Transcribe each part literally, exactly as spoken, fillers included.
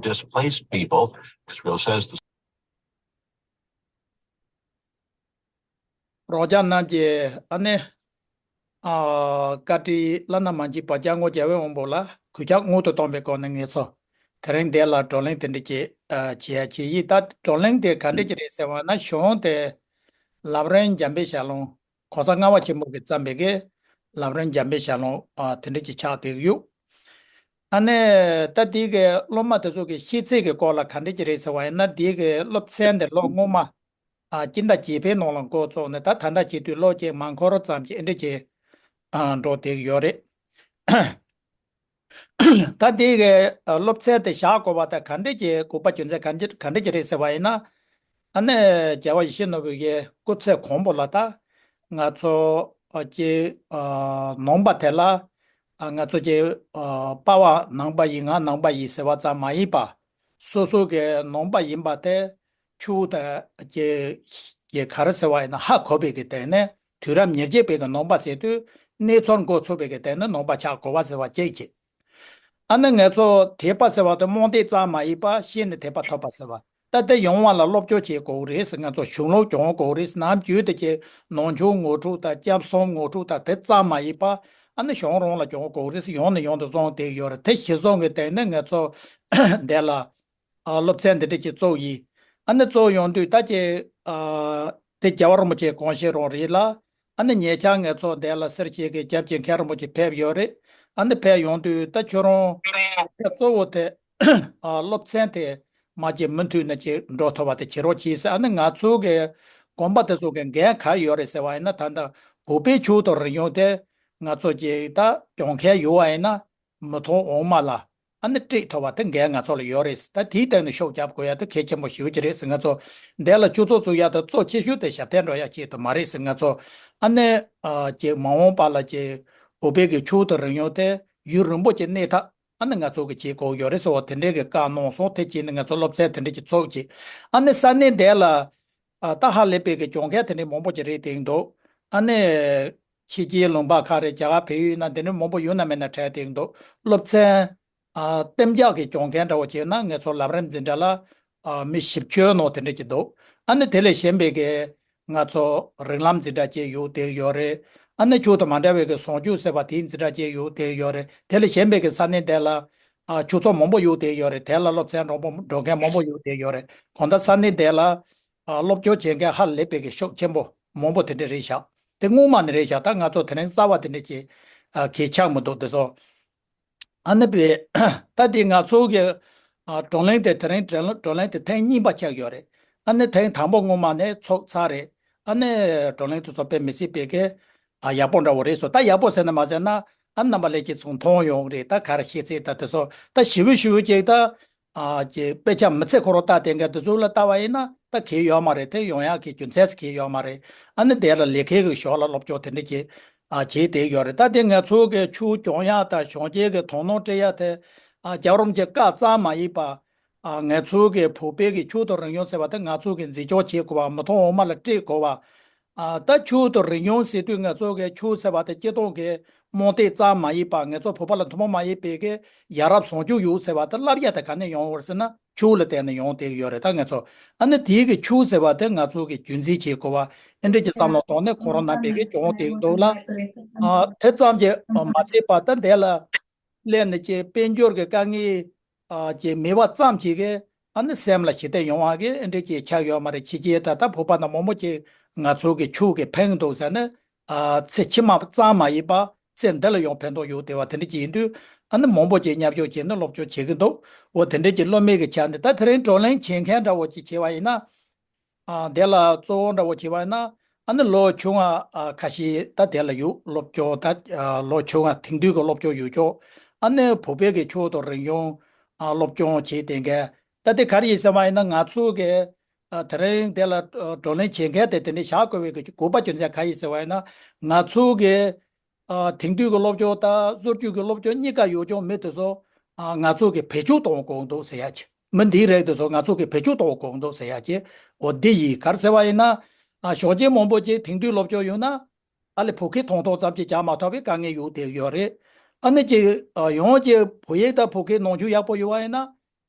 displaced people. Israel says the རོགས་རྒྱ་རྣམས་ཀྱིས་ཨ་ནི། ཨ། བཀའ་ཁྲིད་བླ་ན་མ་མཆིས་པ་སྐྱབས་མགོན་རྒྱལ་བའི་དབང་པོ་ལ་གུས་ཕྱག་སྔོན་དུ་བཏང་པའི་སྒོ་ནས་ངེད་ཚོ་དེ་རིང་འདི་ལ་བགྲོ་གླེང་དེ་འདྲ་ཅིག་ཨ། བྱེད་ཡ་བྱེད་ཡིན། ད་བགྲོ་གླེང་དེ་ག་འདྲ་ཅིག་རེད་ཟེར་བ་ན། གཞུང་དེ་ལམ་རིམ་འཇམ་དཔལ་ཞལ་ལུང་གོང་ས་ལྔ་པ་ཆེན་པོ་གིས་བརྩམས་པའི་གི་ལམ་རིམ་འཇམ་དཔལ་ཞལ་ལུང་ཨ། དེ་འདྲ་ཅིག་ཆགས་བསྡད་ཡོད། ཨ་ནི་ད་དེའི་གི་སློབ་མ་དེ་ཚོ་གི་ཤེས་ཚད་ཀྱི་སྐོར་ལ་ག་འདྲ་ཅིག་རེད་ཟེར་བ་ཡིན་ན། དེའི་གི་སློབ་ཚན་དེ་ལོ་སྔོན་མ། ཨ། སྤྱི་ཟླ་བརྒྱད་པའི་ནང་ལ་འགོ་བཙུགས་ནས། ད་ད་ལྟ་བྱེད་དུས་ལོ་གཅིག་མ་འཁོར་ཙམ་ཅིག་ཨེ་འདྲ་ཅིག་ཨ། འགྲོ་བསྡད་ཡོད་རེད། ད་དེ་གའི་ཨ། སློབ་ཚན་དེ་བཞག་དགོས་པ་དང་ག་འདྲ་ཅིག་དགོས་པ་རྒྱུ་མཚན་ག་འདྲ་ག་འདྲ་ཅིག་རེད་ཟེར་བ་ཡིན་ན། ཨ་ནི་རྒྱལ་བ་ཡིད་བཞིན་ནོར་བུ་ཡི་སྐུ་ཚེ་གོང་པོ་ལ། ད་ང་ཚོ་ཨ། ཅིག་ཨ། ནང་པ་དེ་ལ། ཨ། ང་ཚོ་ཅིག་ཨ། པ་ཕ་ནང་པ་ཡིན། ང་ནང་པ་ཡིན་ཟེར་བ་ཙམ་མ་ཡིན་པ། སོ་སོ་གི་ནང་པ་ཡིན་པ་དེ་ཆོས་དང་གི་གི་ག་རེ་ཟེར་བ་ཡིན་ན། ཧ་གོ་བའི་གི་སྟེང་ནས། དུས་རབས་ཉེར་གཅིག་པའི་གི་ནང་པ་ཟེར་དུས་གནས་ཚུལ་མགོ་ཚོས་པའི་གི་སྟེང་ནས་ནང་པ་ཆགས་དགོས་པ་ཟེར་བ་གཅིག་བྱས། ཨ་ནི་ང་ཚོ་དད་པ་ཟེར་བ་དེ་རྨོངས་དད་ཙམ་མ་ཡིན་པ་ཤེས་ནས་དད་པ་ཐོབ་པ་ཟེར་བ། ད་དེ་ཡོང་བ་ལ་སློབ་སྦྱོང་བྱེད་དགོས་རེད་ཟེར། ང་ཚོ་གཞུང་ལུགས་སྦྱོང་དགོས་རེད་ཟེར། ནམ་རྒྱུན་དེ་ཀྱི་ནང་ཆོས་ངོ་སྤྲོད་དང་སྐྱབས་གསུམ་ངོ་སྤྲོད་དང་དེ་ཙམ་མ་ཡིན་པ། ཨ་ནི་གཞུང་རང་ལ་སྦྱོང་དགོས་རེད་ཟེར། ཡོང་ནས་ཡོང་དུ་སོང་བསྡད་ཡོད་རེད། དེ་གཞི་བཟུང་གི་སྟེང་ནས་ང་ཚོ་འདི་ལ་ཨ། སློབ་ཚན་འདི་འདྲ་ཅིག་བཙུགས་ཡིན། ཨ་ནི་བཙུགས་ཡོང་དུས་ད་ཀྱི་ཨ། དེ་རྒྱལ་བ་རིན་པོ་ཆེའི་དགོངས་བཞེད་རང་རེད་ལ། ཨ་ནི་ཉེ་ཆར་ང་ཚོ་འདི་ལ་སེར་བྱེས་ཀྱི་སྐྱབས་རྗེ་མཁན་རིན་པོ་ཆེ་ཕེབས་ཡོད་རེད། ཨ་ནི་ཕེབས་ཡོང་དུས་ད་ཁྱོད་རང་གཙོ་བོ་དེ་ཨ། སློབ་ཚན་དེ་མ་ཅིག་མུ་མཐུད་ནས་ཅིག་འགྲོ་ཐུབ་པ་དེ་བྱེད་རོགས་གྱིས་ཟེར། ཨ་ནི་ང་ཚོ་གི་དགོན་པ་དེ་ཚོ་གི་འགན་ག་རེ་ཡོད་རེད་ཟེར་བ་ཡིན་ན། ད་ལྟ་བོད་པའི་ཆོས་དང་རིག་གཞུང་དེ་ང་ཚོ་ཅིག་ད་སྦྱོང་མཁན་ཡོད་པ་ཡིན་ན། མི་ཐོག་འོག་མ་ལ་ཨ་ནི་སྤྲད་ཐུབ་པ་དེ་འགན་ང་ཚོ་ལ་ཡོད་རེད། ད་དེའི་སྟེང་ནས་ཤུགས་རྒྱབ་དགོས་ཡ་དེ་གལ་ཆེན་པོ་ཞེ་པོ་ཅིག་རེད་ཟེར། ང་ཚོ་འདི་ལ་སྤྱི་ཚོགས་བཙུགས་ཡ་དེ་གཙོ་ཆེ་ཤོས་དེ་ཞབས་བརྟན་འགྲོ་ཡ་ཆེད་དུ་མ་རེད་ཟེར། ང་ཚོ་ཨ་ནི་ཨ། ཀྱི་མ་འོངས་པ་ལ་ཀྱི་བོད་པའི་གི་ཆོས་དང་རིག་གཞུང་དེ་ཡུན་རིང་པོ་ཅིག་གནས་ཐབས་ཨ་ནི་ང་ཚོ་གི་བྱེད་དགོས་ཡོད་རེད་ཟེར་བ་དེ་འདྲའི་གི་བཀའ་གནང་སོང་། དེ་བྱས་ནས་ང་ཚོ་སློབ་ཚན་དེ་འདྲ་ཅིག་ཚུགས་ཀྱི། ཨ་ནི་ས་གནས་འདི་ལ་ཨ། ད་ཧ་ལས་པའི་གི་སྦྱོང་མཁན་དེ་འདྲ་མང་པོ་ཅིག་རེད་བསྡད་འདུག། ཨ་ནི་ཕྱི་རྒྱལ་ལུང་པ་ཁག་རེད། རྒྱ་གར་བལ་ཡུལ་ན་འདི་འདྲ་མང་པོ་ཡོད་ན་མེད་ན་དྲན་བསྡད་འདུག། སློབ་ཚན་ཨ། གཏན་འཇགས་ཀྱི་སྦྱོང་མཁན་འདྲ་བོ་བྱས་ན་ང་ཚོ་ལམ་རིམ་འདི་འདྲ་ལ་ཨ། མི་བཞི་བཅུ་ནང་དེ་འདྲ་ཅིག་འདུག། ཨ་ནི་དེ་ལས་གཞན་པའི་གི་ང་ཚོ་རིགས་ལམ་འཛིན་གྲྭ་ཅིག་ཡོད་བསྡད་ཡོད་རེད། ཨ་ནི་ཆོས་དང་མ་འདྲ་བའི་གི་ཟུང་འཇུག་ཟེར་བ་དེའི་འཛིན་གྲྭ་ཅིག་ཡོད་བསྡད་ཡོད་རེད། དེ་ལས་གཞན་པའི་གི་ས་གནས་དེ་ལ་ཨ། ཆོས་ཚོགས་མང་པོ་ཡོད་བསྡད་ཡོད་རེད། དེ་ལ་སློབ་ཚན་འགྲོ་པོ་འགྲོ་མཁན་མང་པོ་ཡོད་བསྡད་ཡོད་རེད། གང་ལྟར་ས་གནས་དེ་ལ་ཨ། སློབ་སྦྱོང་བྱེད་མཁན་ཧ་ལས་པའི་གི་ཤུགས་ཆེན་པོ་མང་པོ་དེ་འདྲ་རེད་བཞག། དེ་སྔོན་མ་ནས་རེད་བཞག། ད་ང་ཚོ་དེ་རིང་རྩ་བ་དེ་འདྲ་ཅིག་ཨ། གལ་ཆགས་མི་འདུག། དེ་ཚོ་ཨ་ནི་པས་ད་དེ་ང་ཚོ་གི་ཨ། བགྲོ་གླེང་དེ་དེ་རིང་བགྲོ་གླེང་དེ་ཐེངས་གཉིས་པ་ཆགས་ཡོད་རེད། ཨ་ནི་ཐེངས་དང་པོ་སྔོན་མ་ནས་ཚོགས་ཚར་རེད། ཨ་ནི་བགྲོ་གླེང་དེ་ཚོ་དཔེ་མི་སྲིད་པའི་གི་ཨ། ཡག་པོ་འདྲ་བོ་རེད་སོང་། ད་ཡག་པོ་ཟེར་ན་མ་ཟེར་ན། ཨ། རྣམ་པ་ལྷན་རྒྱས་ཚོ་མཐོང་ཡོང་གི་རེད། ད་ག་རེ་ཤེས་ཚད་ད་དེ་ཚོ་ད་ཞེ་པོ་ཞེ་པོ་ཅིག་ད་ཨ། ཀྱི་དཔེ་ཆ་མི་ཚེ་ཁོ་རང་ལྟ་བསྡད་མཁན་དེ་ཚོ་ལ་ལྟ་བ་ཡིན་ན་ད་གལ་ཡོད་མ་རེད། དེ་ཡོང་ཡག་གི་རྒྱུ་མཚན་ཞིག་གལ་ཡོད་མ་རེད། ཨ་ནི་དེ་ལ་ལས་ཀའི་གི་ཞོར་ལ་སློབ་སྦྱོང་དེ་འདྲ་ཅིག་ཨ། བྱས་བསྡད་ཡོད་རེད། ད་དེ་ང་ཚོ་གི་ཆོས་སྦྱོང་ཡག་དང་གཞོན་སྐྱེས་ཀྱི་དོ་སྣང་སྤྲད་ཡག་དེ་ཨ། རྒྱལ་བ་རིན་པོ་ཆེའི་བཀའ་ཙམ་མ་ཡིན་པ། ཨ། ང་ཚོ་གི་བོད་པའི་གི་ཆོས་དང་རིག་གཞུང་ཟེར་བ་དེ་ང་ཚོ་གི་འཛིན་སྐྱོང་བྱེད་དགོས་པ། མི་ཐོག་འོག་མ་ལ་སྤྲད་དགོས་པ། ཨ། ད་ཆོས་དང་རིག་གཞུང་ཟེར་དུས་ང་ཚོ་གི་ཆོས་ཟེར་བ་དེ་སྤྱིར་བཏང་གི་རྨོངས་དད་ཙམ་མ་ཡིན་པ། ང་ཚོ་བོད་པ་ལ་ཐུན་མོང་མ་ཡིན་པའི་གི་ཡ་རབས་བཟང་སྤྱོད་ཡོད་ཟེར་བ་དེ་བསླབ་ཡ་དེ་ག་ནས་ཡོང་བ་རེད་ཟེར་ན། ཆོས་ལ་བརྟེན་ནས་ཡོང་བསྡད་ཀྱི་ཡོད་རེད། ད་ང་ཚོ་ཨ་ནི་དེའི་གི་ཆོས་ཟེར་བ་དེ་ང་ཚོ་གི་རྒྱུན་འཛིན་བྱེད་དགོས་པ། ཨེ་འདྲ་གྱི་བསམ་བློ་གཏོང་ནས་ཁོ་རང་རྣམ་པས་གི་སྦྱོང་བསྡད་ཀྱི་འདུག་ལ། ཨ། དེ་ཙམ་གྱིས་མ་ཚད་པ་ད་འདི་ལ་སླེབས་ནས་ཀྱི་དཔལ་འབྱོར་གྱི་དཀའ་ངལ་ཨ། ཀྱི་མེད་པ་ཙམ་གྱིས་གི་ཨ་ནི་སེམས་ལ་ཞི་བདེ་ཡོང་བ་གི་ཨེ་འདྲ་ཅིག་ཆགས་ཡོད་མ་རེད། ཕྱི་རྒྱལ་ད་ལྟ་བོད་པ་ནང་མང་པོ་ཅིག་ང་ཚོ་གི་ཆོས་ཀྱི་ཕན་འདུག་ཟེར་ནས་ཨ། ཚེ་ཕྱི་མ་ཙམ་མ་ཡིན་པ་ཚེ་འདི་ལ་ཡང་ཕན་ཐོགས་ཡོད་བསྡད་པ་དེ་འདྲ་ཅིག་ཡིན་དུས། ཨ་ནི་མང་པོ་ཅིག་མཉམ་ཞུགས་བྱས་ནས་སློབ་སྦྱོང་བྱེད་ཀྱི་འདུག། འོ་དེ་འདྲ་ཅིག་སློབ་མའི་གི་ཆ་ནས་ད་དེ་རིང་བགྲོ་གླེང་བྱེད་མཁན་འདྲ་བོ་ཅིག་བྱས་པ་ཡིན་ན། ཨ། དེ་ལ་གཙོ་བོ་འདྲ་བོ་བྱས་པ་ཡིན་ན། ཨ་ནི་ལོ་ཆུང་བ་ཨ། ཁ་ཤས་ད་དེ་ལ་ཡོད། སློབ་སྦྱོང་ད་ཨ། ལོ་ཆུང་བ་དེང་དུས་ཀྱི་སློབ་སྦྱོང་ཡོད་ཆོག། ཨ་ནི་བོད་པའི་གི་ཆོས་དང་རིག་གཞུང་ཨ། སློབ་སྦྱོང་བྱེད་བསྡད་མཁན། ད་དེ་ག་རེ་ཡིན་ཟེར་བ་ཡིན་ན། ང་ཚོ་གི་ཨ། དེ་རིང་དེ་ལ་ཨ། བགྲོ་གླེང་བྱེད་མཁན་དེ་དེ་འདྲ་བཞག་དགོས་པའི་གི་དགོས་པ་རྒྱུ་མཚན་ག་ཡིན་ཟེར་བ་ཡིན་ན། ང་ཚོ་གི་ཨ། དེང་དུས་ཀྱི་སློབ་སྦྱོང་དང་སྲོལ་རྒྱུན་གྱི་སློབ་སྦྱོང་གཉིས་ཀ་ཡོད་ཀྱང་མི་དེ་ཚོ་ཨ། ང་ཚོ་གི་བེད་སྤྱོད་གཏོང་དགོས་འདུག་ཟེར་ཡ་ཅིག། མི་འདིའི་རིགས་དེ་ཚོ་ང་ཚོ་གི་བེད་སྤྱོད་གཏོང་དགོས་འདུག་ཟེར་ཡ་ཅིག། འོ་འདི་ཡིན། ག་རེ་ཟེར་བ་ཡིན་ན། ཨ། གཞོན་སྐྱེས་མང་པོ་ཅིག་དེང་དུས་སློབ་སྦྱོང་ཡོད་ན་ཨ་ལས་བོད་སྐད་ཐུང་ཐུང་ཙམ་ཅིག་སྦྱང་མ་ཐུབ་པའི་དཀའ་ངལ་ཡོད་བསྡད་ཡོད་རེད། ཨ་ནི་ཅིག་ཨ། ཡང་ཅིག་བོད་ཡིག་དང་བོད་སྐད་ནང་ཆོས་ཡག་པོ་ཡོད་པ་ཡིན་ན།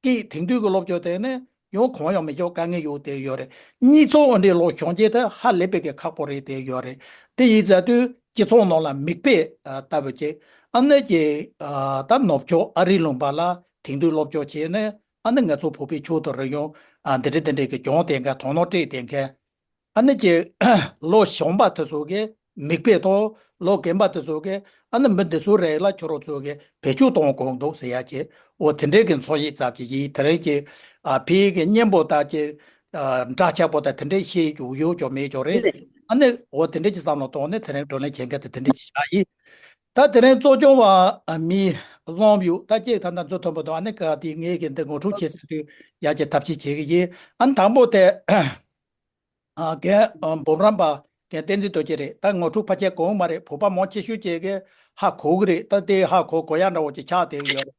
གཅིག་དེང་དུས་ཀྱི་སློབ་སྦྱོང་དེ་ནི་ཡང་གང་ཡང་མི་ཆོག་དཀའ་ངལ་ཡོད་དེ་ཡོད་རེད། གཉིས་ཚོ་འདི་ལོ་གཞོན་སྐྱེས་དེ་ཧ་ལས་པའི་གི་ཁག་པོ་རེད་དེ་ཡོད་རེད། དེ་ཡིན་ཙང་དུས་སྤྱི་ཚོགས་ནང་ལ་མིག་དཔེ་ལྟ་བུ་ཅིག་ཨ་ནི་ཀྱི་ད་ནུབ་ཕྱོགས་ཨ་རིའི་ལུང་པ་ལ་དེང་དུས་སློབ་སྦྱོང་བྱས་ནས་ཨ་ནི་ང་ཚོ་བོད་པའི་ཕྱོགས་དུ་རུ་ཡང་འདི་འདྲ་དེ་འདྲའི་གི་སྦྱོང་དེ་འགའ་དོ་སྣང་སྤྲད་དེ་འགའ། ཨ་ནི་ཀྱི་ལོ་གཞོན་པ་དེ་ཚོ་གི་མིག་དཔེ་དང་ལོ་རྒན་པ་དེ་ཚོ་གི་ཨ་ནི་མི་འདི་ཚོ་རེད་ལ་ཁྱོད་རང་ཚོ་གི་བེད་སྤྱོད་གཏོང་དགོས་འདུག་ཟེར་ཡ་ཀྱི་འོ་དེ་འདྲའི་གི་འཚོལ་ཞིབ་ཙམ་ཅིག་ཡིན། དེ་རིང་གི་ཨ་ཕའི་གི་སྙན་པོ་དང་ཀྱི་ཨ་འདྲ་ཆགས་པོ་དང་དེ་འདྲའི་བཤད་རྒྱུ་ཡོད་ཀྱང་མེད་ཀྱང་རེད། ཨ་ནི་འོ་དེ་འདྲའི་གི་བསམ་བློ་གཏོང་ནས་དེ་རིང་བགྲོ་གླེང་བྱེད་མཁན་དེ་དེ་འདྲའི་གི་བཞག་ཡིན། ད་དེ་རིང་གཙོ་སྐྱོང་བ་ཨ་མི་བཟང་ཡོད་ད་ཀྱི་ད་ལྟ་མཛོད་མཐོན་པོ་དང་ཨ་ནི་ག་དེ་ངས་གི་འདི་ངོ་སྤྲོད་བྱེད་ས་དུས་ཡ་ཀྱི་ཐབས་ཤེས་བྱེད་གི་ཡིན། ཨ་ནི་དང་པོ་དེ། ཨ་རྒན་ཨ་འབུམ་རམས་པ་རྒན་བསྟན་འཛིན་རྡོ་རྗེ་རེད། ད་ངོ་སྤྲོད་ཕལ་ཆེར་གོ་གི་མ་རེད། བོད་པ་མང་ཆེ་ཤོས་ཀྱིས་གི་ཧ་གོ་གི་རེད། ད་དེ་ཧ་གོ་གོ་ཡ་འདྲ་བོ་ཅིག་ཆགས་བསྡད་ཡོད་རེད།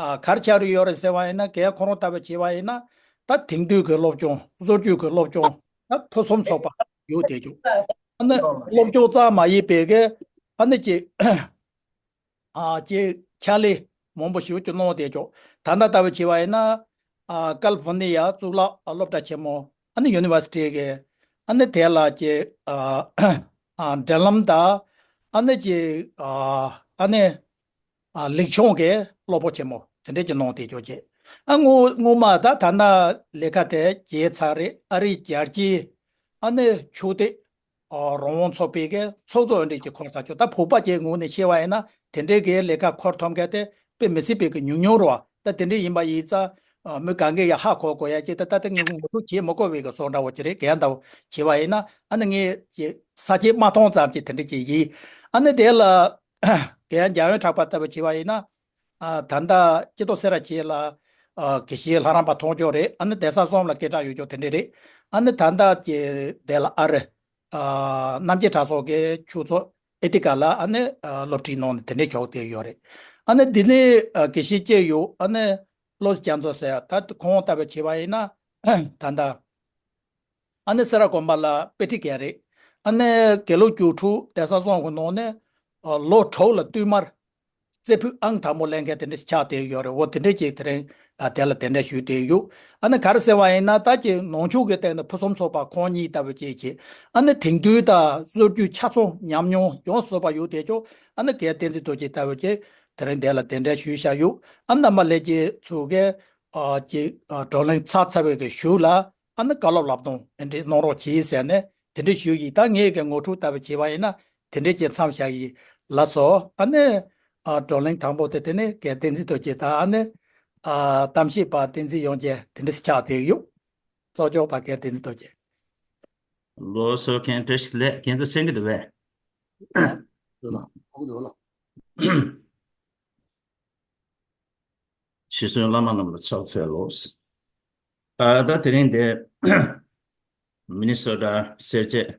ཨ་ག་རེ་ཆགས་རེད་ཡོད་རེད་ཟེར་བ་ཡིན་ན་རྒན་ཁོ་རང་ལྟ་བུ་བྱས་པ་ཡིན་ན་ད་དེང་དུས་ཀྱི་སློབ་སྦྱོང་སྲོལ་རྒྱུན་གྱི་སློབ་སྦྱོང་ད་ཕུན་སུམ་ཚོགས་པ་ཡོད་བསྡད་ཀྱོག་ཨ་ནི་སློབ་སྦྱོང་ཙམ་མ་ཡིན་པའི་གི་ཨ་ནི་ཅིག་ཨ་ཅེ་ཕྱག་ལས་མང་པོ་ཞིག་ཅིག་གནང་བསྡད་ཆོག་ད་ལྟ་ལྟ་བུ་བྱས་པ་ཡིན་ན་ཨ་ཀལ་ཧྥོ་ནི་ཡ་གཙུག་ལག་སློབ་གྲྭ་ཆེན་མོ་ཨ་ནི་ཡུ་ནི་ཝར་སི་ཊི་གི་ཨ་ནི་དེ་ལ་ཅེ་ཨ་ཨ་འབྲེལ་ལམ་དང་ཨ་ནི་ཅེ་ཨ་ཨ་ནི་ཨ་ལེགས་བྱུང་གི་སློབ་གྲྭ་ཆེན་མོ་དེ་འདྲས་ཀྱི་གནང་བསྡད་ཆོག་ཅེ་ཨ་སྔོན་སྔོན་མ་ད་ད་ལྟ་ལས་ཀ་དེ་བྱས་ཚར་རེད། ཨ་རིའི་རྒྱལ་སྤྱིའི་ཨ་ནི་ཆོས་དད། ཨ་རང་དབང་ཚོགས་པའི་གི་ཚོགས་གཙོ་འདྲ་གི་འཁོར་ས་ཆོག་ད་བོད་པ་གི་ངོས་ནས་བཤད་པ་ཡིན་ན་དེ་འདྲའི་གི་ལས་ཀ་འཁོར་ཐུབ་མཁན་དེ་དཔེ་མི་སྲིད་པའི་གི་ཉུང་ཉུང་རེད་བ། ད་དེ་འདྲ་ཡིན་པ་ཡིན་ཙང་ཨ་མི་གང་གི་ཡ་ཧ་གོ་དགོས་ཡ་ཅིག་ད་ད་ལྟ་ངས་ངོ་སྤྲོད་བྱེད་མི་དགོས་པའི་གི་བཟོ་འདྲ་བོ་ཅིག་རེད། གན་ལྟ་བུ་བྱས་པ་ཡིན་ན་ཨ་ནི་ངས་ཀྱི་ས་བཅད་མ་མཐོང་ཙམ་གྱི་དེ་འདྲ་ཅིག་ཡིན། ཨ་ནི་དེ་ལ་གན་འཇམ་དབྱངས་གྲགས་པ་ལྟ་བུ་བྱས་པ་ཡིན་ན་ཨ་ད་ལྟ་སྐྱིད་ཏོག་སེ་ར་བྱེས་ལ་ཨ་དགེ་བཤེས་ལྷ་རམས་པ་མཐོང་ཆོག་རེད། ཨ་ནི་གདན་ས་གསུམ་ལ་སྐད་གྲགས་ཡོད་ཆོག་དེ་འདྲ་རེད། ཨ་ནི་ད་ལྟ་ཀྱི་དེ་ལ་ཨ་རི། ཨ་རྣམ་རྒྱལ་གྲྭ་ཚང་གི་ཆོས་ཚོགས་ཨེ་ཏི་ཀ་ལ་ཨ་ནི་ཨ་སློབ་ཁྲིད་གནང་ནས་དེ་འདྲའི་ཕྱོགས་དེ་ཡོད་རེད། ཨ་ནི་འདི་ནས་ཨ་དགེ་བཤེས་བཅས་ཡོད། ཨ་ནི་བློ་བཟང་རྒྱ་མཚོ་ཟེར་ཡ་ད་ཁོང་ལྟ་བུ་བྱས་པ་ཡིན་ན་ད་ལྟ་ཨ་ནི་སེ་ར་དགོན་པ་ལ་དཔེ་ཁྲིད་མཁན་རེད། ཨ་ནི་དགེ་ལུགས་སྒྲུབ་ཕྲུག་གདན་ས་གསུམ་གི་ནང་ནས་ཨ་ལོ་དྲུག་ལ་བསྟུད་མར་རྩེ་ཕུད་ཨང་དང་པོ་ལེན་མཁན་དེ་འདྲ་ཞིག་ཆགས་བསྡད་ཡོད་རེད། འོ་དེ་འདྲ་ཅིག་དེ་རིང་ཨ་དེ་ལ་གདན་འདྲེན་ཞུས་བསྡད་ཡོད། ཨ་ནི་ག་རེ་ཟེར་བ་ཡིན་ན་ད་ཀྱི་ནང་ཆོས་ཀྱི་སྟེང་ནས་ཕུན་སུམ་ཚོགས་པ་ཁོང་གཉིས་ལྟ་བུ་ཅིག་བྱས། ཨ་ནི་དེང་དུས་དང་སྲོལ་རྒྱུན་ཆ་ཚང་ཉམས་མྱོང་ཡོངས་སུ་རྫོགས་པ་ཡོད་བསྡད་ཆོག་ཨ་ནི་རྒན་བསྟན་འཛིན་རྡོ་རྗེ་ལྟ་བུ་ཅིག་དེ་རིང་དེ་ལ་གདན་འདྲེན་ཞུས་བཞག་ཡོད། ཨ་ནི་རྣམ་པ་ལྷན་རྒྱས་ཚོ་གིས་ཨ་ཀྱི་ཨ་བགྲོ་གླེང་ཚར་ཚར་བའི་གི་གཞུག་ལ་ཨ་ནི་བཀའ་སློབ་སློབ་སྟོན་དེ་འདྲ་གནང་རོགས་གྱིས་ཟེར་ནས་དེ་འདྲ་ཞུས་ཡིན། ད་ངས་གི་ངོ་སྤྲོད་ལྟ་བུ་བྱས་པ་ཡིན་ན་དེ་འདྲ་ཅིག་མཚམས་བཞག་ཡིན། ལགས་སོ། ཨ་ནི་ཨ་བགྲོ་གླེང་དང་པོ་དེ་དེ་ནི་རྒན་བསྟན་འཛིན་རྡོ་རྗེ་དང་ཨ་ནི་ཨ་གཏམ་བཤད་པ་བསྟན་འཛིན་ཡོངས་རྒྱལ་དེ་འདྲ་ཞིག་ཆགས་བསྡད་ཡོད། གཙོ་སྐྱོང་བ་རྒན་བསྟན་འཛིན་རྡོ་རྗེ། ལགས་སོ། མཁན་བཀྲ་ཤིས་བདེ་ལེགས། ཁྱེད་ཚོ་གསན་གྱི་འདུག་པས། ཡོད་ལ་ཨོ་ཡོད་ལ། ཤི་གསོན་བླ་མ་རྣམས་ལ་ཕྱག་འཚལ་ལོ། ཨ་ད་དེ་རིང་འདི་མི་ནི་སོ་ཊ་སེར་བྱེས་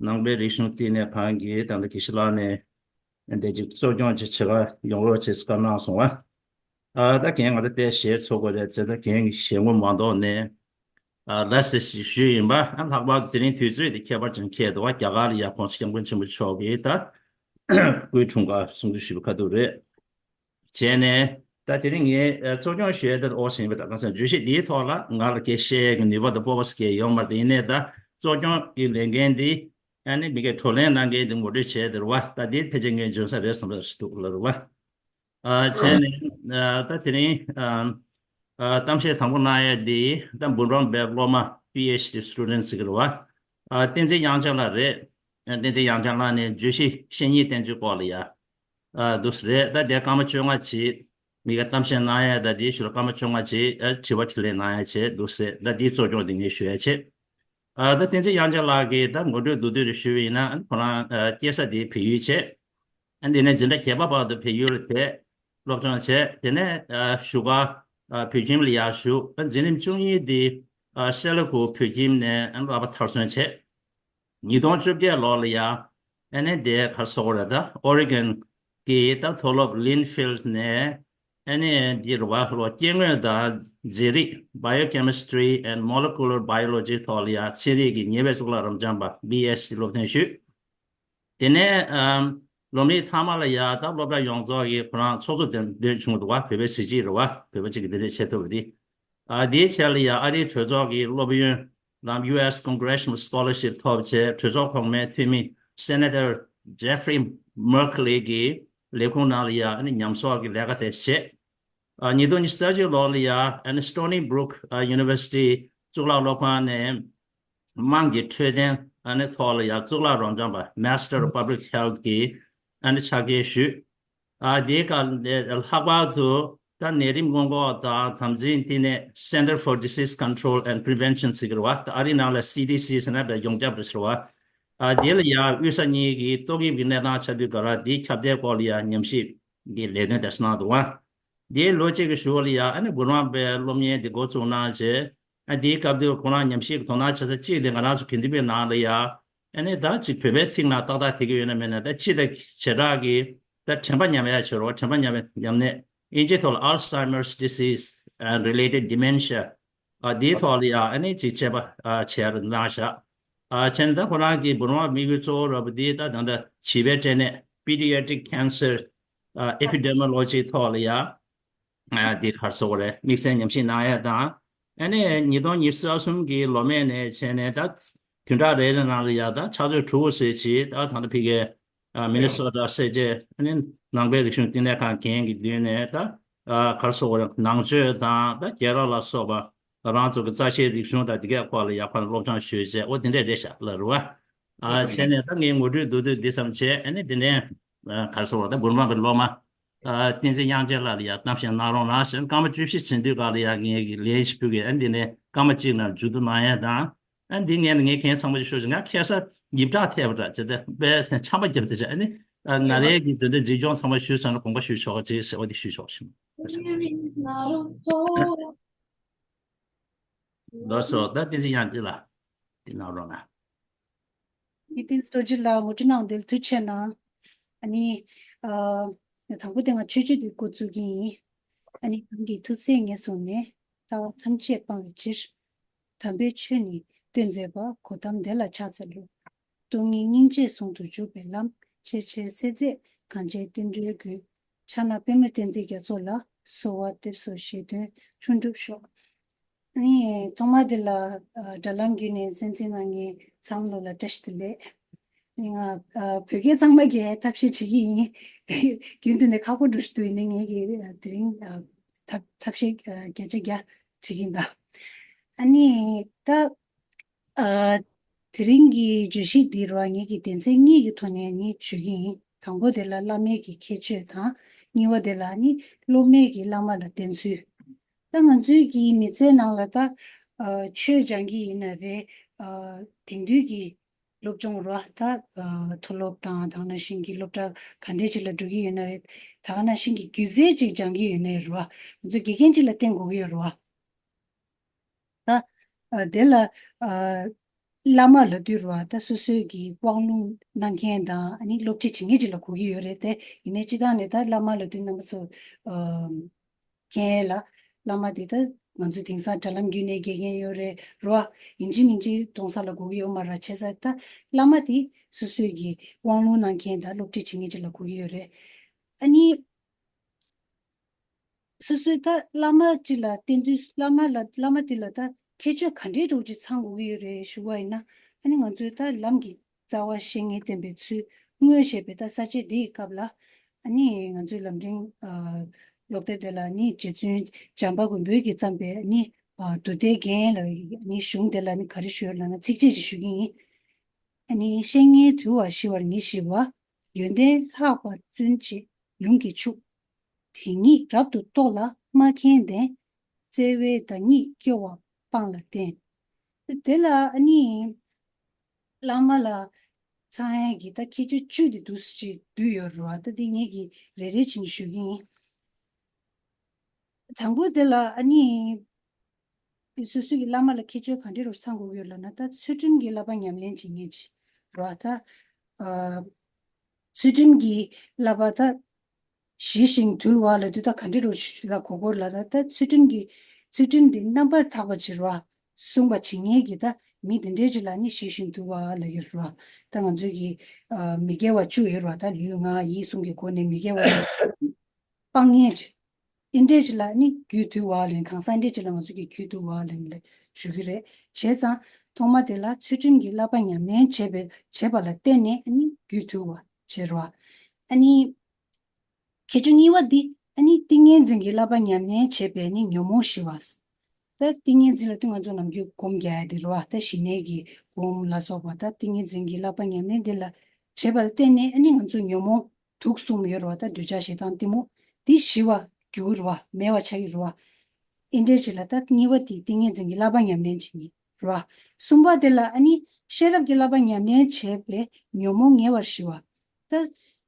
ནང་པའི་རིག་གཞུང་བསྟི་གནས་ཁང་གི་ད་ལྟ་དགེ་བཤེས་ལགས་ནས་འདི་ཅིག་གཙོ་སྐྱོང་ཅིག་བྱེད་ག་ཡོང་རོགས་བྱེད་བཀའ་གནང་སོང་བ། ཨ་ད་གན་ང་ཚོ་དེ་ཞལ་འཚོ་དགོས་རེད་ཟེར། ད་གན་གྱི་ཞལ་ངོ་མ་འདོགས་ནས་ཨ་ལགས་སེ་ཞུས་ཡིན་པ། ཨ་ལྷག་པར་དུ་དེ་རིང་དུས་ཚོད་དེ་ཁྱད་པར་ཅན་འཁེལ་འདུག་བ། རྒྱ་གར་ལ་ཡ་༸གོང་ས་༸སྐྱབས་མགོན་ཆེན་པོ་མཆོག་གི་ད་སྐུའི་འཁྲུངས་སྐར་གསུང་ཆོས་ཞུ་བའི་ཁ་ཐུག་རེད། བྱས་ནས་ད་དེ་རིང་ངས་ཨ་གཙོ་སྐྱོང་ཞུ་ཡས་དེ་ཨོ་ཞིག་ཡིན་པ་དང་གང་ཟག་བརྗོད་གཞི་འདིའི་ཐོག་ལ་ང་ལ་སྐད་བཤད་ཀྱི་ནུས་པ་དང་སྤོབས་པ་སྐད་ཡོད་མ་རེད། ཡིན་ནའི་ད་གཙོ་སྐྱོང་གི་ལས་འགན་འདི་ཨ་ནི་མི་སྒེར་བགྲོ་གླེང་གནང་མཁན་འདི་ངོ་སྤྲོད་བྱས་དེ་རེད་བ། ད་འདི་ཕལ་ཆེར་ངས་འཇོན་ས་རེད་བསམ་པ་ཞིག་འདུག་ལ་རེད་བ། ཨ་བྱས་ནས་ཨ་ད་དེ་རིང་ཨ་ཨ་གཏམ་བཤད་དང་པོ་གནང་ཡས་འདི་ད་འབུམ་རམས་པའི་སློབ་མ་པི་ཨེཆ་ཌི་སི་ཊུ་ཌེན་ཊི་ཟེར་གི་རེད་བ། ཨ་བསྟན་འཛིན་དབྱངས་འཆར་ལགས་རེད། ཨ་བསྟན་འཛིན་དབྱངས་འཆར་ལགས་ནས་བརྗོད་གཞི་བཤེས་གཉེན་བསྟེན་ཚུལ་སྐོར་ལ་ཡ། ཨ་འདུག་སེ་རེད། ད་དེ་སྐར་མ་བཅོ་ལྔ་བྱས། མི་ག་གཏམ་བཤད་གནང་ཡ་ད་དེའི་ཤུལ་ལ་སྐར་མ་བཅོ་ལྔ་བྱས། ཨ་དྲི་བ་དྲིས་ལན་གནང་ཡ་བྱས་འདུག་སེ། ད་དེའི་གཙོ་སྐྱོང་དེ་ངས་ཞུ་ཡ་བྱས། ཨ་ད་བསྟན་འཛིན་དབྱངས་འཆར་ལགས་ཀྱིས་ད་ངོ་སྤྲོད་མདོར་བསྡུས་རེ་ཞུས་པ་ཡིན་ན། ཨ་ཁོ་རང་ཨ་སྐྱེས་ས་དེ་བལ་ཡུལ་བྱས། ཨ་དེ་ནས་འཛིན་གྲྭ་བརྒྱད་པ་བར་དུ་བལ་ཡུལ་ལ་བསྡད། སློབ་སྦྱོང་བྱས། དེ་ནས་ཨ་བཞུགས་སྒར་ཨ་བོད་ཁྱིམ་ལ་ཡར་བཞུགས། ཨ་འཛིན་རིམ་བཅུ་གཉིས་དེ་ཨ་སེ་ལ་ཀུ་བོད་ཁྱིམ་ནས་ཨ་བསླབ་པ་མཐར་སོན་བྱས། ཉིས་སྟོང་བཅོ་བརྒྱད་ལོ་ལ་ཡ་ཨ་ནི་དེ་ག་རེ་ཟེར་དགོས་རེད། ད་ཨོ་རི་གོན་གྱི་ད་མཐོ་སློབ་ལིན་ཕིལ་ཌི་ནས་ཨ་ནི་འདི་རུ་བ་ལོ་སྐྱེ་དངོས་དང་རྫས་རིགས་Biochemistry and Molecular Biology ཐོག་ལ་ཡ་ཚན་རིག་གི་ཉེ་བའི་གཙུག་ལག་རབ་འབྱམས་པ་བི་ཨེཆ་ཌི་སློབ་ཐོན་ཞུས། དེ་ནས་ཨམ་ལོ་མའི་མཐའ་མ་ལ་ཡ་ད་སློབ་གྲྭ་ཡོངས་རྫོགས་ཀྱི་ཁོ་རང་ཚོགས་གཙོ་འདོན་འདོན་བྱུང་འདུག་བ། བོད་པའི་གཟི་བརྗིད་རེད་བ། བོད་པ་གཅིག་གིས་འདི་འདྲས་བྱེད་ཐུབ་པ་འདི། ཨ་དེའི་ཆེད་ལ་ཡང་ཨ་རིའི་གྲོས་ཚོགས་ཀྱི་སློབ་ཡོན་ནམ་U S Congressional Scholarship ཐོབ་བྱས་གྲོས་ཚོགས་གོང་མའི་འཐུས་མི་Senator Jeffrey Merkley གི་ལས་ཁུངས་ནང་ལ་ཡང་ཨ་ནི་ཉམས་གསོག་གི་ལས་ཀ་དེ་བྱས། ཨ་ཉིས་སྟོང་ཉི་ཤུ་རྩ་གཅིག་ལོ་ལ་ཡང་ཨ་ནི་Stony Brook University གཙུག་ལག་སློབ་ཁང་ནས་དམངས་ཀྱི་འཕྲོད་བསྟེན་ཨ་ནི་ཐོག་ལ་ཡང་གཙུག་ལག་རབ་འབྱམས་པ་Master of Public Health གི་ཨ་ནི་ཕྱག་འཁྱེར་ཞུས། ཨ་དེའི་སྐབས་ལས་ལྷག་པར་དུ་ད་ནད་རིམས་སྔོན་འགོག་དང་དམ་འཛིན་བསྟི་གནས་Center for Disease Control and Prevention ཟེར་གྱི་རེད་བ། ད་ཨ་རིའི་ནང་ལ་C D C ཟེར་ན་བས་ཡོངས་ཁྱབ་རེད་ཟེར་བ། ཨ་དེ་ལ་ཡང་དབུས་ས་གཉིས་ཀྱི་ཏོག་དབྱིབས་ཀྱི་གནས་སྟངས་ཆགས་དུས་སྐབས་ལ་དེའི་ཁྱབ་གདལ་སྐོར་ལ་ཡང་ཉམས་ཞིབ་ཀྱི་ལས་དོན་དེ་གནང་འདུག་བ། དེའི་ལོ་གཅིག་གི་གཞུག་ལ་ཡང་ཨ་ནི་བུ་རམ་པའི་སློབ་གཉེར་དེ་འགོ་བཙུགས་གནང་རྗེས། ཨ་དེའི་སྐབས་དུས་ཁོ་རང་ཉམས་ཞིབ་ཀྱི་དོ་སྣང་བྱེད་ས་གཅིག་དེ་ང་རང་ཚོ་དགེ་འདུན་པའི་ནང་ལ་ཡང་ཨ་ནི་ད་ཅིག་བོད་པའི་ཚིག་ནང་ཏག་ཏག་དེ་གི་ཡོད་ན་མེད་ན་ད་སྤྱི་དང་བྱེ་བྲག་གི་ད་དྲན་པ་ཉམས་ཡ་བྱེད་རོགས། དྲན་པ་ཉམས་ཡ་ཉམས་ནད་ཨིན་ཇི་ཐོག་ལ་Alzheimer's disease and related dementia ཨ་དེའི་ཐོག་ལ་ཡང་ཨ་ནི་ཅིག་དཔྱད་པ་ཨ་བྱས་ར་གནང་བཞག་ཨ་བྱས་ནས་ད་ཁོ་རང་གི་བུ་རམ་པ་དམིགས་ཡུལ་གཙོ་བོ་ར་བ་དེ་ད་ད་ད་བྱིས་པའི་སྐྲན་ནད་Pediatric Cancer ཨ་Epidemiology ཐོག་ལ་ཡང་ཨ་དེ་ག་རེ་ཟེར་དགོས་རེད། དམིགས་བསལ་ཉམས་ཞིབ་གནང་ཡ་དང་། ཨ་ནི་ཉིས་སྟོང་ཉི་ཤུ་རྩ་གསུམ་གི་ལོ་སྨད་ནས་བྱས་ནས་ད་བདུན་ཕྲག་རེ་རེ་ནང་ལ་ཡང་ད་ཕྱག་ཚོད་དྲུག་ཙམ་ཅིག་ད་ད་ལྟ་ཕ་གིའི་ཨ་མི་ནི་སོ་ཊ་སེར་བྱེས་ཨ་ནི་ནང་པའི་རིག་གཞུང་བསྟི་གནས་ཁང་འགན་གྱི་མདུན་ནས་ད་ཨ་ག་རེ་ཟེར་དགོས་རེད། ནང་ཆོས་དང་ད་རྒྱལ་རབས་ལ་སོགས་པ་རང་ཚོ་གི་རྩ་ཆེའི་རིག་གཞུང་དང་དེ་གའི་སྐོར་ལ་ཡར་ཁོ་ན་སློབ་སྦྱོང་ཞུས་བྱས་ཨོ་དེ་འདྲས་རེད་ཤག་ལབ་རེད་བ། ཨ་བྱས་ནས་ད་ངས་ངོ་སྤྲོད་མདོར་བསྡུས་འདི་ཙམ་བྱས། ཨ་ནི་དེ་ནས་ཨ་ག་རེ་ཟེར་དགོས་རེད། ད་བུ་རམ་པའི་སློབ་མ་ཨ་བསྟན་འཛིན་དབྱངས་ཅན་ལགས་ལ་ཡང་གཏམ་བཤད་གནང་རོགས་གནང་ཟེར། སྐར་མ་བཅུ་བཞི་ཕྱིན་དུས་སྐབས་ལ་ཡང་ངས་ཀྱི་ལན་ཞིག་ཕུལ་གི། ཨ་འདི་ནས་སྐར་མ་གཅིག་ནང་མཇུག་བསྡུ་གནང་ཡས་དང་། ཨ་འདི་ངས་ངས་ཁྱེད་ཚང་མ་ཞུ་ཞུ་ང་ཁ་སང་ཡིབ་བྲག་ཐེབས་པ་འདྲ་བྱས་ཏེ་དཔེ་ཆམ་པ་བརྒྱབ་དེ་བྱས། ཨ་ནི་ཨ་ང་རའི་གི་དེ་འདྲ་འཛིན་སྐྱོང་ཚང་མ་ཞུས་ཚར་ན་དགོངས་པ་ཞུས་ཆོག་ཅེས་ཟེར་བ་འདི་ཞུས་ཆོག་ཞིང་། ལགས་སོ། ད་བསྟན་འཛིན་དབྱངས་ཅན་ལགས་འདི་གནང་རོགས་གནང་། ཡིད་བརྟན་རྡོ་རྗེ་ལགས་ངོ་སྤྲོད་གནང་བ་འདི་ལ་ཐུགས་རྗེ་ཆེ་གནང་། ཨ་ནི་ཨ་དང་པོ་དེ་ང་མཆོད་བརྗོད་འདི་འགོ་འཛུགས་ཀྱི་ཡིན། ཨ་ནི་གང་གི་ཐུགས་བརྩེ་ངན་སོང་ནས། ལྟ་བ་ཐམས་ཅད་སྤང་བའི་ཕྱིར། དམ་པའི་ཆོས་ནི་སྟོན་མཛད་པ། གོ་ཏམ་དེ་ལ་ཕྱག་འཚལ་ལོ། སྟོང་ཉིད་སྙིང་རྗེ་ཟུང་དུ་འཇུག་པའི་ལམ། ཆེར་ཆེར་གསལ་མཛད་གངས་ཅན་བསྟན་འགྲོའི་མགོན། ཕྱག་ན་པདྨོ་བསྟན་འཛིན་རྒྱ་མཚོ་ལ། གསོལ་བ་འདེབས་སོ་བཞེད་དོན་ལྷུན་གྲུབ་ཤོག་ཨ་ནི་ཐོག་མ་དེ་ལ་ཨ་དྲ་ལམ་བརྒྱུད་ནས་གསན་གཟིགས་གནང་མཁན་ཚང་མ་ལོ་ལ་བཀྲ་ཤིས་བདེ་ལེགས། ཨ་ནི་ང་ཨ་བོད་སྐད་གཙང་མ་གིས་ཐབས་ཤེས་བྱེད་ཀྱི་ཡིན། རྒྱུན་དུ་ནས་ཁག་པོ་འགྲོ་བཞིན་འདུག་ཡིན་ནའི་ངས་ཀྱི་ཨ་དེ་རིང་ཨ་ཐབས་ཐབས་ཤེས་ཨ་བརྒྱ་ཆ་བརྒྱ་བྱེད་ཀྱི་ཡིན་ད། ཨ་ནི་ད། ཨ་དེ་རིང་གི་བརྗོད་གཞི་འདི་རུ་ངེད་ཀྱི་སྡེ་ཚན་གཉིས་ཀྱི་ཐོག་ནས་ནི་ཞུ་གི་ཡིན། དང་པོ་དེ་ལ་བླ་མའི་གི་ཁྱད་ཆོས་དང་། གཉིས་པ་དེ་ལ་ནི་སློབ་མའི་གི་བླ་མ་ལ་བསྟེན་ཚུལ། ད་ང་ཚོའི་གི་མི་ཚེའི་ནང་ལ་ད་ཨ་ཆོས་སྦྱང་གི་ཡིན་ན་རེད། ཨ་དེང་དུས་ཀྱི་སློབ་སྦྱོང་རུ་ད་ཨ་མཐོ་སློབ་དང་དེ་ནང་བཞིན་གྱི་སློབ་གྲྭ་ག་འདྲས་ཅིག་ལ་འགྲོ་གི་ཡོད་ན་རེད། དེ་ནང་བཞིན་གྱི་སྒྱུ་རྩལ་ཅིག་སྦྱང་གི་ཡོད་ན་རེད་རུ། ང་ཚོ་དགེ་རྒན་ཅིག་ལ་བསྟེན་དགོས་ཀྱི་ཡོད་རུ། ད་ཨ་དེ་ལ་ཨ་བླ་མ་ལབ་དུས་རུ་ད་སོ་སོའི་གི་དབང་ལུང་གནང་མཁན་དང་ཨ་ནི་སློབ་ཁྲིད་བྱེད་མཁན་ཅིག་ལ་གོ་གི་ཡོད་རེད་དེ། ཡིན་ནའི་སྤྱིར་བཏང་ནས་ད་བླ་མ་ལབ་དུས་རྣམ་པ་ཚོ་ཨ་མཁྱེན་ཡས་ལ་བླ་མ་དེ་ད་ང་ཚོ་དེང་སང་དྲ་ལམ་བརྒྱུད་ནས་དགེ་རྒན་ཡོད་རེད་རུ། ཡིན་གཅིག་མིན་གཅིག་གདོང་ས་ལ་གོ་གི་ཡོད་མ་རེད། བྱས་ཙང་ད་བླ་མ་དེ་སོ་སོའི་གི་དབང་ལུང་གནང་མཁན་དང་སློབ་ཁྲིད་བྱེད་མཁན་ཅིག་ལ་གོ་གི་ཡོད་རེད། ཨ་ནི། སོ་སོའི་ད་བླ་མ་ཅིག་ལ་བསྟེན་དུས་བླ་མ་ལ་བླ་མ་དེ་ལ་ད་ཁྱད་ཆོས་ག་འདྲའི་འདྲ་བོ་ཅིག་ཚང་དགོས་ཀྱི་ཡོད་རེད་ཞུ་བ་ཡིན་ན། ཨ་ནི་ང་ཚོའི་ད་ལམ་གྱི་རྩ་བ་བཤེས་གཉེན་བསྟེན་པའི་ཚུལ་དངོས་བཤད་པའི་ད་ས་བཅད་འདིའི་སྐབས་ལ། ཨ་ནི་ང་ཚོའི་ལམ་རིམ་ཨ་སློབ་དེབ་དེ་ལ་ནི་རྗེ་བཙུན་བྱམས་པ་མགོན་པོས་ཀྱིས་བརྩམས་པའི་ཨ་ནི་ཨ་མདོ་སྡེ་རྒྱན་ལ་ནི་གཞུང་དེ་ལ་ནི་ག་རེ་ཞུས་ཡོད་ལབ་ན་ཚིགས་བཅད་ཅིག་ཞུ་གི་ཡིན། ཨ་ནི་བཤེས་གཉེན་དུལ་བ་ཞི་བར་ངེས་ཤེས་པ། ཡོན་ཏན་ལྷག་པར་བརྩོན་བྱེད་ལུང་གིས་ཕྱུག་དེ་ཉིད་རབ་ཏུ་རྟོགས་ལ་མ་མཁྱེན་ལྡན། བརྩེ་བའི་བདག་ཉིད་སྐྱོ་བ་སྤངས་ལ་བསྟེན། དེ་ལ་ཨ་ནི་བླ་མ་ལ་ཚང་ཡས་ཀྱི་ད་ཁྱད་ཆོས་བཅུ་དེ་འདུག་སེ་ཅིག་བསྡུས་ཡོད་རེད་བ། ད་དེ་ངེད་ཀྱིས་རེ་རེ་བྱས་ནས་ཞུ་གི་ཡིན། དང་པོ་དེ་ལ་ཨ་ནི་སོ་སོའི་གི་བླ་མ་ལ་ཁྱད་ཆོས་ག་འདྲ་རུ་ཚང་དགོས་ཀྱི་ཡོད་ལབ་ན། ད་ཚུལ་ཁྲིམས་ཀྱི་བསླབ་པ་ཉམས་ལེན་བྱེད་མཁན་ཅིག་རེད་བ། ད་ཨ་ཚུལ་ཁྲིམས་ཀྱི་བསླབ་པ་ད་ཞི་ཞིང་དུལ་བ་ལབ་དུས་ད་ག་འདྲ་རུ་ལ་གོ་དགོས་ལབ་ན། ད་ཚུལ་ཁྲིམས་ཀྱི་ཚུལ་ཁྲིམས་དེ་རྣམ་པར་དག་པ་ཅིག་རེད་བ། སྲུང་བ་བྱེད་མཁན་གྱི་ད་མི་དེ་འདྲའི་ཅིག་ལ་ནི་ཞི་ཞིང་དུལ་བ་ལབ་ཀྱི་རེད་བ། ད་ང་ཚོའི་གི་ཨ་མི་དགེ་བ་བཅུ་ཡོད་རེད་བ། ད་ལུས་ངག་ཡིད་གསུམ་གྱི་སྒོ་ནས་མི་དགེ་བ་སྤང་མཁན་ཅིག་འདི་འདྲས་ཅིག་ལ་ནི་རྒྱུད་དུལ་བ་ལེན། གང་ཟག་འདི་འདྲས་ཅིག་ལ་ང་ཚོ་གི་རྒྱུད་དུལ་བ་ལེན་ལ་ཞུ་གི་རེད། བྱས་ཙང་ཐོག་མ་དེ་ལ་ཚུལ་ཁྲིམས་ཀྱི་བསླབ་པ་ཉམས་ལེན་བྱས་པའི་བྱས་པ་ལ་བརྟེན་ནས་ནི་རྒྱུད་དུལ་བ་བྱེད་རོགས། ཨ་ནི། ཁྱད་ཆོས་གཉིས་པ་འདི་ཨ་ནི་ཏིང་ངེ་འཛིན་གྱི་བསླབ་པ་ཉམས་ལེན་བྱས་པས་ནི་ཉོན་མོངས་ཞི་བ། ད་ཏིང་ངེ་འཛིན་ལབ་དུས་ང་ཚོ་ནམ་རྒྱུན་སྒོམ་རྒྱག་ཡ་དེ་རེད་བ། ད་ཞི་གནས་ཀྱི་སྒོམ་ལ་སོགས་པ། ད་ཏིང་ངེ་འཛིན་གྱི་བསླབ་པ་ཉམས་ལེན་དེ་ལ་བྱས་པ་ལ་བརྟེན་ནས་ཨ་ནི་ང་ཚོ་ཉོན་མོངས་དུག་གསུམ་ཡོད་རེད་བ། ད་འདོད་ཆགས་ཞེ་སྡང་གཏི་མུག་འདི་ཞི་བར་འགྱུར་གྱི་རེད་བ། མེད་པ་ཆགས་ཀྱི་རེད་བ། ཨེ་འདྲས་ཅིག་ལ་ད་གཉིས་པ་དེ་ཏིང་ངེ་འཛིན་གྱི་བསླབ་པ་ཉམས་ལེན་བྱེད་མཁན་རེད་བ། གསུམ་པ་དེ་ལ་ཨ་ནི་ཤེས་རབ་ཀྱི་བསླབ་པ་ཉམས་ལེན་བྱས་པས་ཉོན་མོངས་ཉེ་བར་ཞི་བ། ད་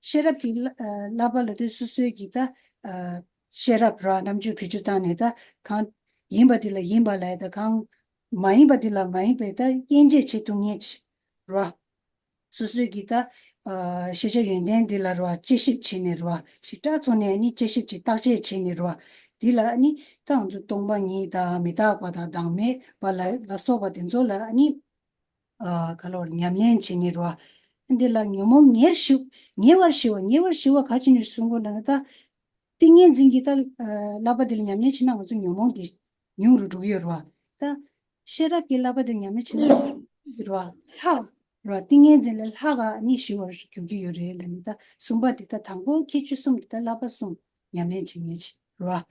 ཤེས་རབ་ཀྱི་བསླབ་ཨ་བསླབ་པ་ལབ་དུས་སོ་སོའི་གི་ད་ཨ་ཤེས་རབ་ར་རྣམ་དཔྱོད་བེད་སྤྱོད་བཏང་ནས་ད་གང་ཡིན་པ་དེ་ལ་ཡིན་པ་ལབ་ཡ་དང་། གང་མ་ཡིན་པ་དེ་ལ་མ་ཡིན་པའི་ད་དབྱེ་འབྱེད་བྱེད་ཐུབ་མཁན་ཅིག་ར། སོ་སོའི་གི་ད་ཨ་ཤེས་བྱ་ཡོན་ཏན་དེ་ལ་ར་དཔྱད་ཞིབ་བྱས་ནས་ར་ཞིབ་ཕྲ་ཐོག་ནས་ནི་དཔྱད་ཞིབ་ཅིག་བརྟག་དཔྱད་བྱས་ནས་ར། དེ་ལ་ནི་ད་ང་ཚོ་སྟོང་པ་ཉིད་དང་མི་རྟག་པ་དང་བདག་མེད་པ་ལ་ལ་སོགས་པ་དེ་ཚོ་ལ་ནི། ཨ་ག་ལོར་ཉམས་ལེན་བྱེད་ནི་རོ། འདི་ལ་ཉོན་མོངས་ཉེར་ཞི་ཉེ་བར་ཞི་བ། ཉེ་བར་ཞི་བ་ག་ཅི་ནས་གསུང་དགོས་ལབ་ན། ད་ཏིང་ངེ་འཛིན་གྱི་ད་ཨ་བསླབ་པ་འདི་ལ་ཉམས་ལེན་བྱེད་ན་ང་ཚོ་ཉོན་མོངས་འདི་ཉུང་རུ་འགྲོ་གི་ཡོད་རེད་བ། ད་ཤེས་རབ་ཀྱི་བསླབ་པ་འདི་ཉམས་ལེན་བྱེད་ན་རེད་བ། ལྷག་རེད་བ། ཏིང་ངེ་འཛིན་ལས་ལྷག་ག་ནི་ཞི་བར་འགྱུར་གྱི་ཡོད་རེད་ལབ་ནི། ད་གསུམ་པ་འདི་ད་དང་པོ་ཁྱད་ཆོས་གསུམ་འདི་ད་བསླབ་པ་གསུམ་ཉམས་ལེན་བྱེད་ངེས་ཅིག་རེད་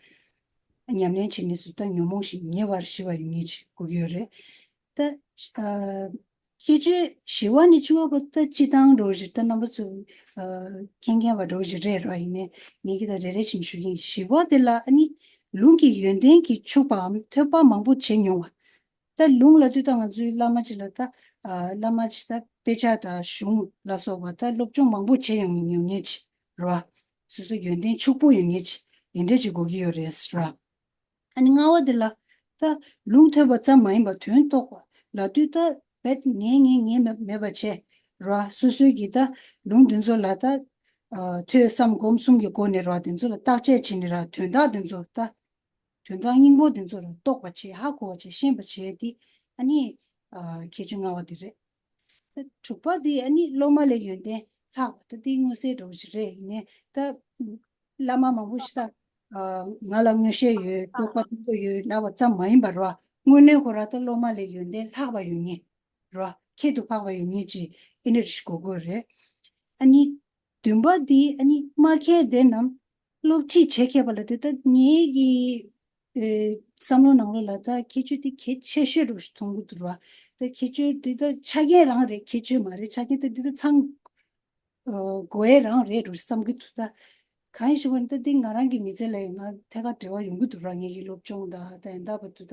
བ། ཉམས་ལེན་བྱེད་ངེས་སུ་ད་ཉོན་མོངས་ཤིག་ཉེ་བར་ཞི་བ་ཡོང་ངེས་ཅིག་དགོས་ཀྱི་ཡོད་རེད། ད་ཨ་ཁྱད་ཆོས་བཞི་པ་ནི་བཅུ་པ་བར་ད་སྤྱི་བཏང་འགྲོ་བཞིན། ད་རྣམ་པ་ཚོ་ཨ་མཁྱེན་མཁྱེན་པ་འགྲོ་བཞིན་རེད་ར། ཡིན་ནའི་ངེད་ཀྱིས་ད་རེ་རེ་བཞིན་ཞུ་གི་ཡིན། བཞི་པ་དེ་ལ་ཨ་ནི་ལུང་གི་ཡོན་ཏན་གྱིས་ཕྱུག་པའམ་ཐོས་པ་མང་པོ་བྱེད་མྱོང་བ། ད་ལུང་ལབ་དུས་ད་ང་ཚོའི་བླ་མ་ཅིག་ལ་ད་ཨ་བླ་མ་ཅིག་ད་དཔེ་ཆ་དང་གཞུང་ལ་སོགས་པ་ད་སློབ་སྦྱོང་མང་པོ་བྱེད་ཡོང་ཡོང་ངེས་ཅིག་ར། སོ་སོ་ཡོན་ཏན་ཕྱུག་པོ་ཡོང་ངེས་ཅིག་དེ་འདྲ་ཅིག་དགོས་ཀྱི་ཡོད་རེད་ར། ཨ་ནི་ལྔ་པ་དེ་ལ་ད་ལུང་ཐོས་པ་ཙམ་མ་ཡིན་པར་དོན་རྟོགས་པ་ལབ་དུས་ད་རྦད་ངས་ངས་ངས་མེད་མེད་པ་བྱས་ར། སོ་སོའི་གི་ད་ལུང་དེ་ཚོ་ལ་ད་ཨ་ཐོས་བསམ་སྒོམ་གསུམ་གྱི་སྒོ་ནས་ར་དེ་ཚོ་ལ་བརྟག་དཔྱད་བྱས་ནས་ར་དོན་དག་དེ་ཚོ་ད་དོན་དག་སྙིང་པོ་དེ་ཚོ་ལ་རྟོགས་པ་བྱས། ཧ་གོ་བ་བྱས། ཤེས་པ་བྱས་ཏེ་ཨ་ནི་ཨ་ཁྱད་ཆོས་ལྔ་པ་དེ་རེད། ད་དྲུག་པ་དེ་ཨ་ནི་སློབ་མ་ལས་ཡོན་ཏན་ལྷག་པ། ད་དེ་མངོན་གསལ་འདྲ་བོ་ཞིག་རེད། ཡིན་ནའི་ད་བླ་མ་མང་པོ་ཞིག་ད་ང་ལ་མངོན་ཤེས་ཡོད། རྟོགས་པ་མཐོན་པོ་ཡོད་ལབ་པ་ཙམ་མ་ཡིན་པ་ར། དངོས་གནས་ཁོ་རང་ད་སློབ་མ་ལས་ཡོན་ཏན་ལྷག་པ་ཡོད་མཁན་ར། ཁྱད་དུ་འཕགས་པ་ཡོད་མཁན་ཅིག་ཨེ་འདྲ་ཞིག་དགོས་ཀྱི་རེད། ཨ་ནི་བདུན་པ་འདི་ཨ་ནི་སྨྲ་མཁས་ལྡན་ནམ་སློབ་ཁྲིད་བྱེད་མཁས་པ་ལབ་དུས་ད་ངའི་གི་ཨེ་བསམ་བློ་ནང་ལོགས་ལ་ད་ཁྱད་ཆོས་འདི་གལ་ཆེ་ཤོས་འདྲ་བོ་ཞིག་མཐོང་གི་འདུག་ར། ད་ཁྱད་ཆོས་འདི་ད་ཆ་རྐྱེན་རང་རེད། ཁྱད་ཆོས་མ་རེད། ཆ་རྐྱེན་ད་འདི་ད་ཚང་ཨ་དགོས་ཡས་རང་རེད་འདྲ་བོ་ཞིག་བསམ་གྱི་འདུག་ད་གང་ཡིན་ཞུ་བ་ན་ད་འདི་ང་རང་གི་མི་ཚེ་ལ་ཡང་ང་ཐད་ཀར་འབྲེལ་བ་ཡོང་གི་འདུག་ར། ངེད་ཀྱི་སློབ་སྦྱོང་དང་ད་ཡིན་ད་བར་དུ་ད་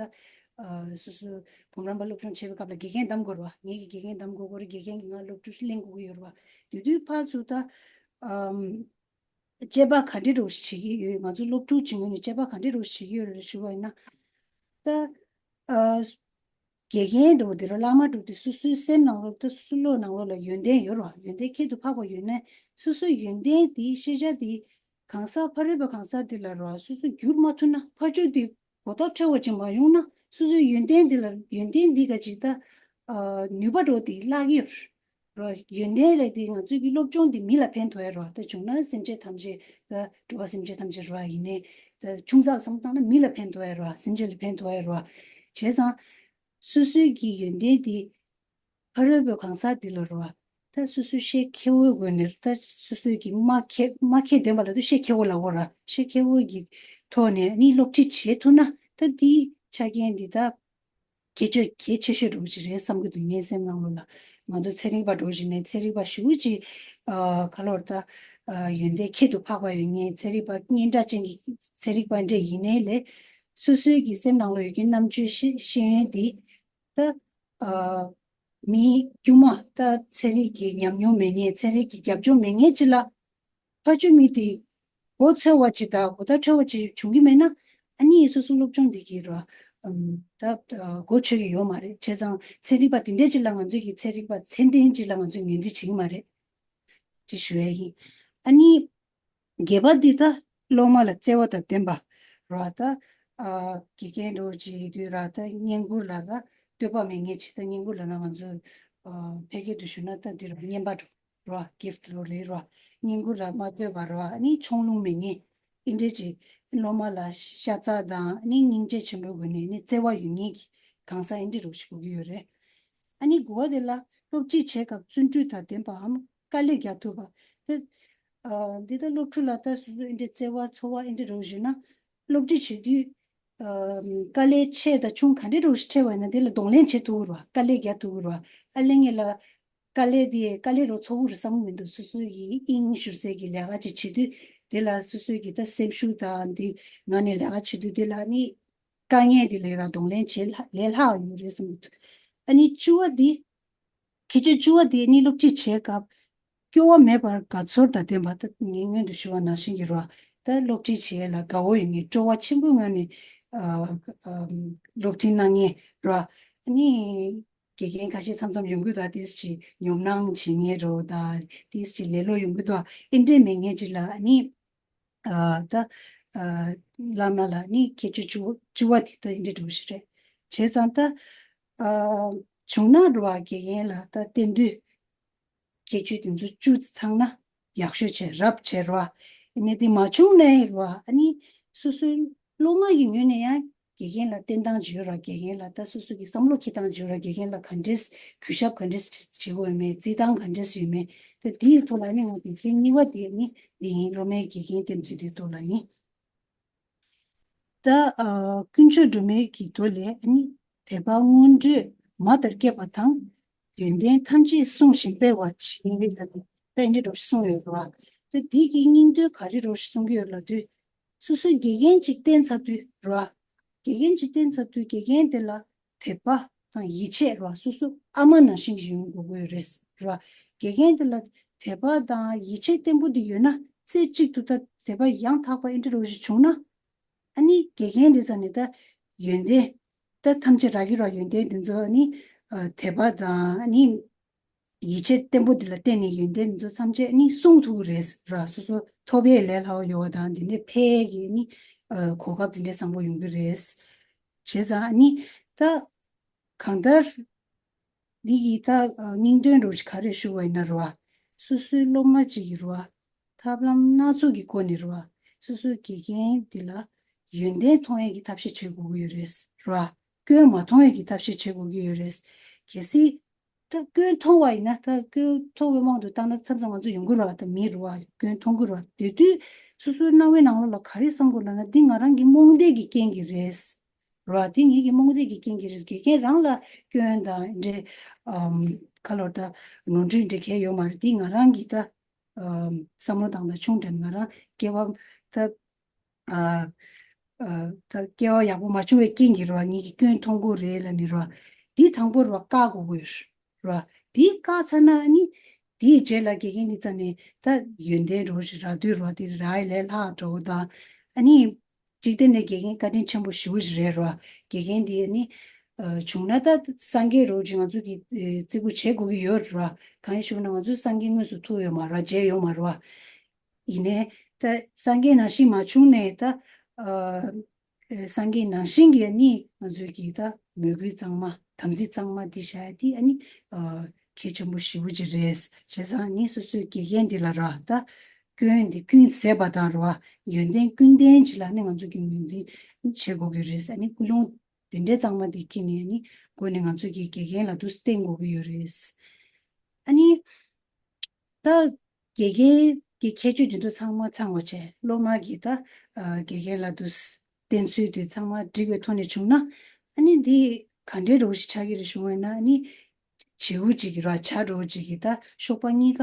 ཨ་སོ་སོ་འབུམ་རམས་པ་སློབ་སྦྱོང་བྱེད་པའི་སྐབས་ལ་དགེ་རྒན་གདམ་དགོས་རེད་བ། ངེད་ཀྱི་དགེ་རྒན་གདམ་དགོས་ཀྱི་རེད། དགེ་རྒན་གྱིས་ང་སློབ་ཕྲུག་གླེང་དགོས་ཀྱི་ཡོད་རེད་བ། དེ་དུས་ཕར་ཚུར་ད་ཨམ། དཔྱད་པ་ག་འདྲ་འདྲ་བོ་ཞིག་བྱེད་ཀྱི་ཡོད། ང་ཚོ་སློབ་ཕྲུག་ཅིག་ངོས་ནས་དཔྱད་པ་ག་འདྲ་འདྲ་བོ་ཞིག་བྱེད་ཀྱི་ཡོད་རེད་ཞུ་བ་ཡིན་ན། ད་ཨ་དགེ་རྒན་འདྲ་བོ་དེ་ར་བླ་མ་འདྲ་བོ་དེ་སོ་སོའི་སེམས་ནང་ལོགས། ད་སོ་སོའི་བློ་ནང་ལོགས་ལ་ཡོན་ཏན་ཡོད་རེད་བ། ཡོན་ཏན་ཁྱད་དུ་འཕགས་པ་ཡོད་ན་སོ་སོའི་ཡོན་ཏན་དེ་ཤེས་བྱ་དེ་གང་ཟག་ཕ་རོལ་པོ་གང་ཟག་དེ་ལ་ར་སོ་སོ་བསྒྱུར་མ་ཐུབ་ན། ཕར་ཕྱོགས་དེ་གོ་རྟོགས་འཕྲོད་པ་ཅིག་མ་ཡོང་ན་སོ་སོའི་ཡོན་ཏན་དེ་ལ་ཡོན་ཏན་འདི་ག་ཅིག་ད་ཨ་ནུས་པ་འདྲ་བོ་དེ་བརླག་གི་ཡོད་རེད། རོ། ཡོན་ཏན་ལས་དེ་ང་ཚོའི་གི་སློབ་སྦྱོང་དེ་མི་ལ་ཕན་ཐོགས་ཡ་རོ། ད་བྱུང་ན་སེམས་ཅན་ཐམས་ཅད་ད་འགྲོ་བ་སེམས་ཅན་ཐམས་ཅད་རོ། ཡིན་ནའི་ད་ཆུང་ཙག་བསམ་བཏང་ན་མི་ལ་ཕན་ཐོགས་ཡ་རོ། སེམས་ཅན་ལ་ཕན་ཐོགས་ཡ་རོ། བྱས་ཙང་སོ་སོའི་གི་ཡོན་ཏན་དེ་ཕ་རོལ་པོའི་གང་ཟག་དེ་ལ་རོ། ད་སོ་སོའི་ཤེས་མཁས་པོའི་སྒོ་ནས། ད་སོ་སོའི་གི་སྨྲ་མཁས་སྨྲ་མཁས་ལྡན་པ་ལབ་དུས་ཤེས་མཁས་པོ་ལབ་དགོས་ར། ཤེས་མཁས་པོའི་གི་ཐོག་ནས་ནི་སློབ་ཁྲིད་བྱེད་ཐུབ་ན། ད་དེའི་ཆ་རྐྱེན་འདི་ད་ཁྱད་ཆོས་གལ་ཆེ་ཤོས་འདྲ་བོ་ཞིག་རེད་བསམ་གྱི་འདུག་ངའི་སེམས་ནང་ལོགས་ལ། ང་ཚོ་ཚན་རིག་པ་འདྲ་བོ་ཞིག་ནས་ཚན་རིག་པ་ཞེ་པོ་ཅིག་ཨ་ག་ལོར་ད་ཨ་ཡོན་ཏན་ཁྱད་དུ་འཕགས་པ་ཡོད་མཁན་ཚན་རིག་པ་སྙན་གྲགས་ཅན་གྱི་ཚན་རིག་པ་འདྲ་ཡིན་ནའི་ལས། སོ་སོའི་གི་སེམས་ནང་ལོགས་ཡོད་མཁན་རྣམ་དཔྱོད་ཤེས་ཤེས་ཡོན་འདི་ད་ཨ་མི་དཀྱུས་མ། ད་ཚན་རིག་གི་ཉམས་མྱོང་མེད་མཁན། ཚན་རིག་གི་རྒྱབ་ལྗོངས་མེད་མཁན་ཅིག་ལ། ཕར་ཕྱོགས་མི་དེ་མགོ་ཚོས་པ་ཅིག་དང་གོ་བརྡ་འཕྲོད་པ་ཅིག་བྱུང་གི་མེད་ན། ཨ་ནི་སོ་སོ་སློབ་སྦྱོང་འདི་གི་ར་ཨམ་ད་ཨ་གོ་ཆོད་ཀྱི་ཡོད་མ་རེད། བྱས་ཙང་ཚན་རིག་པ་དེ་འདྲས་ཅིག་ལ་ང་ཚོས་ཀྱི་ཚན་རིག་པ་ཚད་ལྡན་ཅིག་ལ་ང་ཚོས་ངོས་འཛིན་བྱེད་ཀྱི་མ་རེད། ཅེས་ཞུ་ཡ་ཡིན། ཨ་ནི་བརྒྱད་པ་འདི་ད་སློབ་མ་ལ་བརྩེ་བ་དང་ལྡན་པ་ར། ད་ཨ་དགེ་རྒན་འདྲ་བོ་ཅིག་ཡིན་དུས་ར་ད་བསྙེན་བཀུར་ལ་ད་ལྟོས་པ་མེད་མཁན་ཅིག་ད་བསྙེན་བཀུར་ལབ་ན་ང་ཚོ་ཨ་ཕལ་སྐད་དུ་ཞུ་ན་ད་འདི་ར་བསྙེན་པ་འདྲ་ར། གིཕ་ཊི་ལོ་རེད་ར། བསྙེན་བཀུར་ལ་མ་ལྟོས་པ་ར། ཨ་ནི་ཆུང་ལུང་མེད་མཁན། ཨིན་འདྲས་ཅིག་སློབ་མ་ལ་ཤ་ཚ་དང་ནི་སྙིང་རྗེ་ཆེན་པོའི་སྒོ་ནས་ནི་བརྩེ་བ་ཡོད་མཁན་གྱི་གང་ཟག་ཨིན་འདྲས་རོགས་ཞིག་དགོས་ཀྱི་ཡོད་རེད། ཨ་ནི་དགུ་བ་དེ་ལ་སློབ་ཁྲིད་བྱེད་སྐབས་བརྩོན་འགྲུས་དང་ལྡན་པའམ་དཀའ་ལས་རྒྱག་ཐུབ་པ། དེ་ཨ་འདི་ལྟར་སློབ་ཕྲུག་ལ་ད་སོ་སོ་ཨིན་འདྲས་བརྩེ་བ་ཚོར་བ་ཨིན་འདྲས་རོགས་ཞུས་ན། སློབ་ཁྲིད་བྱེད་དུས་ཨ་དཀའ་ལས་ཆེ་དང་ཆུང་ག་འདྲས་རོགས་ཞིག་འཕྲད་པ་ཡིན་ན་དེ་ལ་གདོང་ལེན་བྱེད་ཐུབ་ཀྱི་རེད་བ། དཀའ་ལས་རྒྱག་ཐུབ་ཀྱི་རེད་བ། ཨ་ལས་ངེད་ལ་དཀའ་ལས་དེ་དཀའ་ལས་རོགས་ཚོར་གྱི་རེད་བསམ་གྱི་མི་འདུག་སོ་སོ་ཡི་དབྱིངས་ཞུ་སའི་གི་ལས་ཀ་ཅིག་བྱེད་དུས་དེ་ལ་སོ་སོའི་གི་ད་སེམས་ཤུགས་དང་འདི་ངང་ནས་ལས་ཀ་བྱེད་དུས་དེ་ལ་ནི་དཀའ་ངལ་དེ་ལས་ར་གདོང་ལེན་བྱེད་ལ་ལས་སླ་བ་ཡོད་རེད་བསམ་གྱི་འདུག་ཨ་ནི་བཅུ་བ་དེ། ཁྱད་ཆོས་བཅུ་བ་དེ་ནི་སློབ་ཁྲིད་བྱེད་སྐབས་སྐྱོ་བ་མེད་པར་དགའ་ཚོར་དང་ལྡན་པ། ད་ངས་སྔོན་དུ་ཞུ་བ་ནང་བཞིན་གྱི་རོ། ད་སློབ་ཁྲིད་བྱེད་ཡས་ལ་དགའ་བོ་ཡོད་མཁན་སྤྲོ་བ་ཆེན་པོའི་ངང་ནས་ཨ་ཨ་སློབ་ཁྲིད་གནང་མཁན་རོ། ཨ་ནི་དགེ་རྒན་ཁ་ཤས་མཚམས་མཚམས་ཡོང་གི་འདུག་ཏིས་ཅིག་ཉོབ་སྣང་བྱེད་མཁན་རོ། ད་ཏིས་ཅིག་ལེ་ལོ་ཡོང་གི་འདུག་ཨེ་འདྲས་མེད་མཁན་ཅིག་ལ་ཨ་ནི། ཨ་ད་ཨ་བླ་མ་ལ་ནི་ཁྱད་ཆོས་བཅུ་བཅུ་བ་དེ་ད་ཨེ་འདྲས་འགྲོ་ཞིག་རེད། བྱས་ཙང་ད་ཨ་བྱུང་ན་རོ་དགེ་རྒན་ལ་ད་བསྟེན་དུས་ཁྱད་ཆོས་དེ་ཚོ་བཅུ་ཚང་ན་ཡག་ཤོས་བྱས་རབ་བྱས་རོ། ཨ་ནི་དེ་མ་བྱུང་ནའི་རོ་ཨ་ནི་སོ་སོའི་སློབ་མ་གི་ངོས་ནས་ཡང་དགེ་རྒན་ལ་བསྟེན་སྟངས་ཅིག་ཡོད་ར། དགེ་རྒན་ལ་ད་སོ་སོ་གི་བསམ་བློ་འཁྱེར་སྟངས་ཅིག་ཡོད་ར། དགེ་རྒན་ལ་ག་འདྲས་གུས་ཞབས་ག་འདྲས་བྱེད་དགོས་ཡོད་མེད། བརྩི་སྟངས་ག་འདྲས་ཡོད་མེད། ད་དེའི་ཐོག་ལ་ནི་ང་དོན་ཚན་གཉིས་པ་དེ་ནི་འདི་ཡིན། སློབ་མའི་དགེ་རྒན་བསྟེན་ཚུལ་དེའི་ཐོག་ལ་ཡིན། ད་ཨ་དཀོན་མཆོག་སྒྲོལ་མའི་གི་མདོ་ལས་ནི་དད་པ་སྔོན་འགྲོས་མ་ལྟར་བསྐྱེད་པ་དང་། ཡོན་ཏན་ཐམས་ཅད་བསྲུང་ཞིང་སྤེལ་བར་བྱེད་ལ་ནི་ད་ཡིན་འདྲས་རོགས་ཞིག་གསུངས་ཡོད་ར། ད་འདི་གི་སྙིང་དོན་ག་རེ་རོགས་ཞིག་གསུང་གི་ཡོད་ལབ་དུས། སོ་སོའི་དགེ་རྒན་ཅིག་བསྟེན་ཚར་དུས་ར། དགེ་རྒན་ཅིག་བསྟེན་ཚར་དུས་དགེ་རྒན་དེ་ལ་དད་པ་དང་ཡིད་ཆེས་ར་སོ་སོ་ཨ་མ་ནང་བཞིན་ཞིག་ཡོང་དགོས་ཀྱི་ཡོད་རེད་ར། དགེ་རྒན་དེ་ལ་དད་པ་དང་ཡིད་ཆེས་བརྟན་པོ་དེ་ཡོད་ན་རྩེ་གཅིག་ཏུ་ད་དད་པ་ཡང་དག་པ་ཨེ་འདྲས་རོགས་ཞིག་བྱུང་ན། ཨ་ནི་དགེ་རྒན་དེ་ཚོ་ནི་ད་ཡོན་ཏན་ད་ཐམས་ཅད་རག་གི་ར། ཡོན་ཏན་དེ་ཚོ་ནི་ཨ་དད་པ་དང་ཨ་ནི་ཡིད་ཆེས་བརྟན་པོ་འདི་ལ་བརྟེན་ནས་ཡོན་ཏན་འདི་ཚོ་ཐམས་ཅད་ནི་སྲུང་ཐུབ་ཀྱི་རེད་ར། སོ་སོ་ཐོབ་ཡས་ལས་སླ་བ་ཡོད་པ་དང་འདི་འདྲའི་འཕེལ་ཡས་ཀྱི་ནི་ཨ་གོ་སྐབས་འདི་འདྲའི་བཟང་པོ་ཡོང་གི་རེད། བྱས་ཙང་ནི་ད་གང་ལྟར་འདི་གི་ད་ཨ་སྙིང་དོན་རུ་ག་རེ་ཞུ་བ་ཡིན་ན་རུ་བ། སོ་སོའི་སློབ་མ་གཅིག་གི་རུ་བ། ཐབས་ལམ་སྣ་ཚོགས་ཀྱི་སྒོ་ནས་རུ་བ། སོ་སོའི་དགེ་རྒན་འདི་ལ་ཡོན་ཏན་མཐོང་ཡས་ཀྱི་ཐབས་ཤེས་བྱེད་དགོས་ཀྱི་ཡོད་རེད་རུ་བ། སྐྱོན་མ་མཐོང་ཡས་ཀྱི་ཐབས་ཤེས་བྱེད་དགོས་ཀྱི་ཡོད་རེད། གལ་སྲིད། ད་སྐྱོན་མཐོང་བ་ཡིན་ན་ད་སྐྱོན་མཐོང་བའི་དབང་དུ་བཏང་ན་མཚམས་མཚམས་ང་ཚོ་ཡོང་གི་རེད་བ། ད་མི་རེད་བ། སྐྱོན་མཐོང་གི་རེད་བ། དེ་དུས་སོ་སོའི་སྣང་བའི་ནང་ལོགས་ལ་ག་རེ་བསམ་དགོས་ལབ་ན་འདི་ང་རང་གི་རྨོངས་དད་ཀྱི་རྐྱེན་གྱིས་རེད། རེད་བ། འདི་ངེད་ཀྱི་རྨོངས་དད་ཀྱི་རྐྱེན་གྱིས་རེད། དགེ་རྒན་རང་ལ་སྐྱོན་དང་འདྲེ་ཨམ་ཁ་ལོར་ད་ནོར་འཁྲུལ་འདྲེ་གལ་ཡོད་མ་རེད། འདི་ང་རང་གི་ད་ཨམ་བསམ་བློ་བཏང་ད་ཆུང་དྲན་ང་རང་སྐྱེ་བ་ད། ཨ་ཨ་ད་སྐྱེ་བ་ཡག་པོ་མ་བྱུང་བའི་རྐྱེན་གྱིས་རོ་ངེད་ཀྱི་སྐྱོན་མཐོང་གི་རེད་ལབ་ནི་རོ། འདི་དང་པོ་རོ་བཀག་དགོས་ཀྱི་ཡོད་རོ། འདི་བཀག་ཚར་ན་ནི་དེའི་རྗེས་ལ་དགེ་རྒན་འདི་རྩ་ནས་ད་ཡོན་ཏན་རོ་ཞིག་རག་དུས་རོ་དེ་རག་ཡས་ལས་སླ་འགྲོ་གི་དང་། ཨ་ནི་འཇིག་རྟེན་ནས་དགེ་རྒན་བཀའ་དྲིན་ཆེན་པོ་ཞེ་པོ་ཞིག་རེད་རོ། དགེ་རྒན་འདི་ནི་ཨ་བྱུང་ན་ད་སངས་རྒྱས་རོ་ཅིག་ང་ཚོ་གི་ཨེ་བརྩི་བཀུར་བྱེད་དགོས་ཀྱི་ཡོད་རོ། གང་ཡིན་ཞུ་ན་ང་ཚོ་སངས་རྒྱས་དངོས་སུ་ཐུག་ཡོད་མ་རོ། མཇལ་ཡོད་མ་རོ། ཡིན་ནའི་ད་སངས་རྒྱས་ནང་བཞིན་མ་བྱུང་ནའི་ད་ཨ་ཨེ་སངས་རྒྱས་ནང་བཞིན་གྱི་ནི་ང་ཚོའི་གི་ད་མོས་གུས་གཙང་མ་དམ་ཚིག་གཙང་མ་འདི་བྱ་ཡ་དེ་ཨ་ནི་ཨ་གལ་ཆེན་པོ་ཞེ་པོ་ཅིག་རེད། བྱས་ཙང་ནི་སོ་སོའི་དགེ་རྒན་འདི་ལ་ར་ད་སྐྱོན་འདི་ཀུན་ཟད་པ་དང་ར་ཡོན་ཏན་ཀུན་ལྡན་ཅིག་ལ་ནི་ང་ཚོ་གི་ངོས་འཛིན་བྱེད་དགོས་ཀྱི་རེད། ཨ་ནི་ཀུན་སློང་དེ་འདྲའི་གཙང་མ་འདི་འཁྱེར་ནས་ནི་སྒོ་ནས་ང་ཚོ་གི་དགེ་རྒན་ལ་འདུག་སེ་བསྟེན་དགོས་ཀྱི་ཡོད་རེད། ཨ་ནི། ད་དགེ་རྒན་གྱི་ཁྱད་ཆོས་དེ་ཚོ་ཚང་མ་ཚང་བ་བྱས་སློབ་མ་གིས་ད་ཨ་དགེ་རྒན་ལ་དུ་བསྟེན་ཚུལ་དེ་ཚང་མ་འགྲིག་པའི་ཐོག་ནས་བྱུང་ན། ཨ་ནི་འདི་ག་འདྲའི་རོགས་ཤིག་ཆགས་ཀྱི་རེད་བྱུང་བས་ན། ཨ་ནི་བྱིའུ་གཅིག་གི་ར་བྱ་རོགས་གཅིག་གིས་ད་གཤོག་པ་གཉིས་ཀ་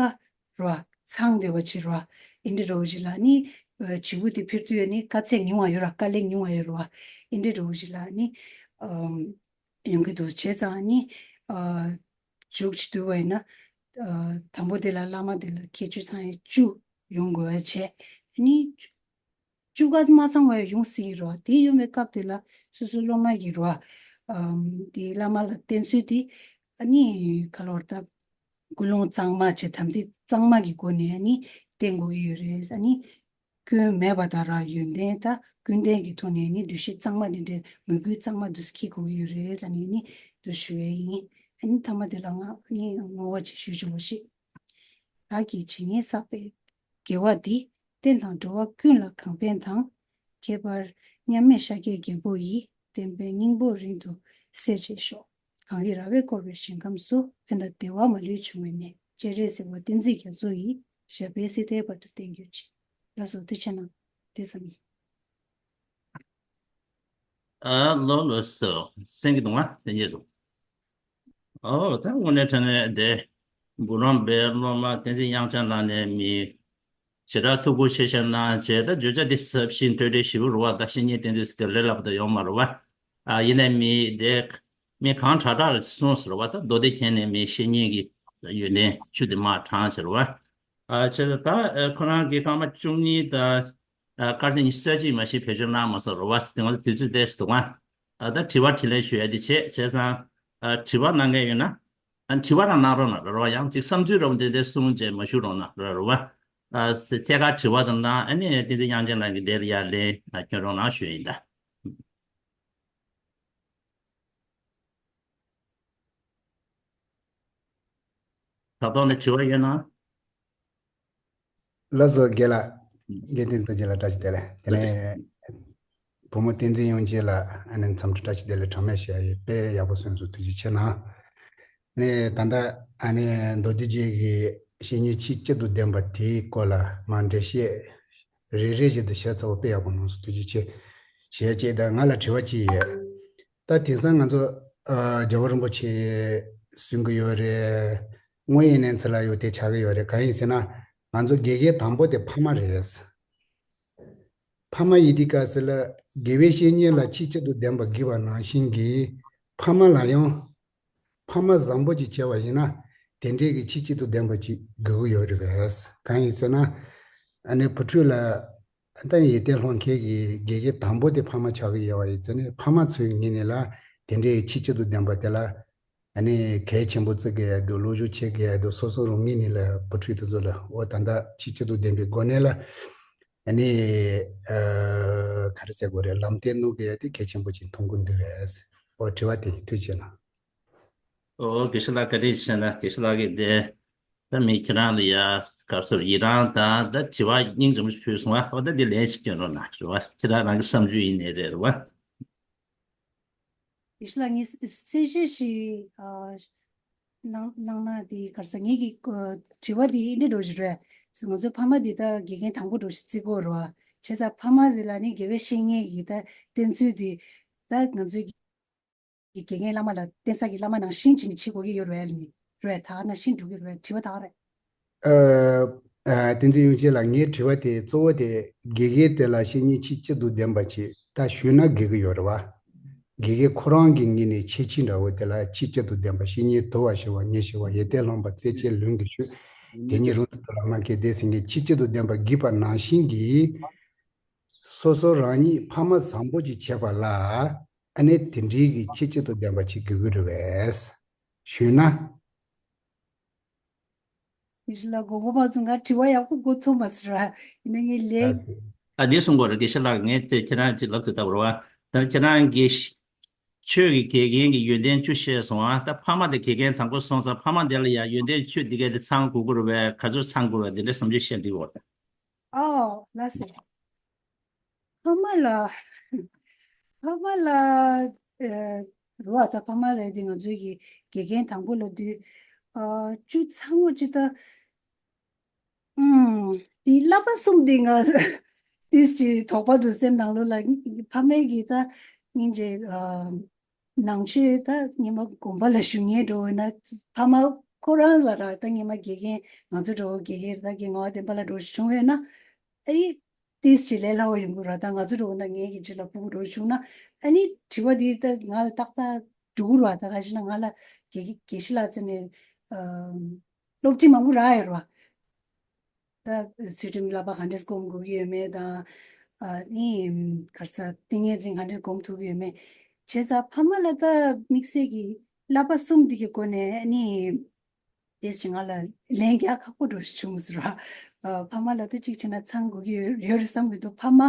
ར་ཚང་བསྡད་པ་བྱེད་ར། ཨེ་འདྲའི་རོགས་ཤིག་ལ་ནི་ཨ་བྱིའུ་དེ་ཕེབས་དུས་ནི་དཀའ་ཚེགས་མྱོང་བ་ཡོད་ར། དཀའ་ལས་མྱོང་བ་ཡོད་ར། ཨེ་འདྲའི་རོགས་ཤིག་ལ་ནི་ཨམ་ཡོང་གི་འདུག་བྱས་ཙང་ནི་ཨ། མཇུག་ཅིག་བསྡུ་བ་ཡིན་ན། ཨ་དང་པོ་དེ་ལ་བླ་མ་དེ་ལ་ཁྱད་ཆོས་ཚང་ཡས་བཅུ་ཡོང་དགོས་པ་བྱས། ཨ་ནི་བཅུ་ཀ་མ་ཚང་བ་ཡང་ཡོང་སྲིད་རོ། དེ་ཡོང་བའི་སྐབས་དེ་ལ་སོ་སོའི་སློབ་མ་གིས་རོ། ཨམ་དེ་བླ་མ་ལ་བསྟེན་ཚུལ་དེ་ཨ་ནི་ག་ལོར་ད་ཀུན་སློང་གཙང་མ་བྱས་དམ་ཚིག་གཙང་མ་གི་སྒོ་ནས་ཨ་ནི་བསྟེན་དགོས་ཀྱི་ཡོད་རེད། ཨ་ནི། སྐྱོན་མེད་པ་དང་ར་ཡོན་ཏན་དང་ཀུན་ལྡན་གྱི་ཐོག་ནས་ནི་འདུ་ཤེས་གཙང་མ་འདི་འདྲའི་མོས་གུས་གཙང་མ་འདུ་སྐྱེ་དགོས་ཀྱི་ཡོད་རེད་ལ་ནི་ནི་འདུ་ཞུ་ཡས་ཡིན། ཨ་ནི་ཐ་མ་དེ་ལ་ང་ནི་བསྔོ་བ་ཅིག་ཞུ་ཆོག་པ་ཞིག་བདག་གིས་ཇི་སྙེད་བསགས་པའི་དགེ་བ་འདི། རྟེན་དང་འགྲོ་བ་ཀུན་ལ་གང་ཕན་དང་། ཁྱད་པར་མཉམ་མེད་ཤཱཀྱའི་རྒྱལ་པོ་ཡིས། བསྟན་པའི་སྙིང་པོ་རིང་དུ་གསལ་བྱེད་ཤོག། གངས་རི་ར་བས་བསྐོར་བའི་ཞིང་ཁམས་སུ། ཕན་དང་བདེ་བ་མ་ལུས་འབྱུང་བའི་གནས། སྤྱན་རས་གཟིགས་དབང་བསྟན་འཛིན་རྒྱ་མཚོ་ཡི། ཞབས་པད་སྲིད་མཐའི་བར་དུ་བརྟན་གྱུར་ཅིག། ལགས་སོ། དུས་ཆེན་ནང་དེ་ཙམ་ཡིན། ཨ་ལོ་ལོ་སོ། སེང་གེ་གདོང་ང་དེ་ཉེས་སོང་། ཨོ་ད་དངོས་གནས་དྲང་གནས་དེ། འབུམ་རམས་པའི་སློབ་མ་བསྟན་འཛིན་དབྱངས་འཆར་ལགས་ནས་མི། ཞེ་དྲག་ཐུགས་ཁུར་ཆེ་བཞེས་གནང་བྱས། ད་བརྗོད་བྱ་འདི་ཟབ་ཞིང་ཐོས་གྲོལ་ཞེ་པོ་རེད་བ། ད་བཤེས་གཉེན་བསྟེན་ཚུལ་དེ་ལས་སླ་པོ་ད་ཡོད་མ་རེད་བ། ཨ་ཡིན་ནའི་མི་དེ། མི་གང་དྲག་དྲག་རེད་གསུངས་སོང་རེད་བ། ད་མདོ་སྡེ་མཁྱེན་ནས་མི་བཤེས་གཉེན་གྱི་ཡོན་ཏན་བཅུ་དེ་མར་དྲངས་བྱས་རེད་བ། ཨ་བྱས་ཙང་ད་ཁོ་རང་གི་སྐར་མ་བཅུ་གཉིས་དང་། ཨ་སྐར་ཆ་ཉི་ཤུ་རྩ་གཅིག་མ་ཞིག་བེད་སྤྱོད་གནང་མ་སོང་རེད་བ། དེ་སྔ་དུས་ཚོད་ཏོག་ཙམ་འདུག་ཨ། ཨ་ད་དྲི་བ་དྲིས་ལན་ཞུ་ཡ་དེ་བྱས། བྱས་ཙང་། ཨ་དྲི་བ་གནང་མཁན་ཡོད་ན། ཨ་དྲི་བ་རང་གནང་རོགས་གནང་རེད་བ། ཡང་ཅིག་བསམ་ཚུལ་རོབ་འདི་འདྲ་གསུངས་བྱས་མ་ཞུ་རོགས་གནང་རེད་བ། ཨ་ཐད་ཀར་དྲི་བ་དང་ནང་ཨ་ནི་བསྟན་འཛིན་དབྱངས་ཅན་ལགས་ཀྱི་འདིར་ཡར་ལན་སྐྱོན་རོགས་གནང་ཞུ་ཡ་ཡིན་ད། ད་དུང་ནི་དྲི་བ་ཡོད་ན། ལགས་སོ་རྒན་ལགས། རྒན་བསྟན་འཛིན་རྡོ་རྗེ་ལགས་བཀྲ་ཤིས་བདེ་ལེགས། དེ་ནས་བུ་མོ་བསྟན་འཛིན་དབྱངས་ཅན་ལགས་ཨ་ནི་འཚམས་འདྲི་བཀྲ་ཤིས་བདེ་ལེགས་གྲངས་མེད་ཞུ་ཡ་ཡོད། དཔེ་ཡག་པོ་གསུངས་སོང་། ཐུགས་རྗེ་ཆེ་གནང་། ནས་ད་ལྟ་ཨ་ནི་མདོ་སྡེ་རྒྱན་གྱི་བཤེས་གཉེན་ཆོས་བཅུད་དང་ལྡན་པ་དེའི་སྐོར་ལ་མར་འགྲེལ་བཤད་རེ་རེ་བཞིན་དུ་ཞུས་ཚར་བ་དཔེ་ཡག་པོ་གནང་སོང་། ཐུགས་རྗེ་ཆེ། ཞུ་ཡ་གཅིག་དང་ང་ལ་དྲི་བ་གཅིག་ཡོད། ད་དེང་སང་ང་ཚོ་ཨ་རྒྱལ་བ་རིན་པོ་ཆེ་གསུང་གི་ཡོད་རེད། དངོས་ཡོད་གནས་ཚུལ་ལ་ཡོད་དེ་ཆགས་ཀྱི་ཡོད་རེད། གང་ཡིན་ཟེར་ན་ང་ཚོ་དགེ་རྒན་དང་པོ་དེ་ཕ་མ་རེད། ཕ་མ་ཡིན་དུས་སྐབས་སུ་ལ་དགེ་བའི་བཤེས་གཉེན་ལ་ཆོས་བཅུད་དང་ལྡན་པ་དགོས་པ་ནང་བཞིན་གྱི་ཕ་མ་ལ་ཡང་ཕ་མ་བཟང་པོ་ཅིག་བྱས་པ་ཡིན་ན་དེ་འདྲའི་གི་ཆོས་བཅུད་དང་ལྡན་པ་ཅིག་དགོས་ཀྱི་ཡོད་རེད་པས། གང་ཡིན་ཟེར་ན་ཨ་ནི་བུ་ཕྲུག་ལ་ད་ཡོན་ཏན་སློང་མཁན་གྱི་དགེ་རྒན་དང་པོ་དེ་ཕ་མ་ཆགས་ཀྱི་ཡོད་པ་ཡིན་ཙང་ནས་ཕ་མ་ཚོའི་ངོས་ནས་ལ་དེ་འདྲའི་ཆོས་བཅུད་དང་ལྡན་པ་དེ་ལ་ཨ་ནི་གལ་ཆེན་པོ་བརྩི་དགོས་ཡ་འདུག་བློ་སྦྱོང་བྱེད་དགོས་ཡ་འདུག་སོ་སོ་རང་ངོས་ནས་ལ་བུ་ཕྲུག་དེ་ཚོ་ལ་འོ་ད་ལྟ་ཆོས་བཅུད་དང་ལྡན་པའི་སྒོ་ནས་ལ་ཨ་ནི་ཨ་ག་རེ་ཟེར་དགོས་རེད། ལམ་སྟོན་གནང་དགོས་ཡ་དེ་གལ་ཆེན་པོ་ཅིག་མཐོང་གི་འདུག་བས། འོ་དྲི་བ་དེ་ཡིན། ཐུགས་རྗེ་ཆེ་གནང་། ཨོ་དགེ་བཤེས་ལགས་བཀའ་དྲིན་ཆེ་གནང་། དགེ་བཤེས་ལགས་ཀྱིས་དེ་ད་མི་ཁྱེད་རང་ལ་ཡ་ག་རེ་ཟེར་ཡི་རང་དང་ད་དྲི་བ་སྙིང་རྗེ་མོ་ཞིག་ཕུལ་སོང་བ། འོ་ད་འདི་ལན་ཞིག་སྐྱོན་རོགས་གནང་རེད་བ། ཁྱེད་རང་རང་གི་བསམ་ཚུལ་ཡིན་ནའི་རེད་རེད་བ། དགེ་བཤེས་ལགས་ངས་གསལ་བཤད་ཞིག་ཨ་གནང་གནང་ན་དེ་ག་རེ་ཟེར། ངེད་ཀྱི་ཨ་དྲི་བ་དེ་འདི་འདྲ་འདྲ་ཞིག་རེད། སོ་ང་ཚོའི་ཕ་མ་དེ་ད་དགེ་རྒན་དང་པོ་འདྲ་ཞིག་བརྩི་གི་ཡོད་རེད་བ། བྱས་ཙང་ཕ་མ་དེ་ལ་ནི་དགེ་བའི་བཤེས་གཉེན་གྱི་ད་བསྟེན་ཚུལ་དེ་ད་ང་ཚོའི་གི་དགེ་རྒན་བླ་མ་ལ་བསྟེན་ས་གི་བླ་མ་ནང་བཞིན་བྱས་ནས་བྱེད་དགོས་ཀྱི་ཡོད་རེད་ལ་ནི་རེད། ད་ནང་བཞིན་འགྲོ་གི་རེད། དྲི་བ་ད་རེད། ཨ་ཨ་བསྟན་འཛིན་དབྱངས་ཅན་ལགས། ངའི་དྲི་བ་དེ་གཙོ་བོ་དེ་དགེ་རྒན་དེ་ལ་བཤེས་གཉེན་ཆོས་བཅུད་དང་ལྡན་པ་ཅིག་ད་ཞུས་ན་དགེ་གི་ཡོད་རེད་བ། དགེ་རྒན་ཁོ་རང་གི་ངོས་ནས་ཁྱད་ཆོས་འདྲ་བོ་དེ་ལ་ཆོས་བཅུད་དང་ལྡན་པ་བཤེས་གཉེན་དུལ་བ་ཞི་བ་ཉེར་ཞི་བ་ཡོན་ཏན་སློང་པ་རྩེ་གཅིག་ལུས་ཀྱི་ཤུགས་དེ་ཉིད་རང་དུ་དུལ་བ་སྨྲ་མཁས་བདེ་གསལ་མཁན་ཆོས་བཅུད་དང་ལྡན་པ་དགོས་པ་ནང་བཞིན་གྱི་སོ་སོ་རང་ཉིད་ཕ་མ་བཟང་པོ་ཅིག་བྱེད་པ་ལ་ཨ་ནི་དེ་འདྲའི་གི་ཆོས་བཅུད་དང་ལྡན་པ་ཅིག་དགོས་ཀྱི་རེད་པས། ཞུས་ན། ཡེ་ཤེས་ལགས་མགོ་སྐོར་མ་བཙུགས། ང་དྲི་བ་ཡག་པོ་མགོ་ཚོས་མ་སོང་ར། ཡིན་ན་ངས་ལན། ཨ་འདི་གསུང་དགོས་རེད། དགེ་བཤེས་ལགས། ངས་དེ་ཁྱེད་རང་ཅིག་ལབ་ཐུབ་ཐབས་རེད་བ། ད་ཁྱེད་རང་གིས་ཆོས་ཀྱི་དགེ་རྒན་གྱི་ཡོན་ཏན་བཅུ་བཤད་སོང་ཨ། ད་ཕ་མ་དེ་དགེ་རྒན་དང་པོ་སོང་ཙང་ཕ་མ་དེ་ལ་ཡང་ཡོན་ཏན་བཅུ་འདི་གས་དེ་ཚང་དགོས་ཀྱི་རེད་པས། ག་ཚོད་ཚང་དགོས་རེད། དེ་འདྲའི་བསམ་ཚུལ་བཤད་འདི་འོ། ཨོ་ལགས་སེ། ཕ་མ་ལ། ཕ་མ་ལ། ཨ་རོ་ཨ་ད་ཕ་མ་ལ་དེ་ང་ཚོའི་གི་དགེ་རྒན་དང་པོ་ལབ་དུས། ཨ་བཅུ་ཚང་བ་ཅིག་ད། ཨུམ། དེ་བསླབ་པ་གསུམ་དེ་ང་ཏིས་ཅིག་དོགས་པ་འདུག་སེམས་ནང་ལོགས་ལ། ཕ་མའི་གི་ད་སྙིང་རྗེ། ཨ་ནང་ཆོས་ད་ཉི་མ་དགོན་པ་ལ་ཞུགས་མཁན་འདྲ་བོ་ཡིན་ན་ཕ་མ་ཁོ་རང་ལ་ར་ད་ཉི་མ་དགེ་རྒན་ང་ཚོ་འདྲ་བོ་དགེ་རྒན་རེད། ད་དགེ་ངོ་བ་ལྡན་པ་ལ་འགྲོ་བྱུང་ཡོད་ན་ཨེ་ཏིས་ཅིག་ལས་སླ་བོ་ཡོང་གི་ར། ད་ང་ཚོ་འདྲ་བོ་ན་ངའི་གི་ཅིག་ལ་ཕྲུ་གུ་འགྲོ་བྱུང་ན་ཨ་ནི་དྲི་བ་འདི་ད་ང་ལ་ཏག་ཏག་འགྲོ་གི་ར། ད་ག་ཞིག་ན་ང་ལ་དགེ་དགེ་བཤེས་ལགས་ཚོ་ནས་ཨ་སློབ་ཁྲིད་མང་པོ་རག་ཡོད་ར། ད་ཚུལ་ཁྲིམས་བསླབ་པ་ག་འདྲས་སྒོམ་དགོས་ཀྱི་ཡོད་མེད་དང་། ཨ་ནི་ག་རེ་ཟེར། ཏིང་ངེ་འཛིན་ག་འདྲས་སྒོམ་ཐུབ་ཀྱི་ཡོད་མེད། བྱས་ཙང་ཕ་མ་ལ་ད་དམིགས་བསལ་གྱི་བསླབ་པ་གསུམ་འདི་གི་སྒོ་ནས་ཨ་ནི་དེ་ཞིག་ང་ལ་ལན་རྒྱག་ཁག་པོ་འདྲ་ཞིག་བྱུང་ཟེར་བ། ཨ་ཕ་མ་ལ་ད་གཅིག་བྱས་ན་ཚང་དགོས་ཀྱི་ཡོད་ཡོད་རེད་བསམ་གྱི་འདུག་ཕ་མ་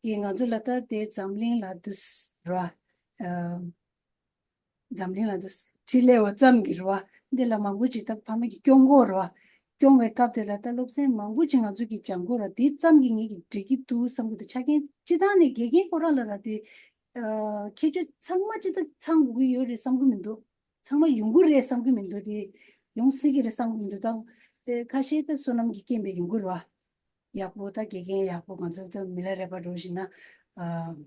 གིས་ང་ཚོ་ལ་ད་དེ་འཛམ་གླིང་ལ་འདུག་ཟེར་བ། ཨ། འཛམ་གླིང་ལ་འདུག་ཕྲིན་ལས་འོ་ཙམ་གྱི་རེད་བ། འདི་ལ་མང་པོ་ཅིག་ད་ཕ་མ་གིས་སྐྱོང་གི་ཡོད་རེད་ སྐྱོང་བའི་སྐབས་དེ་ལ་ད་སློབ་ཚན་མང་པོ་ཅིག་ང་ཚོ་གི་སྦྱང་དགོས་ར། དེ་ཙམ་གྱིས་ངེད་ཀྱིས་འགྲིག་གི་འདུག་བསམ་གྱི་འདུག་ཆ་རྐྱེན་སྤྱི་བཏང་ནས་དགེ་རྒན་ཁོ་རང་ལ་ར་དེ་ཨ་ཁྱད་ཆོས་ཚང་མ་སྤྱི་བཏང་ཚང་དགོས་ཀྱི་ཡོད་རེད་བསམ་གྱི་མི་འདུག་ཚང་མ་ཡོང་གི་རེད་བསམ་གྱི་མི་འདུག་དེ་ཡོང་སྲིད་ཀྱི་རེད་བསམ་གྱི་མི་འདུག་ད་དེ་ཁ་ཤས་ད་བསོད་ནམས་ཀྱི་རྐྱེན་པས་ཡོང་གི་རེད་བ། ཡག་པོ་ད་དགེ་རྒན་ཡག་པོ་ང་ཚོ་ད་མི་ལ་རས་པ་འགྲོ་བཞིན་ན་ཨ།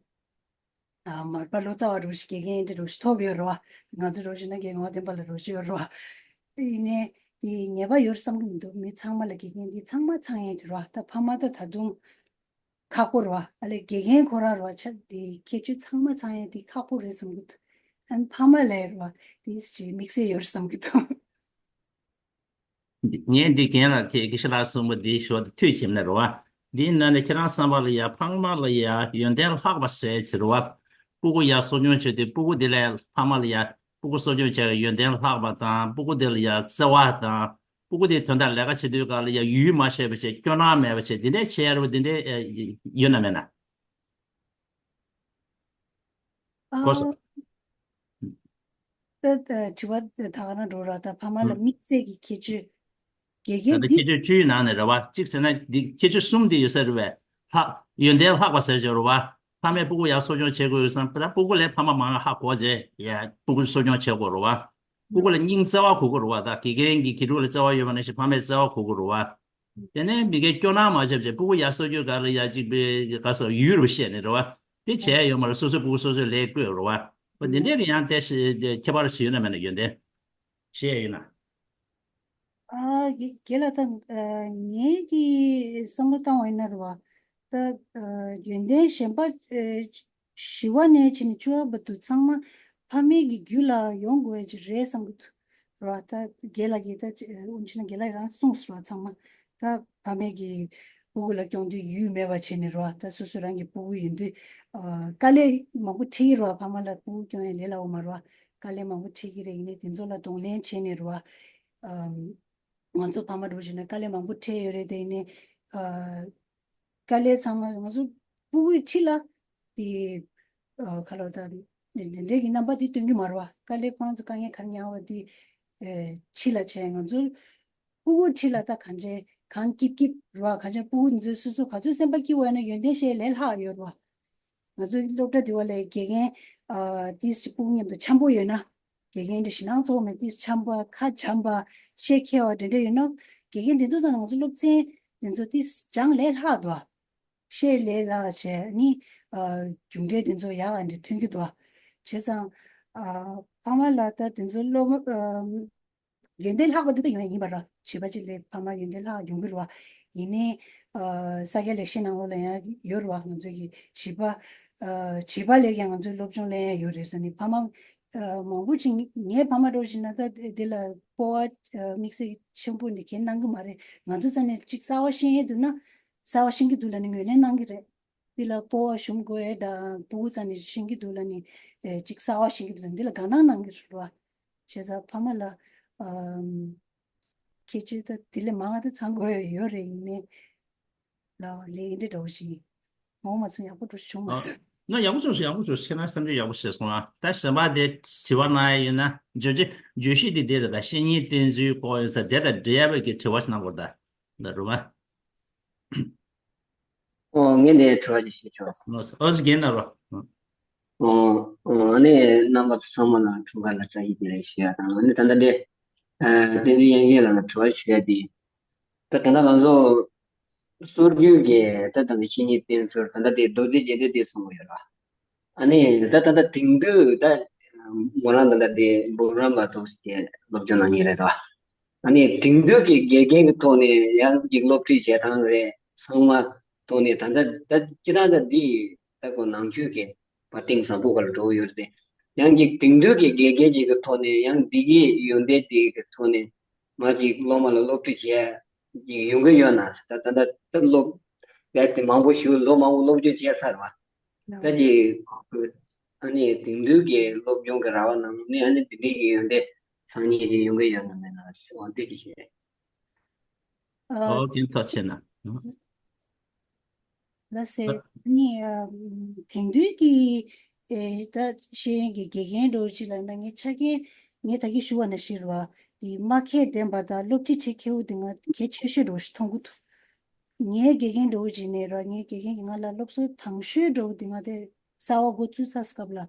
ཨ་མར་པ་ལོ་ཙཱ་བ་རོ་ཞིག་དགེ་རྒན་འདི་རོ་ཞིག་ཐོབ་ཡོད་རོ། ང་ཚོ་རོ་ཞིག་ན་དགེ་རྒན་བ་དེ་འབའ་ལ་རོ་ཞིག་ཡོད་རོ། ཡིན་ནའི་དེ་ངེས་པ་ཡོད་བསམ་གྱི་མི་འདུག་མི་ཚང་མ་ལ་དགེ་རྒན་འདི་ཚང་མ་ཚང་ཡས་དེ་རོ། ད་ཕ་མ་ད་ད་དུང་ཁག་པོ་རོ། ཨ་ལས་དགེ་རྒན་ཁོ་རང་རོ་ཆ་དེ་ཁྱད་ཆོས་ཚང་མ་ཚང་ཡས་དེ་ཁག་པོ་རེད་བསམ་གྱི་འདུག་ཨ་ནི་ཕ་མ་ལ་རོ་དེ་ཅི་དམིགས་བསལ་ཡོད་བསམ་གྱི་འདུག་ངས་འདི་རྒན་ལགས་ཁྱེད་དགེ་བཤེས་ལགས་གསུངས་པ་འདི་ཞོར་དུ་ཐུགས་ཁྱེར་ནས་རེད་བ། འདིའི་ནང་ནས་ཁྱེད་རང་བསམ་པ་ལ་ཡ་ཕ་མ་ལ་ཡ་ཡོན་ཏན་ལྷག་པ་ཟེར་ཚེ་རེད་བ། སྤུ་གུ་ཡ་གསོ་སྐྱོང་བྱེད་དུས་སྤུ་གུ་འདི་ལས་ཕ་མ་ལ་ཡ་སྤུ་གུ་གསོ་སྐྱོང་བྱེད་ཡོན་ཏན་ལྷག་པ་དང་སྤུ་གུ་འདི་ལ་ཡ་བརྩེ་བ་དང་སྤུ་གུ་འདི་དོན་དག་ལས་ཀ་བྱེད་དུས་སྒང་ལ་ཡ་ཡུལ་མ་ཤེས་པ་བྱེད་སྐྱོ་སྣང་མེད་པ་བྱེད་འདི་འདྲས་བྱེད་ཡ་རེད་བ། འདི་འདྲས་ཡོད་ན་མེད་ན། གོ་སོང་། ད་ད་དྲི་བ་ད་ག་ན་འགྲོ་ར། ད་ཕ་མ་ལ་དམིགས་བསལ་གྱི་ཁྱད་ཆོས་དགེ་ད་རྒན་ལྟ་འདི། ཁྱད་ཆོས་བཅུའི་ནང་ནས་རེད་བ། གཅིག་ཟེར་ན་འདི་ཁྱད་ཆོས་གསུམ་འདི་ཡོད་ས་རེད་བས། ལྷག་ཡོན་ཏན་ལྷག་པ་ཟེར་ཆོག་རེད་བ། ཕ་མས་སྤུ་གུ་ཡར་གསོ་སྐྱོང་བྱེད་དགོས་ཡོད་བསམ་ད་སྤུ་གུ་ལས་ཕ་མ་མང་ང་ཧ་གོ་རྗེས་ཡ་སྤུ་གུ་གསོ་སྐྱོང་བྱེད་དགོས་རེད་བ། སྤུ་གུ་ལ་སྙིང་བརྩེ་བ་དགོས་ཀྱི་རེད་བ། ད་དགེ་རྒན་གྱི་དགེ་ཕྲུག་ལ་བརྩེ་བ་ཡོད་པ་ནང་བཞིན་ཕ་མས་བརྩེ་བ་དགོས་ཀྱི་རེད་བ། དེ་ནས་མི་སྒེར་སྐྱོ་སྣང་མ་བྱེད་བྱས་སྤུ་གུ་ཡར་གསོ་རྒྱུ་ག་ལ་ཡར་གཅིག་པའི་ག་སོ་ཡུལ་རུ་བཤད་ནས་རེད་བ། དེ་བྱས་ཡོད་མ་རེད། སོ་སོའི་སྤུ་གུ་སོ་སོས་ལས་བསྐོས་རེད་བ། འོ་དེ་འདྲའི་གི་ཡང་དེ་ཞེ་ཁྱད་པར་ཞིག་ཡོད་ན་མེད་ན་ཡོན་ཏན་བཤད་ཡོད་ན། ཨ་དགེ་དགེ་ལགས་ད་ཨ་ངེད་ཀྱིས་བསམ་བློ་བཏང་བ་ཡིན་ན་རེད་བ། ད་ཨ་ཡོན་ཏན་གཞན་པ་ཨ་བཞི་བ་ནས་བྱས་ནས་བཅུ་བ་བར་དུ་ཚང་མ་ཕ་མེས་ཀྱི་རྒྱུད་ལ་ཡོང་དགོས་ཀྱི་རེད་བསམ་གྱི་འདུག་ར། ད་རྒན་ལགས་ཀྱིས་ད་དབུ་ཆེ་ན་རྒན་ལགས་རང་གསུངས་སོང་ར། ཚང་མ་ད་ཕ་མེས་ཀྱི་སྤུ་གུ་ལ་སྐྱོང་དུས་ཡུལ་མེད་པ་བྱས་ནས་ར། ད་སོ་སོ་རང་གི་སྤུ་གུ་ཡིན་དུས་ཨ་དཀའ་ལས་མང་པོ་འཕྲད་ཀྱི་ར། ཕ་མ་ལ་སྤུ་གུ་སྐྱོང་ཡ་ལས་སླ་བོ་མ་ར། དཀའ་ལས་མང་པོ་འཕྲད་ཀྱི་རེད། ཡིན་ནའི་དེ་ཚོ་ལ་གདོང་ལེན་བྱས་ནས་ར། ཨ་ང་ཚོ་ཕ་མ་འགྲོ་བཞིན་ན་དཀའ་ལས་མང་པོ་འཕྲད་ཡོད་རེད། དེ་ཡིན་ནའི་ཨ། དཀའ་ལས་ཚང་མ་ང་ཚོ་སྤུ་གུའི་འཁྲིས་ལ་དེ་ཨ་ཁ་ལོ་ད་འདི་འདྲའི་གི་རྣམ་པ་དེ་སྟོན་གྱི་མ་རེད་བ། དཀའ་ལས་ཁོ་རང་ཚོ་དཀའ་ངལ་ག་རེ་མྱངས་བ་དེ་ཨེ་འཁྲིས་ལ་བྱས། ང་ཚོ་སྤུ་གུའི་འཁྲིས་ལ་ད་གང་བྱས་གང་སྐྱིབ་སྐྱིབ་རེད་བ། གང་བྱས་སྤུ་གུ་འདི་ཚོ་སོ་སོ་ག་ཚོད་སེམས་པ་སྐྱིད་པོ་ཡོད་ན་ཡོན་ཏན་བཤད་ལས་ལྷག་ཡོད་རེད་བ། ང་ཚོའི་སློབ་གྲྭ་འདི་བ་ལས་དགེ་རྒན་ཨ་ཏིས་ཅིག་སྤུ་གུ་མཉམ་དུ་འཆམ་པོ་ཡོད་ན། དགེ་རྒན་འདི་ཞེད་སྣང་ཚ་པོ་མེད། ཏིས་འཆམ་པ་ཁ་འཆམ་པ་ཤེད་མཁས་པ་དེ་འདྲ་ཡོད་ན་དགེ་རྒན་དེ་ཚོ་ཚང་ང་ཚོ་སློབ་ཚན་དེ་ཚོ་ཏིས་སྦྱང་ལས་ལྷག་འདུག་ཤེད་ལས་ལྷག་བྱས་ནི་ཨ་རྒྱུ་འབྲས་དེ་ཚོ་ཡག་ཨ་འདྲ་ཐོན་གྱི་འདུག་བྱས་ཙང་ཨ་ཕ་མ་ལ་ད་དེ་ཚོ་སློབ་མ་ཨ། ཡོན་ཏན་ལྷག་པ་འདི་ད་ཡོང་ཡ་ཡིན་པ་ར། བྱིས་པ་ཅིག་ལས་ཕ་མ་ཡོན་ཏན་ལྷག་ཡོང་གི་རེད་བ། ཡིན་ནའི་ཨ་ས་སྐྱ་ལེགས་བཤད་ནང་ལོགས་ལ་ཡང་ཡོད་རེད་བ། ང་ཚོ་གི་བྱིས་པ་ཨ་བྱིས་པ་ལས་ཀྱང་ང་ཚོའི་སློབ་སྦྱོང་ལེན་ཡ་ཡོད་རེད་ཟེར་ནས་ཕ་མ་ཨ་མང་པོ་ཅིག་ངའི་ཕ་མ་འདྲ་བོ་ཞིག་ན་ད་དེ་ལ་སྤོབས་པ་ཨ་དམིགས་བསལ་ཆེན་པོ་འདི་གས་གནང་གི་མ་རེད། ང་ཚོ་རྩ་ནས་ཅིག་གསར་པ་ཤེས་ཡས་འདུག་ན་གསར་པ་ཤེས་ཀྱི་འདུག་ལབ་ནས་ངོས་ལེན་གནང་གི་རེད། འདི་ལ་སྤོབས་པ་ཞུམ་དགོས་ཡས་དང་སྤུ་གུ་རྩ་ནས་ཤེས་ཀྱི་འདུག་ལབ་ནས་ཨེ་ཅིག་གསར་པ་ཤེས་ཀྱི་འདུག་ལབ་འདི་ལ་དགའ་སྣང་གནང་གི་རེད་བ། བྱས་ཙང་ཕ་མ་ལ་ཨམ་ཁྱད་ཆོས་ད་དེ་ལས་མང་ང་ད་ཚང་དགོས་ཡོད་རེད། ཡིན་ནའི་ལ་ལས་འདི་འདྲ་བོ་ཞིག་ངོ་མ་ཚོ་ཡག་པོ་འགྲོ་བྱུང་མ་ཨ། སོང་། ང་ཡག་པོ་བྱུང་སོང་། ཡག་པོ་བྱུང་སོང་། ཁྱེད་རང་བསམ་ཚུལ་ཡག་པོ་བཤད་སོང་ཨ། ད་གཞན་པ་དེ་དྲི་བ་གནང་ཡ་ཡོད་ན་བརྗོད་གཞི་བརྗོད་གཞི་དེ་དེ་རེད། ད་བཤེས་གཉེན་བསྟེན་ཚུལ་སྐོར་ཡོད་ས་དེ་དང་འབྲེལ་བའི་གི་དྲི་བ་ཞིག་གནང་དགོས་རེད། ད་ད་རུ་མ། ཨོ་ངས་འདི་དྲི་བ་ཅིག་བཤད་ཆོག་ཨོ་ཨོ་ཟི་རྒན་ལ་རོ། ཨོ་ཨོ་ཨ་ནི་རྣམ་པ་ཚོ་ཚང་མ་ལ་འཁྲུངས་སྐར་ལ་བཀྲ་ཤིས་བདེ་ལེགས་ཞུ་ཡ་དང་། ཨ་ནི་ད་ལྟ་འདི་ཨ་བསྟན་འཛིན་དབྱངས་ཅན་ལགས་ལ་དྲི་བ་ཞུ་ཡ་འདི། ད་ད་ལྟ་ང་ཚོ་སྲོལ་རྒྱུན་གྱི་ད་ད་ལྟ་བཤེས་གཉེན་བསྟེན་ཚུལ་ད་ལྟ་འདི་མདོ་སྡེ་རྒྱན་སྡེ་འདི་གསུང་གི་ཡོད་ལ། ཨ་ནི་ད་ད་ལྟ་དེང་དུས་ད་མོ་རང་ད་ལྟ་དེ་འབུམ་རམས་པ་ཐོག་ཞིག་སློབ་སྦྱོང་གནང་མཁན་རེད་དོ། ཨ་ནི་དེང་དུས་ཀྱི་དགེ་རྒན་གྱི་ཐོག་ནས་ཡང་ཅིག་སློབ་ཁྲིད་བྱེད་སྟངས་རེད་ཚང་མ་ཐོག་ནས་ད་ལྟ་ད་སྤྱིར་བཏང་ད་འདི་ད་ཁོ་ནང་ཆོས་ཀྱི་བར་སྟེང་བཟང་པོ་ག་ལ་འགྲོ་གི་ཡོད་རེད། ཡང་ཅིག་དེང་དུས་ཀྱི་དགེ་རྒན་ཅིག་གི་ཐོག་ནས་ཡང་འདི་གའི་ཡོན་ཏན་དེ་གི་ཐོག་ནས་མ་ཅིག་སློབ་མ་ལ་སློབ་ཁྲིད་བྱེད་ཡ་ཅིག་ཡོང་གི་ཡོད་ན་ཟེར། ད་ད་ད་ད་སློབ་ཡ་དེ་མང་པོ་ཞིག་ལོ་མང་པོ་སློབ་སྦྱོང་བྱས་ཚར་བ། ད་ཅི་ཨ་ནི་དེང་དུས་ཀྱི་སློབ་སྦྱོང་གི་ར་བ་ནང་ནས་ཨ་ནི་དེ་འདྲའི་གི་ཡོན་ཏན་འཚང་རྙེད་ཅིག་ཡོང་གི་ཡོད་ན་མེད་ན་ཟེར་བ་འདི་ཅིག་བཤད། ཨ། ཨོ་ཀེ། ཐུགས་རྗེ་ཆེ་གནང་། ལགས་སེ། ཨ་ནི་ཨ་དེང་དུས་ཀྱི་ཨེ་ད་ཤེས་ཡོན་གྱི་དགེ་རྒན་འདྲ་བོ་ཅིག་ལ་ན་ངས་ཆ་རྐྱེན་ ངས་ད་གིན་ཞུ་བ་ནང་བཞིན་རེད་བ། དེ་མ་མཁས་ལྡན་པ་དང་སློབ་ཁྲིད་བྱེད་མཁས་པོ་དེ་ང་གལ་ཆེ་ཤོས་འདྲ་བོ་ཞིག་མཐོང་གི་འདུག་ངའི་དགེ་རྒན་འདྲ་བོ་ཅིག་ནས་ར། ངའི་དགེ་རྒན་གྱིས་ང་ལ་སློབ་གསོ་དྭངས་ཤོས་འདྲ་བོ་དེ་ང་དེ་གསར་བ་འགོ་བཙུགས་ཚར་སྐབས་ལ།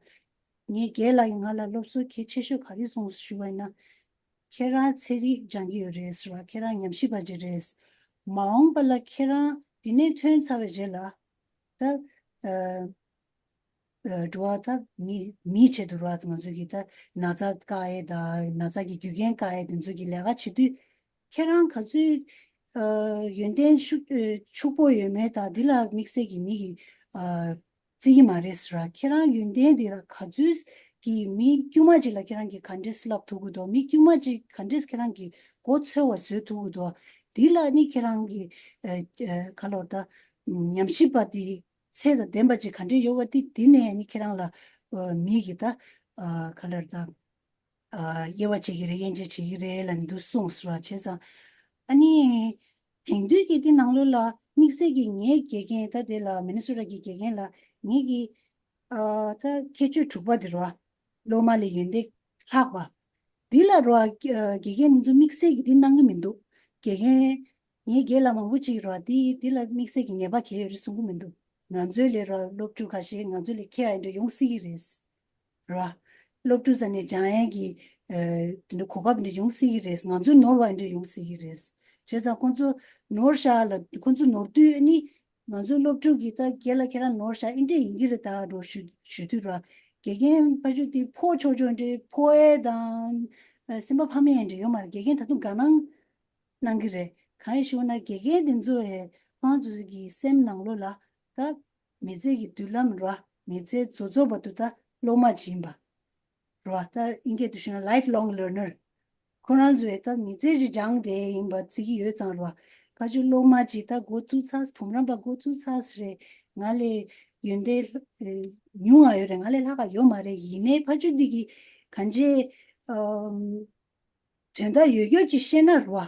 ངའི་རྒན་ལགས་ཀྱིས་ང་ལ་སློབ་གསོ་གལ་ཆེ་ཤོས་ག་རེ་གསུངས་ཞུ་བ་ཡིན་ན། ཁྱེད་རང་ཚན་རིག་སྦྱང་གི་ཡོད་རེད་ཟེར་བ། ཁྱེད་རང་ཉམས་ཞིབ་པ་ཅིག་རེད། མ་འོངས་པ་ལ་ཁྱེད་རང་དེ་ནས་ཐོན་ཚར་བའི་རྗེས་ལ། ད་ཨ་ཨ་འགྲོ་བ་ད་མི་མིའི་ཆེད་དུ་ར། ང་ཚོ་གི་ད་ན་ཚ་བཀག་ཡས་དང་ན་ཚ་གི་རྒྱུ་རྐྱེན་བཀག་ཡས་དེ་ཚོ་གི་ལས་ཀ་བྱེད་དུས། ཁྱེད་རང་ག་ཚོད་ཨ་ཡོན་ཏན་ཤུགས་ཨ་ཕྱུག་པོ་ཡོད་མེད་དང་། འདི་ལ་དམིགས་བསལ་གྱི་མི་གི་ཨ་བརྩི་གི་མ་རེད་ཟེར་བ། ཁྱེད་རང་ཡོན་ཏན་འདི་ར་ག་ཚོད་ཀྱི་མི་དཀྱུས་མ་ཅིག་ལ་ཁྱེད་རང་གིས་ག་འདྲས་བསླབ་ཐུབ་ཀྱི་འདུག་མི་དཀྱུས་མ་ཅིག་ག་འདྲས་ཁྱེད་རང་གིས་མགོ་ཚོས་པ་བཟོས་ཐུབ་ཀྱི་འདུག་འདི་ལ་ནི་ཁྱེད་རང་གི་ཨ་ཨ་ག་ལབ་ད། ཉམས་ཞིབ་པ་དེ་ཚད་དང་ལྡན་པ་ཅིག་ག་འདྲས་ཡོད་པ་དེ། དེ་ནས་ནི་ཁྱེད་རང་ལ་ཨ་མི་གི་ད་ཨ་ག་ལབ་ད། ཨ་དབྱེ་བ་འབྱེད་ཀྱི་རེད། དབྱེ་འབྱེད་བྱེད་ཀྱི་རེད་ལབ་ནས་འདུག་གསུངས་ཟེར་བ། བྱས་ཙང་ཨ་ནི་དེང་དུས་ཀྱི་དེ་ནང་ལོགས་ལ་དམིགས་བསལ་གྱི་ངའི་དགེ་རྒན་ད་དེ་ལ་མི་ནི་སོ་ཊ་གི་དགེ་རྒན་ལ་ངེད་ཀྱི་ཨ་ད་ཁྱད་ཆོས་དྲུག་པ་དེ་རེད་བ། སློབ་མ་ལས་ཡོན་ཏན་ལྷག་པ། འདི་ལ་རེད་བ། ཨ་དགེ་རྒན་དེ་ཚོ་དམིགས་བསལ་གྱི་དེ་གནང་གི་མི་འདུག་དགེ་རྒན་ངའི་རྒན་ལགས་མང་པོ་ཅིག་རེད་བ། དེ་དེ་ལ་དམིགས་བསལ་གྱི་ངེས་པ་གང་ཡང་ཡོད་རེད་གསུང་གི་མི་འདུག་ང་ཚོའི་ལས་རེད་བ། སློབ་ཕྲུག་ཁ་ཤས་ང་ཚོ་ལས་མཁས་པ་འདྲ་ཡོང་སྲིད་ཀྱི་རེད། རེད་བ། སློབ་ཕྲུག་ས་ནས་སྦྱང་ཡས་ཀྱི་ཨ་དེ་འདྲ་གོ་སྐབས་འདྲ་ཡོང་སྲིད་ཀྱི་རེད། ང་ཚོ་ནོར་བ་འདྲ་ཡོང་སྲིད་ཀྱི་རེད། བྱས་ཙང་ཁོང་ཚོ་ནོར་བཞག་ལ། ཁོང་ཚོ་ནོར་དུས་ནི་ང་ཚོ་སློབ་ཕྲུག་གིས་ད་རྒན་ལགས་ཁྱེད་རང་ནོར་བཞག་འདི་འདྲ་ཡིན་གྱི་རེད་ད་འགྲོ་ཞུ་ཞུ་དུས་ར། དགེ་རྒན་ཕར་ཕྱོགས་དེ་ཕོག་ཆོག་ཆོག་འདྲ་ཕོག་ཡས་དང་ཨ་སེམས་པ་ཕམ་ཡས་འདྲ་ཡོད་མ་རེད། དགེ་རྒན་ད་དུང་དགའ་སྣང་གནང་གི་རེད། གང་ཡིན་ཞུ་ན་དགེ་རྒན་དེ་ཚོ་ཡས་ཁོང་ཚོ་གི་སེམས་ནང་ལོགས་ལ་ད་མི་ཚེ་གི་མདུན་ལམ་ར། མི་ཚེ་རྫོགས་རྫོགས་བར་དུ་ད་སློབ་མ་ཅིག་ཡིན་པ། རེད་བ། ད་ཨིན་སྐད་དུ་ཞུས་ན་lifelong learner། ཁོ་རང་ཚོས་ད་མི་ཚེ་གཅིག་སྦྱངས་བསྡད་ཡིན་པ་བརྩི་གི་ཡོད་ཙང་རེད་བ། ཁ་ཆུ་སློབ་མ་གཅིག་ད་འགོ་བཙུགས་ཚར། བུམ་རམས་པ་འགོ་བཙུགས་ཚར་རེད། ང་ལས་ཡོན་ཏན་ཨེ་ཉུང་ང་ཡོད་རེད། ང་ལས་ལྷག་ག་ཡོད་མ་རེད། ཡིན་ནའི་ཕ་ཆུ་འདི་གི་གང་ཅི་ཨམ་དོན་དག་ཡོད་རྒྱུ་ཅིག་ཤེས་ན་རེད་བ།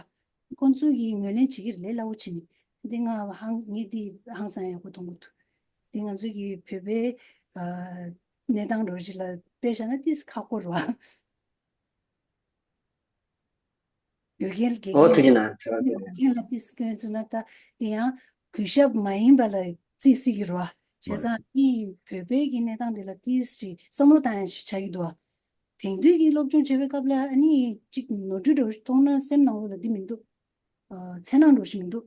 ཁོང་ཚོ་གིས་ངོས་ལེན་བྱེད་ཀྱི་རེད། ལས་སླ་བོ་བྱེད་ནི། འདི་ང་ཧང་ངས་འདི་ཧང་སང་ཡག་པོ་མཐོང་གི་འདུག་འདི་ང་ཚོ་གི་བོད་པའི་ཨ་གནས་སྟངས་འདྲ་བོ་ཅིག་ལ་དཔེ་བཞག་ན་ཏིས་ཁག་པོ་རེད་བ། དགེ་རྒན་དགེ་ཨོ་རྒན་ཐུགས་རྗེ་གནང་། དྲི་བ་དེ་རེད། དགེ་རྒན་ལ་ཏིས་སྐྱོན་བཙུགས་ན་ད་དེ་ཡང་གུས་ཞབས་མ་ཡིན་པ་ལ་བརྩི་སྲིད་ཀྱི་རེད་བ། བྱས་ཙང་ཨ་ནི་བོད་པའི་གི་གནས་སྟངས་དེ་ལ་ཏིས་ཅིག་བསམ་བློ་བཏང་ཡ་ཞིག་ཆགས་ཀྱི་འདུག་བ། དེང་དུས་ཀྱི་སློབ་སྦྱོང་བྱེད་པའི་སྐབས་ལ་ཨ་ནི་ཅིག་ནོར་འཁྲུལ་འདྲ་བོ་ཞིག་མཐོང་ན་སེམས་ནང་ལོགས་ལ་འདི་མི་འདུག་ཨ་འཚེར་སྣང་འདྲ་བོ་ཞིག་མི་འདུག་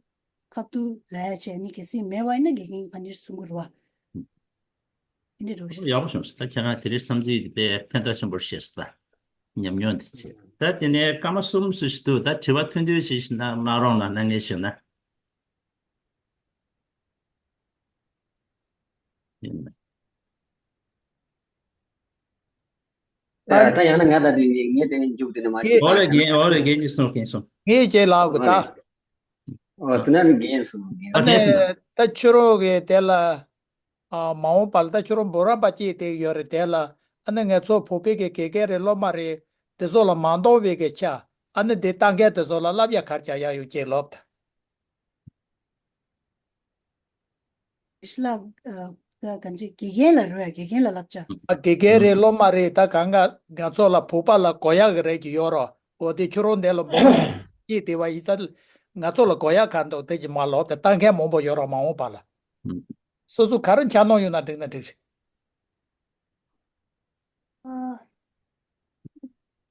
ཁ་ཐུག་ལབ་ཡ་བྱས་ནི་གལ་སྲིད་མེད་པ་ཡིན་ན་དགེ་རྒན་གྱིས་ཕར་འདྲ་གསུང་གི་རེད་བ། འདི་འདྲ་འདྲ་བོ་ཞིག་ཡག་པོ་བྱུང་སོང་། ད་ཁྱེད་རང་དེ་རིང་བསམ་ཚུལ་དེ་དཔེ་ཕན་ཐོགས་ཆེན་པོ་བཤད་སོང་། ད་ཉམས་མྱོང་དེ་བྱས། ད་དེ་ནས་སྐར་མ་གསུམ་ཙམ་ཞིག་འདུག་ད་དྲི་བ་ཐུང་ཐུང་ཞིག་གནང་གནང་རོགས་གནང་། གནང་མཁན་ཞིག་ན། ད་ད་ཡང་ན་ང་ད་དེ་ངས་དེ་མཇུག་དེ་ནས་མ་ངས་འོ་རེད། རྒན། འོ་རེད། རྒན་གྱིས་གསུངས། རྒན་གསུངས། ངས་བྱས་ལབ་གི་ད། ཨོ་དེ་ན་རྒན་གསུངས། རྒན། ཨ་ཨ་ནི་རྒན་གསུངས། ད་ཁྱོད་རང་གི་དེ་ལ་ཨ་མ་འོངས་པ་ལ་ད་ཁྱོད་རང་བུམ་རམས་པ་སྐྱེས་བསྡད་ཡོད་རེད། དེ་ལ་ཨ་ནི་ང་ཚོ་བོད་པའི་གི་དགེ་རྒན་རེད། སློབ་མ་རེད། དེ་ཚོ་ལ་མ་འདང་བའི་གི་ཆ། ཨ་ནི་དེ་ལྟ་མཁན་དེ་ཚོ་ལ་བསླབ་ཡ་ག་རེ་བྱ་ཡ་ཡོད་ཀྱི་ལབ་ད། ཤི་ལ་ཨ་ད་གང་ཅི་དགེ་རྒན་ལ་རོལ་ཡ། དགེ་རྒན་ལ་བསླབ་བྱ། ཨ་དགེ་རྒན་རེད། སློབ་མ་རེད། ད་གང་ག་ང་ཚོ་ལ་བོད་པ་ལ་གོ་ཡག་གི་རེད་ཀྱི་ཡོད་རོ། འོ་དེ་ཁྱོད་རང་འདི་ལ་མོ་སྐྱེས་བསྡད་པ་ཡིན་ཙང་ང་ཚོ་ལ་གོ་ཡག་ག་འདུག་དེ་ཅིག་མ་ལབ་ད། ལྟ་མཁན་མང་པོ་ཡོད་རོ་མ་འོངས་པ་ལ། སོ་སོ་ག་རེ་འཆར་སྣང་ཡོད་ན་འགྲིག་ན་འགྲིག་རེད། ཨ།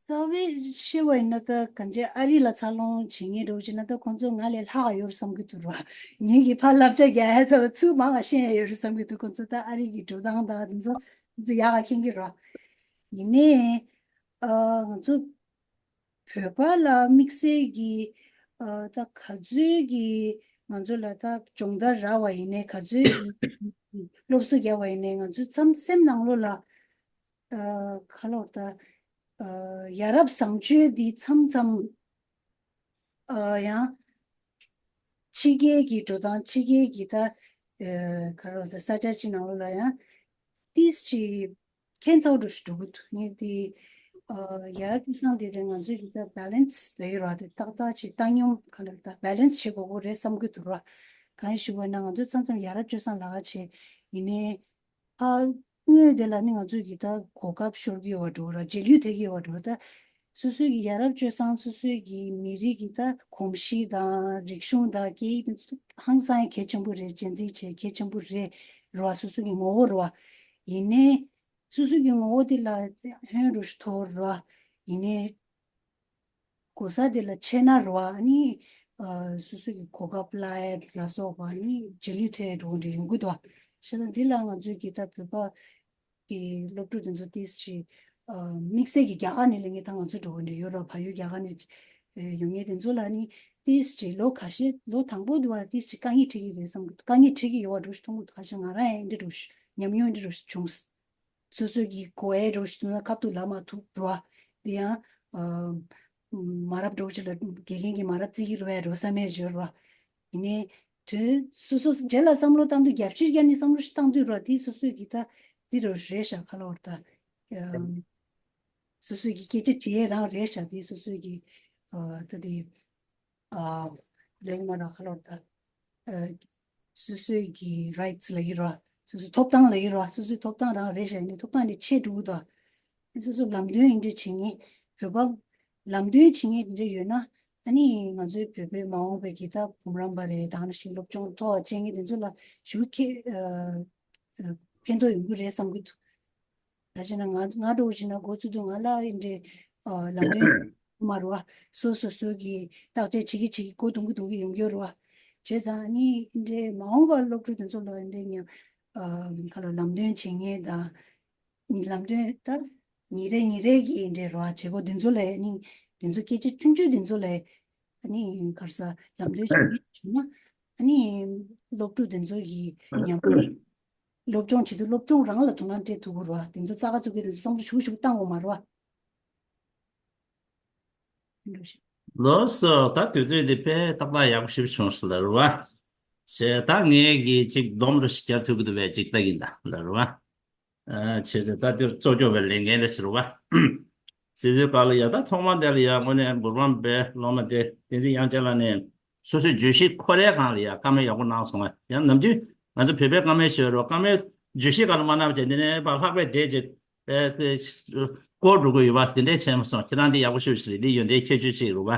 རྩ་བའི་བཤད་པ་ཡིན་ན་ད་གང་ཅི་ཨ་རི་ལ་འཚར་ལོངས་བྱེད་མཁན་འདྲ་བོ་བྱས་ན་ད་ཁོང་ཚོ་ང་ལས་ལྷག་ཡོད་རེད་བསམ་གྱི་འདུག་ར། ངེད་ཀྱིས་ཕར་བསླབ་བྱ་རྒྱག་ཡ་ཚ་བ་ཚུར་མང་བ་ཤེས་ཡ་ཡོད་རེད་བསམ་གྱི་འདུག་ཁོང་ཚོ་ད་ཨ་རི་གི་འགྲོ་སྟངས་དང་དེ་ཚོ་ཁོང་ཚོ་ཡག་ག་མཁྱེན་གྱི་ར། ཡིན་ནའི་ཨ་ང་ཚོ་བོད་པ་ལ་དམིགས་བསལ་གྱི་ཨ་ད་ག་ཚོད་ཀྱི་ང་ཚོ་ལ་ད་སྦྱོང་བརྡར་རག་པ་ཡིན་ནའི་ག་ཚོད་ཀྱི་སློབ་གསོ་རྒྱག་པ་ཡིན་ནའི་ང་ཚོ་མཚམས་སེམས་ནང་ལོགས་ལ། ཨ་ག་ལབ་ད། ཨ་ཡ་རབས་བཟང་སྤྱོད་འདི་མཚམས་མཚམས་ཨ་ཡང་ཕྱི་རྒྱལ་གྱི་འགྲོ་སྟངས། ཕྱི་རྒྱལ་གྱི་ད་ཨ་ག་ལབ་ད་ས་ཆ་ཅིག་ནང་ལོགས་ལ་ཡང་ཏིས་ཅིག་ཁྱད་མཚར་འདྲ་ཞིག་འགྲོ་གི་འདུག་ངས་འདི་ཨ་ཡ་རབས་སྤྱོད་བཟང་འདི་དེ་ང་ཚོས་ཀྱི་ད་བེ་ལེན་སི་ལབ་ཀྱི་རེད་བ། དེ་ཏག་ཏག་ཅིག་བཏང་སྙོམས་ག་ལབ་ད་བེ་ལེན་སི་བྱེད་དགོས་ཀྱི་རེད་བསམ་གྱི་འདུག་ར། གང་ཡིན་ཞུ་བ་ན་ང་ཚོས་མཚམས་མཚམས་ཡ་རབས་སྤྱོད་བཟང་ལབ་ཀ་བྱས། ཡིན་ནའི་ཕར་དངོས་དེ་ལ་ནི་ང་ཚོས་ཀྱི་ད་གོ་སྐབས་ཤོར་གྱི་ཡོད་པ་འདྲ་བོ་ར། རྗེས་ལུས་ཐེབས་ཀྱི་ཡོད་པ་འདྲ་བོ། ད་ སོ་སོའི་གི་ཡ་རབས་སྤྱོད་བཟང་སོ་སོའི་གི་མི་རིགས་ཀྱི་ད་གོམས་གཤིས་དང་རིག་གཞུང་དང་སྐད་ཡིག་དེ་ཚོ་ཧང་སང་གལ་ཆེན་པོ་རེད། གཅེས་འཛིན་བྱེད་གལ་ཆེན་པོ་རེད་ར་བ། སོ་སོའི་གི་ངོ་བོ་ར་བ། ཡིན་ནའི་སོ་སོའི་གི་ངོ་བོ་དེ་ལ་ཧོན་རུ་ཞིག་ཐོར་ར་བ། ཡིན་ནའི་གོ་ས་དེ་ལ་ཆད་ན་ར་བ། ཨ་ནི་ཨ་སོ་སོ་གི་གོ་སྐབས་བརླག་ཡ་ལ་སོགས་པ་ནི་རྗེས་ལུས་ཐེབས་འགྲོ་གི་འདྲ་ཡོང་གི་འདུག་ཤེས་ན་འདི་ལ་ང་ཚོའི་གི་ད་བོད་པ་གི་སློབ་ཕྲུག་དེ་ཚོ་ཏིས་ཅི་ཨ་དམིགས་བསལ་གྱི་རྒྱ་གར་ནས་སླེབས་མཁན་ད་ང་ཚོ་འགྲོ་གི་འདྲ་ཡོད་ར། ཕ་ཡུལ་རྒྱ་གར་ནས་ཨ་ཡོང་མཁན་དེ་ཚོ་ལ་ནི་ཏིས་ཅི་ལོ་ཁ་ཤས་ལོ་དང་པོ་དུ་བ་ཏིས་ཅི་དཀའ་ངལ་འཕྲད་ཀྱི་རེད་བསམ་གི་འདུག་དཀའ་ངལ་འཕྲད་ཀྱི་ཡོད་པ་འདྲ་ཞིག་མཐོང་གི་འདུག་ཁ་ཤས་ང་རང་ཡང་འདི་འདྲ་ཞིག་ཉམས་མྱོང་འདི་འདྲ་ཞིག་བྱུང་། སོ་སོ་གི་གོ་བའི་འགྲོ་ཞིག་ཐུབ་ན་ཁ་ཐུག་ལབ་མ་ཐུབ་ར་བ། དེ་ཡང་ཨ་མ་རབས་འགྲོ་ཅིག་ལ་དགེ་རྒན་གྱིས་མ་རབས་བརྩི་གི་རེད་བ་འགྲོ་བསམ་མེད་བརྗོད་ར་བ། ཡིན་ནའི་དུས་སོ་སོ་རྗེས་ལ་བསམ་བློ་བཏང་དུས་རྒྱབ་ཕྱིར་རྒྱབ་ནས་བསམ་བློ་ཞིག་བཏང་དུས་ར་དེ་སོ་སོ་གི་ད་འདི་རུ་རེད་ཤག་ཁ་ལོར་ད་ཨ་སོ་སོ་གི་སྐད་ཆ་དྲི་ཡས་རང་རེད་ཤག་དེ་སོ་སོ་གི་ཨ་ད་དེ། ཨ་ལེགས་མ་ར་ཁ་ལོར་ད། ཨ་སོ་སོའི་གི་རའིཊ་ལ་ཡི་ར། སོ་སོའི་ཐོབ་ཐང་ལ་ཡི་ར། སོ་སོའི་ཐོབ་ཐང་རང་རེད་ཤག་ཡིན་ནའི་ཐོབ་ཐང་དེ་ཆད་འགྲོ་གི་འདུག་སོ་སོ་ལམ་སྟོན་ཡིན་འདྲ་བྱེད་མཁན་བོད་པ་ལམ་སྟོན་བྱེད་མཁན་དེ་འདྲ་ཡོད་ན་ཨ་ནི་ང་ཚོའི་བོད་པའི་མ་འོངས་པའི་གི་ད་འབུམ་རམས་པ་རེད་ད་ནང་བཞིན་སློབ་སྦྱོང་ཐོག་བྱེད་མཁན་དེ་ཚོ་ལ་ཞུ་ཁེ་ཨ་ཨ་ཕན་ཐོགས་ཡོང་གི་རེད་བསམ་གི་འདུག་ད་བྱས་ན་ང་ང་འདྲ་བོ་བྱས་ན་འགོ་ཚུགས་དུས་ང་ལ་ཨེ་འདྲའི་ཨ་ལམ་སྟོན་མ་རུ་བ་སོ་སོ་སོ་གི་བརྟག་དཔྱད་བྱེད་ཀྱི་བྱེད་ཀྱི་འགོ་གཏོང་གི་གཏོང་གི་ཡོང་གི་རུ་བ་བྱས་ཙང་ཨ་ནི་ཨེ་འདྲའི་མ་འོངས་པ་སློབ་ཕྲུག་དེ་ཚོ་ལ་ཨེ་འདྲའི་ཉམས་ཨ་ག་ལ་ལམ་སྟོན་བྱེད་མཁན་དང་ལམ་སྟོན་ད་ཉིན་རེ་ཉིན་རེ་གི་ཨེ་འདྲའི་རུ་བ་བྱེད་སྒོ་དེ་ཚོ་ལ་ཨ་ནི་དེ་ཚོ་སྐད་ཆ་ཆུང་ཆུང་དེ་ཚོ་ལ་ཨ་ནི་ག་རེ་ཟ་ལམ་སྟོན་བྱེད་ཀྱི་བྱུང་ན་ཨ་ནི་སློབ་ཕྲུག་དེ་ཚོ་གི་ཉམས་སློབ་སྦྱོང་བྱེད་དུས་སློབ་སྦྱོང་རང་ལ་དོ་སྣང་སྤྲད་ཐུབ་དགོས་རེད་བ། དེ་ཚོ་རྩ་ཁ་ཚུགས་ཀྱི་དེ་ཚོ་བསམ་བློ་ཞུགས་ཞུགས་བཏང་དགོས་མ་རེད་བ། འགྲོ་ཞིག་ལགས་སོ། ད་དུས་ཚོད་འདི་དཔེ་ཏག་ཏག་ཡག་པོ་ཞིག་བྱུང་སོང་ལབ་རེད་བ། བྱས་ད་ངས་གི་ཅིག་སྡོམ་འདྲ་ཞིག་རྒྱག་ཐུབ་ཀྱི་འདུག་པས་ཅིག་ལྟ་གིན་ད་ལབ་རེད་བ། ཨ་བྱས་ཙང་ད་འདིར་གཙོ་སྐྱོང་བའི་ལས་འགན་རེད་ཟེར་བ། ཟེར་དུས་སྐབས་ལ་ཡ་ད་ཐོག་མ་དེ་ལ་ཡ་དངོས་གནས་འབུམ་རམས་པའི་སློབ་མ་དེ་བསྟན་འཛིན་དབྱངས་ཅན་ལགས་ནས་སོ་སོའི་བརྗོད་གཞི་ཁོ་རའི་སྒང་ལ་ཡ་བཀའ་མོལ་ཡག་པོ་གནང་སོང་ང་། ཡང་ནམ་རྒྱུན་ང་ཚོ་བོད་པའི་བཀའ་མོལ་ཞུ་རོགས་བཀའ་མོལ་བརྗོད་གཞི་སྒང་ལ་མ་གནང་བ་བྱས་འདི་ནས་ཕར་ལྷག་པའི་དེ་བྱས་ཨེ་ཚེ་བསྐོར་འགྲོ་གི་ཡོད་པ་དེ་འདྲས་བྱས་མ་སོང་། ཁྱེད་རང་འདི་ཡག་པོ་ཞུ་ཞིག་རེད། འདི་ཡོན་ཏན་ཁྱད་ཆོས་ཅིག་རེད་བ།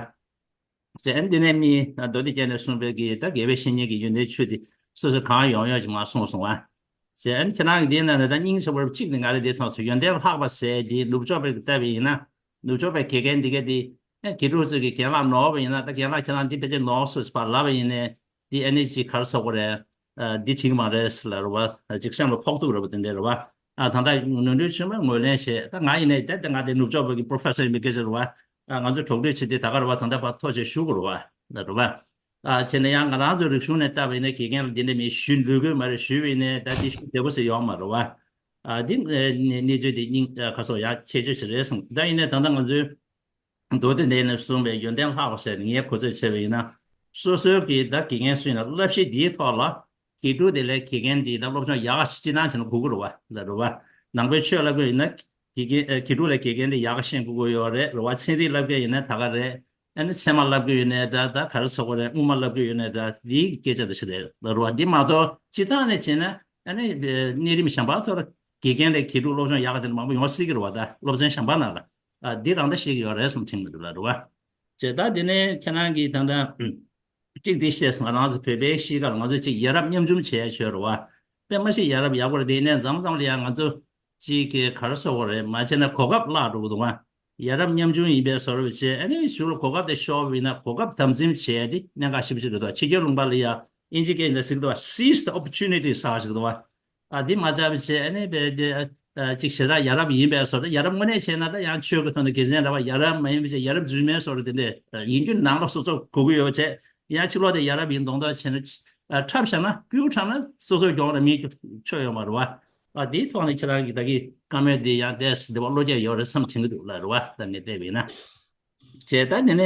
ཟེར་ཨ་ནི་དེ་ནས་མི་མདོ་སྡེ་རྒྱན་ནས་གསུངས་པའི་གི་ད་དགེ་བའི་བཤེས་གཉེན་གྱི་ཡོན་ཏན་ཆོས་དེ་སོ་སོ་གང་ཡོང་ཡོང་ཅིག་མར་གསུངས་སོང་ཨ། ཟེར་ཨ་ནི་ཁྱེད་རང་གི་དེ་ན་ད་སྙིང་རྗེ་པོ་གཅིག་ནི་ང་རེ་དེ་ཐོག་སུ་ཡོན་ཏན་ལྷག་པ་ཟེར་དེ་ནུབ་ཕྱོགས་པའི་གི་ལྟ་བ་ཡིན་ན་ནུབ་ཕྱོགས་པའི་དགེ་རྒན་འདི་ག་དེ་ཨ་དགེ་ཕྲུག་ཚོ་གི་རྒན་ལགས་ནོར་བ་ཡིན་ན་ད་རྒན་ལགས་ཁྱེད་རང་འདི་ཕལ་ཆེར་ནོར་སོང་ཟེར་ལབ་པ་ཡིན་ནའི་དེ་ཨ་ནི་ཅིག་ག་རེ་ཟེར་དགོས་རེད། ཨ་འདི་བྱེད་ཀྱི་མ་རེད་ཟེར་ལབ་རེད་བ། ཅིག་སེམས་ལ་ཕོག་ཐུག་རེད་བ་དེ་འདྲ་རེད་བ། ཨ་ད་ལྟ་ནོར་འཁྲུལ་ཆེན་པོ་ངོས་ལེན་བྱས་ད་ང་ཡིན་ནའི་ད་ད་ང་དེ་ནུབ་ཕྱོགས་པ་གི་པོ་རོ་ཕེ་སར་ཡིན་པའི་སྐད་ཆ་རེད་བ། ཨ་ང་ཚོ་གྲོགས་འདྲིས་བྱེད་དུས་ད་ག་རེད་བ་ད་ལྟ་བར་ཐོ་ཆེ་ཞུ་དགོས་རེད་བ་ལ་རེད་བ། ཨ་བྱས་ན་ཡང་ང་རང་ཚོ་རིག་གཞུང་ནས་བལྟས་པ་ཡིན་ན་དགེ་རྒན་ལ་འདི་འདྲ་མིན་ཞུ་འདོད་དགོས་མ་རེད། ཞུས་པ་ཡིན་ནའི་ད་འདི་ཞུ་བདེ་པོ་ཟེར་ཡོང་མ་རེད་བ། ཨ་འདི་གནས་ཚུལ་འདི་སྙིང་ཁ་སོགས་ཡང་ཁྱད་ཆོས་ཤིག་རེད་བསམ། ད་ཡིན་ནའི་ད་ལྟ་ང་ཚོའི་མདོ་སྡེ་འདི་ནས་གསུངས་པའི་ཡོན་ཏན་ལྷག་པ་ཟེར་ངས་གོ་ཚོད་བྱས་པ་ཡིན་ན། སོ་སོའི་གི་ད་དགེ་རྒན་སུ་ཡིན་ན་བསླབ་གཞི་འདིའི་ཐོག་ལ་དགེ་ཕྲུག་དེ་ལས་དགེ་རྒན་འདི་ད་སློབ་སྦྱོང་ཡག་ག་ཞིག་སྤྱི་བཏང་བྱས་ན་དགོས་ཀྱི་རེད་བ་ལ་རེད་བ། ནང་པའི་ཆོས་བསླབ་ཀྱི་ཡིན་ན་དགེ་རྒན་ཨ་དགེ་ཕྲུག་ལ་དགེ་རྒན་འདི་ཡག་ག་ཤེས་དགོས་ཀྱི་ཡོད་རེད་རེད་བ། ཚན་རིག་བསླབ་ཀྱི་ཡིན་ན་ད་ག་རེད། ཨ་ནི་ཚད་མ་བསླབ་ཀྱི་ཡོད་ནའི་འདྲ་ད་ག་རེ་ཟེར་དགོས་རེད། དབུ་མ་བསླབ་ཀྱི་ཡོད་ནའི་འདྲ་འདིའི་སྐད་ཆ་འདི་ཞིག་རེད་ལ་རེད་བ། འདི་མ་གཏོགས་སྤྱི་བཏང་ནས་བྱས་ན་ཨ་ནི་གནས་རིམ་གཞན་པ་ཚོར་དགེ་རྒན་ལས་དགེ་ཕྲུག་སློབ་སྦྱོང་ཡག་ག་དེ་འདྲ་མང་པོ་ཡོང་སྲིད་ཀྱི་རེད་བ། ད་སློབ་ཚན་གཞན་པ་ནང་ལ། ཨ་འདི་རང་ལྟ་ཤེས་ཀྱི་ཡོད་རེད་བསམ་དྲན་གྱི་འདུག་ལ་རེད་བ། བྱས་ད་དེ་ནས་ཁྱེད་རང་གིས་ད་ལྟ་གཅིག་འདི་བཤད་སོང་། ང་རང་ཚོ་བོད་པའི་གཤིས་ཀ་ལ་ང་ཚོ་གཅིག་ཡ་རབས་ཉམ་ཆུང་བྱས་ཡ་ཆོས་རེད་བ། དཔེ་མ་སྲིད་ཡ་རབས་ཡག་པོ་རེད། དེ་ནས་མཚམས་མཚམས་ལ་ཡང་ང་ཚོ་གཅིག་གི་ག་རེ་ཟེར་དགོས་རེད། མ་བྱས་ན་གོ་སྐབས་བརླག་འགྲོ་གི་འདུག་བ། ཡ་རབས་ཉམ་ཆུང་ཡིན་པའི་བཟོ་འདྲ་བྱས་ཨ་ནི་གཞུག་ལ་གོ་སྐབས་དེ་ཤོར་བ་ཡིན་ན་གོ་སྐབས་དམ་འཛིན་བྱས་ཏེ་གནད་འགག་ཞེ་པོ་ཅིག་རེད་འདུག་ཕྱི་རྒྱལ་ལུང་པ་ལ་ཡ་ཨིན་ཇི་སྐད་ནས་ཟེར་གི་འདུག་བ། Seize the opportunity ཟེར་བ་ཞིག་འདུག་བ། ཨ་འདི་མ་བྱས་པ་བྱས་ཨ་ནི་བས་དེ་ཨ་ཅིག་ཞེ་དྲག་ཡ་རབས་ཡིན་པའི་བཟོ་འདྲ། ཡ་རབས་དངོས་གནས་བྱས་ན་ད་ཡང་ཆོས་ཀྱི་ཐོག་ནས་དགེ་མཚན་རེད་བ། ཡ་རབས་མ་ཡིན་པ་བྱས་ཡ་རབས་རྫུན་མའི་བཟོ་འདྲ་དེ་འདྲས་ཡིན་རྒྱུ་ནང་ལོགས་སོ་སོ་གོ་གི་ཡོད་བྱས། ཡང་ཕྱི་ལོགས་དེ་ཡ་རབས་ཡིན་མདོག་མདོག་བྱས་ན་ཨ་འཁྲབ་བཞག་ན་སྤུ་གུ་འཁྲབ་ན་སོ་སོ་གྱོང་རེད། མིའི་ཆོ་ཡོད་མ་རེད་བ། ཨ་དེའི་ཐོག་ནས་ཁྱེད་རང་གིས་ད་གིན་བཀའ་མོལ་འདི་ཡང་བལྟས་ཟིན་བདེ་བ་བློ་སྐྱེད་ཡོད་རེད་བསམ་དྲན་གྱི་འདུག་ལ་རེད་བ། ད་ངས་བལྟས་པ་ཡིན་ན། བྱས་ད་དེ་ནས་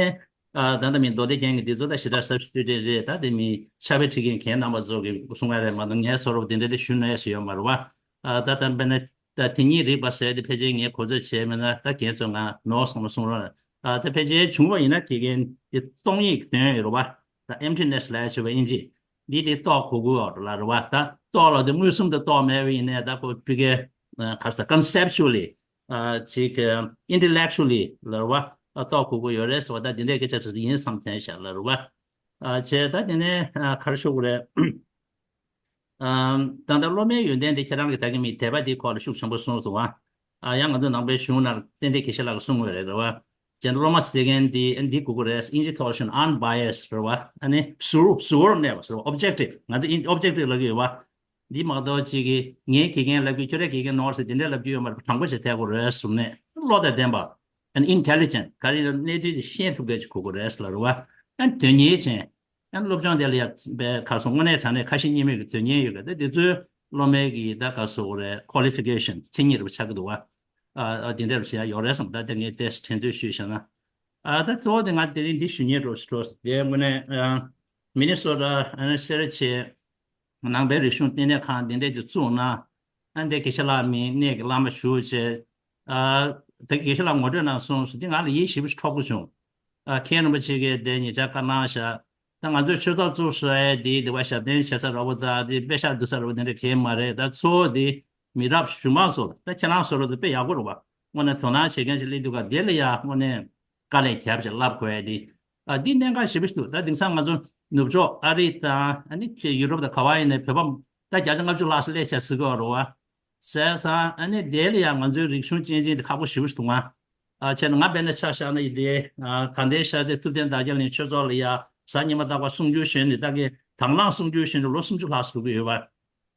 ཨ་ད་ལྟ་མི་མདོ་སྡེ་རྒྱན་གྱི་འདི་ཚོ་ད་ཞེ་དྲག་ཟབ་ཞིག་ཏུ་རེད་རེད། ད་དེ་མི་ཕྱག་དཔེ་ཁྲིད་མཁན་རྒན་རྣམ་པ་ཚོ་གིས་གསུང་བ་རེད་མ་གཏོགས་ངས་བཟོ་འདྲ་པོ་དེ་འདྲ་དེ་ཞུ་ནས་ཡོད་མ་རེད་བ། ཨ་ད་ད་དཔེར་ན་ད་དེ་ཉིད་རིག་པ་ཟེར་དེ་ཕལ་ཆེར་ངས་གོ་ཚོད་བྱས་མེད་ན་ད་རྒན་ཚོ་ང་ནོར་སོང་ན་གསུང་རོགས་གནང་། ཨ་ད་ཕལ་ཆེར་བྱུང་བ་ཡིན་ན་དགེ་རྒན་དེ་སྟོང་ཉིད་དོན་ཡོད་རེད་བ། ད་emptiness ལབ་ཡ་བྱས་པ་ཨིན་ཇི། འདི་དེ་རྟོགས་གོ་གི་ཡོད་རེད་ལ་རེད་བ། ད་རྟོགས་ལ་དེ་མངོན་སུམ་དུ་རྟོགས་མེད་པ་ཡིན་ནའི་ད་ཁོ་ཕི་གེ་ཨ་ག་རེ་ཟེར་conceptually ཨ་ཅིག་intellectually ལ་རེད་བ། ཨ་རྟོགས་དགོས་ཀྱི་ཡོད་རེད་ཟེར་བ། ད་འདི་འདྲའི་སྐད་ཆ་དེ་ཡིན་བསམ་དྲན་བཞག་ལབ་རེད་བ། ཨ་བྱས་ད་དེ་ནས་ཨ་ག་རེ་ཞུ་དགོས་རེད། ཨམ། ད་ལྟ་སློབ་མའི་ཡོན་ཏན་དེ་ཁྱེད་རང་གི་ད་གིན་མི་དད་པ་དེའི་སྐོར་ལ་ཤུགས་ཆེན་པོ་གསུངས་སོང་ཨ། ཨ་ཡང་ང་ཚོ་ནང་པའི་གཞུང་ནང་ཏན་ཏན་དགེ་བཤེས་ལགས་ཀྱིས་གསུངས་ཡོད་རེད་རེད་བ། ཅན་སློབ་མ་ཟེར་མཁན་དེ་ཨ་འདི་དགོས་ཀྱི་རེད། དབྱིན་ཇི་ཐོག་ལ་ཞུ་ན་unbiased རེད་བ། ཨ་ནི་ཟུར་ཟུར་བོར་གནས་པ་ཟེར་བ། objective། ང་ཚོ་ཨིན་objective ལབ་ཀྱི་ཡོད་བ། འདི་མ་གཏོགས་གཅིག་གིས་ངའི་དགེ་རྒན་ལབ་ཀྱི་ཁྱོད་རའི་དགེ་རྒན་ནོར་ཟེར་དེ་འདྲ་ལབ་ཀྱི་ཡོད་མ་རེད། དྲང་པོ་བྱས་བསྡད་དགོས་རེད་གསུངས་ནས། བློ་དང་ལྡན་པ། and intelligent། ག་རེ་ཡིན་ན་གནས་ཚུལ་དེ་ཤེས་ཐུབ་མཁན་ཅིག་དགོས་ཀྱི་རེད་ལབ་རེད་བ། and དོན་གཉེར་ཅན། ཡང་སློབ་སྦྱོང་དེ་ལ་ཡང་པའི་ཁ་སོ་དངོས་གནས་དྲང་གནས་ཁ་ཞེ་གཉིས་མེད་ཀྱི་དོན་གཉེར་ཡོད་པ་དེ། དེ་ཚོའི་སློབ་མའི་གི་ད་ག་སོ་རེད། qualification མཚན་ཉིད་རུ་ཆགས་ཀྱི་འདུག་བ། ཨ་ཨ་དེ་འདྲ་རུ་བྱེད་ཡ་ཡོད་རེད་བསམ། ད་དེ་ངས་ཏོག་ཙམ་དྲན་ཚོད་ཞུས་བཞག་ན། ཨ་ད་གཙོ་བོ་དེ་ང་དེ་རིང་འདི་ཞུ་སྙིང་འདོད་འདོད་དེ་དངོས་གནས་ཨ་མི་ནི་སོ་ཊ་ཨ་ནི་སེར་བྱེས་ནང་པའི་རིག་གཞུང་བསྟི་གནས་ཁང་དེ་འདྲས་ཅིག་བཙུགས་ན། ཨ་འདི་དགེ་བཤེས་ལགས་མིང་གནས་ཀྱི་བླ་མ་ཞུ་བྱས། ཨ་ད་དགེ་བཤེས་ལགས་ངོ་སྤྲོད་གནང་སོང་ཟེར། འདི་ང་ལ་ཡིད་ཞིབ་པོ་ཞིག་འཕྲོག་པོ་བྱུང་། ཨ་མཁན་རིན་པོ་ཆེ་གིས་དེ་ཉེ་ཆར་བཀའ་གནང་བཞག། ད་ང་ཚོའི་ཆོས་ཚོགས་བཙུགས་ས་ཡ་དེ་དེ་བ་ཞབས་བརྟན་བྱེད་ས་ར་བོ་དང་དེ་དཔེ་ཤག་བསྡུ་ས་ར་བོ་དེ་འདྲ་གང་ཡང་མ་རེད། ད་གཙོ་བོ་དེ་མི་རབས་གཞུག་མ་ཚོ་ལ། ད་ཁྱེད་རང་ཚོ་ལ་དེ་དཔེ་ཡག་པོ་རེད་བ། དངོས་གནས་དོ་སྣང་བྱེད་མཁན་ཞིག་སླེབས་འདུག་ག་དེ་ལ་ཡ་དངོས་གནས་དཀའ་ལས་རྒྱབ་བྱས་བསླབ་དགོས་ཡ་དེ། ཨ་འདི་གནད་འགག་ཞེ་པོ་ཞིག་འདུག། ད་དེང་སང་ང་ཚོ་ནུབ་ཕྱོགས་ཨ་རི་དང་ཨ་ནི་ཁྱེད་ཡུ་རོབ་དང་ག་བ་ཡིན་ནའི་བོད་པ་ད་བརྒྱ་ཆ་ལྔ་བཅུ་ལྷག་ཙམ་སླེབས་བྱས་ཟེར་གི་ཡོད་རེད་བ། བྱས་ཙང་ཨ་ནི་དེ་ལ་ཡང་ང་ཚོའི་རིག་གཞུང་གཅེས་འཛིན་དེ་ཁག་པོ་ཞེ་པོ་ཞིག་འདུག་ང་། ཨ་བྱས་ན་ང་དཔེར་ན་ཆ་བཞག་ན་ཡིན་ཏེ། ཨ་དགའ་ལྡན་ཤར་རྩེ་ཐུབ་བསྟན་དར་རྒྱས་གླིང་ཆོས་ཚོགས་ལ་ཡ་གཟའ་ཉི་མ་རྟག་པར་གསུང་སྒྱུར་ཞུས་ནས་ད་གིན་དང་བླངས་གསུང་སྒྱུར་ཞུས་ནས་ལོ་སུམ་ཅུ་ལྷག་ཙམ་འགྲོ་གི་ཡོད་པ།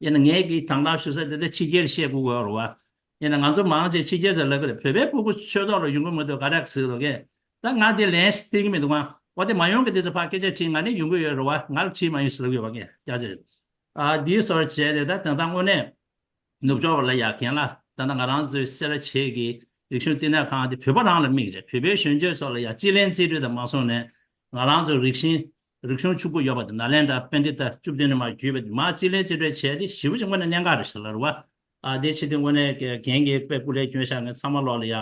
ཡིན་ན་ངས་གི་དང་བླངས་ཞུ་ས་དེ་ད་ཕྱི་རྒྱལ་བཤད་དགོས་ཀྱི་ཡོད་རེད་བ། ཡིན་ན་ང་ཚོ་མང་ཆེ་ཕྱི་རྒྱལ་ཚོ་ལབ་གི་རེད། བོད་པའི་ཕྲུ་གུ་ཆོས་ཚོགས་ལ་ཡོང་གི་མི་འདུག་ག་རེ་ཟེར་རོ་གས། ད་ང་དེ་ལན་ཞིག་སྟེར་གི་མི་འདུག་ཨང་། འོ་དེ་མ་ཡོང་གི་དེ་ཚོ་ཕར་སྐད་ཆ་དྲིས། ང་ནི་ཡོང་གི་ཡོད་རེད་བ། ང་ལ་དྲིས་མ་ཡོང་ཟེར་གི་ཡོད་བ་ངས་སྐྱག་ཅིག། ཨ་འདིའི་སོར་བྱས་ཏེ་ད་དེང་སང་དངོས་གནས་ནུབ་ཕྱོགས་པ་ལ་ཡ་རྒན་ལགས་ད་ལྟ་ང་རང་ཚོའི་སེ་ར་བྱེས་ཀྱི་རིག་གཞུང་བསྟི་གནས་ཁང་དེ་བོད་པ་རང་ལ་དམིགས་བྱས། བོད་པའི་གཞོན་སྐྱེས་ཚོ་ལ་ཡ་རྩིས་ལེན་རྩིས་སྤྲོད་དང་མ་སོང་ནས་ང་རང་ཚོའི་རིག་གཞུང་རིག་གཞུང་ཕྱུག་པོ་ཡོད་པ་དེ་ནཱ་ལེནྡྲ་པཎྜི་ཏ་བཅུ་བདུན་ནས་མར་བརྒྱུད་པ་དེ་མར་རྩིས་ལེན་རྩིས་སྤྲོད་བྱས་ཏེ་ཞེ་པོ་ཅིག་དངོས་གནས་གནད་འགག་རེད་ཟེར་ལབ་རེད་བ། ཨ་དེ་ཕྱི་དེ་དངོས་གནས་རྒན་གྱིས་དཔེ་སྐུ་ལས་བསྐྱོན་བཞག་མཁན་ཚང་མ་ལོག་ལ་ཡ་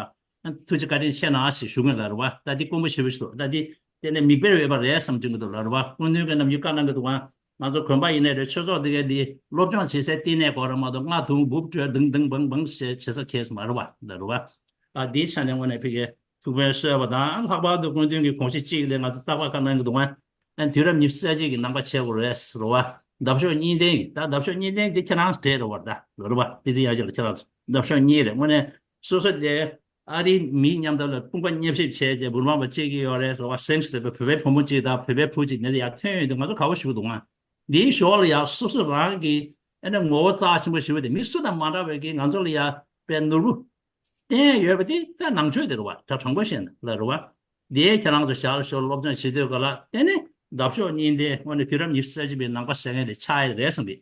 ཐུགས་རྗེ་བཀའ་དྲིན་ཆེ་གནང་ཞེས་ཞུ་གི་ལབ་རེད་བ། ད་འདི་དཀོན་པོ་ཞེ་པོ་ཞིག་འདུག། ད་འདི་གཏན་ནས་མིག་དཔེར་འོས་པ་རེད་བསམ་དྲན་གྱི་འདུག་ལབ་རེད་བ། སྐུ་མདུན་གྱིས་ནམ་རྒྱུན་བཀའ་གནང་གི་འདུག་ག་ང་ཚོ་དགོན་པ་ཡིན་ནའི་རེད། ཆོས་ཚོགས་འདི་གའི་འདི་སློབ་སྦྱོང་བྱེད་སའི་བསྟི་གནས་སྐོར་ར་མ་གཏོགས་རྔ་བརྡུང་འབུབ་དཀྲོལ་དང་དང་བང་བང་ཞེས་བྱེད་ས་གང་ཡང་མ་རེད་བ་ལབ་རེད་བ། ཨ་འདིའི་ཆ་ནས་དངོས་གནས་ཕ་གིར་ཐུགས་ཕན་གསོས་པ་དང་། ལྷག་པར་དུ་སྐུ་མདུན་གྱིས་དགོངས་གཞི་གཅིག་ལ་ང་ཚོ་རྟག་པར་བཀའ་གནང་གི་འདུག་ག་ཨ་དུས་རབས་ཉི་ཤུ་རྩ་གཅིག་གི་ནང་པ་བྱེད་དགོས་རེད་ཟེར་བ། འདབ་གཤོག་གཉིས་ལྡན་གྱི། ད་འདབ་གཤོག་གཉིས་ལྡན་འདི་ཁྱེད་རང་གྲས་རེད་བ། ད་ལོ་རེད་བ། དེ་ཚོ་ཡང་ཞིག་ལ་ཁྱེད་རང་ཚོ་འདབ་གཤོག་གཉིས་རེད། དངོས་གནས་སོ་སོ་དེ་ཨ་རིའི་མིའི་མཉམ་དུ་ལ་དཔུང་པ་མཉམ་གཤིབ་བྱས་རྗེས་འབུར་མ་པ་བྱེད་ཀྱི་ཡོད་རེད་ཟེར་བ། སེམས་སུ་བོད་པའི་བུ་མོ་གཅིག་དང་བོད་པའི་བུ་གཅིག་འདི་ལ་ཡར་ཐོན་ཡོང་དུས་ང་ཚོ་དགའ་པོ་ཞེ་པོ་འདུག་ང་། འདིའི་ཞོར་ལ་ཡང་སོ་སོ་རང་གི་ཨ་ནི་ངོ་བོ་རྩ་ཆེན་པོ་ཞེ་པོ་དེ་མི་སུ་དང་མ་འདྲ་བའི་གི་ང་ཚོ་ལ་ཡ་དཔེ་ནོར་བུ་བསྟན་ཡོད་པ་དེ་ད་ནང་ཆོས་དེ་རེད་བ། ད་དྲང་པོ་བཤད་ན་ལ་རེད་བ། དེ་ཁྱེད་རང་ཚོ་ཞར་ཞོར་སློབ་སྦྱོང་བྱེད་དུས་ག་ལ་དེ་ནི་འདབ་གཤོག་གཉིས་ལྡན་དངོས་གནས་དུས་རབས་ཉི་ཤུ་རྩ་གཅིག་པའི་ནང་པ་ཟེར་མཁན་དེ་ཆགས་ཡ་རེད་བསམ་གི།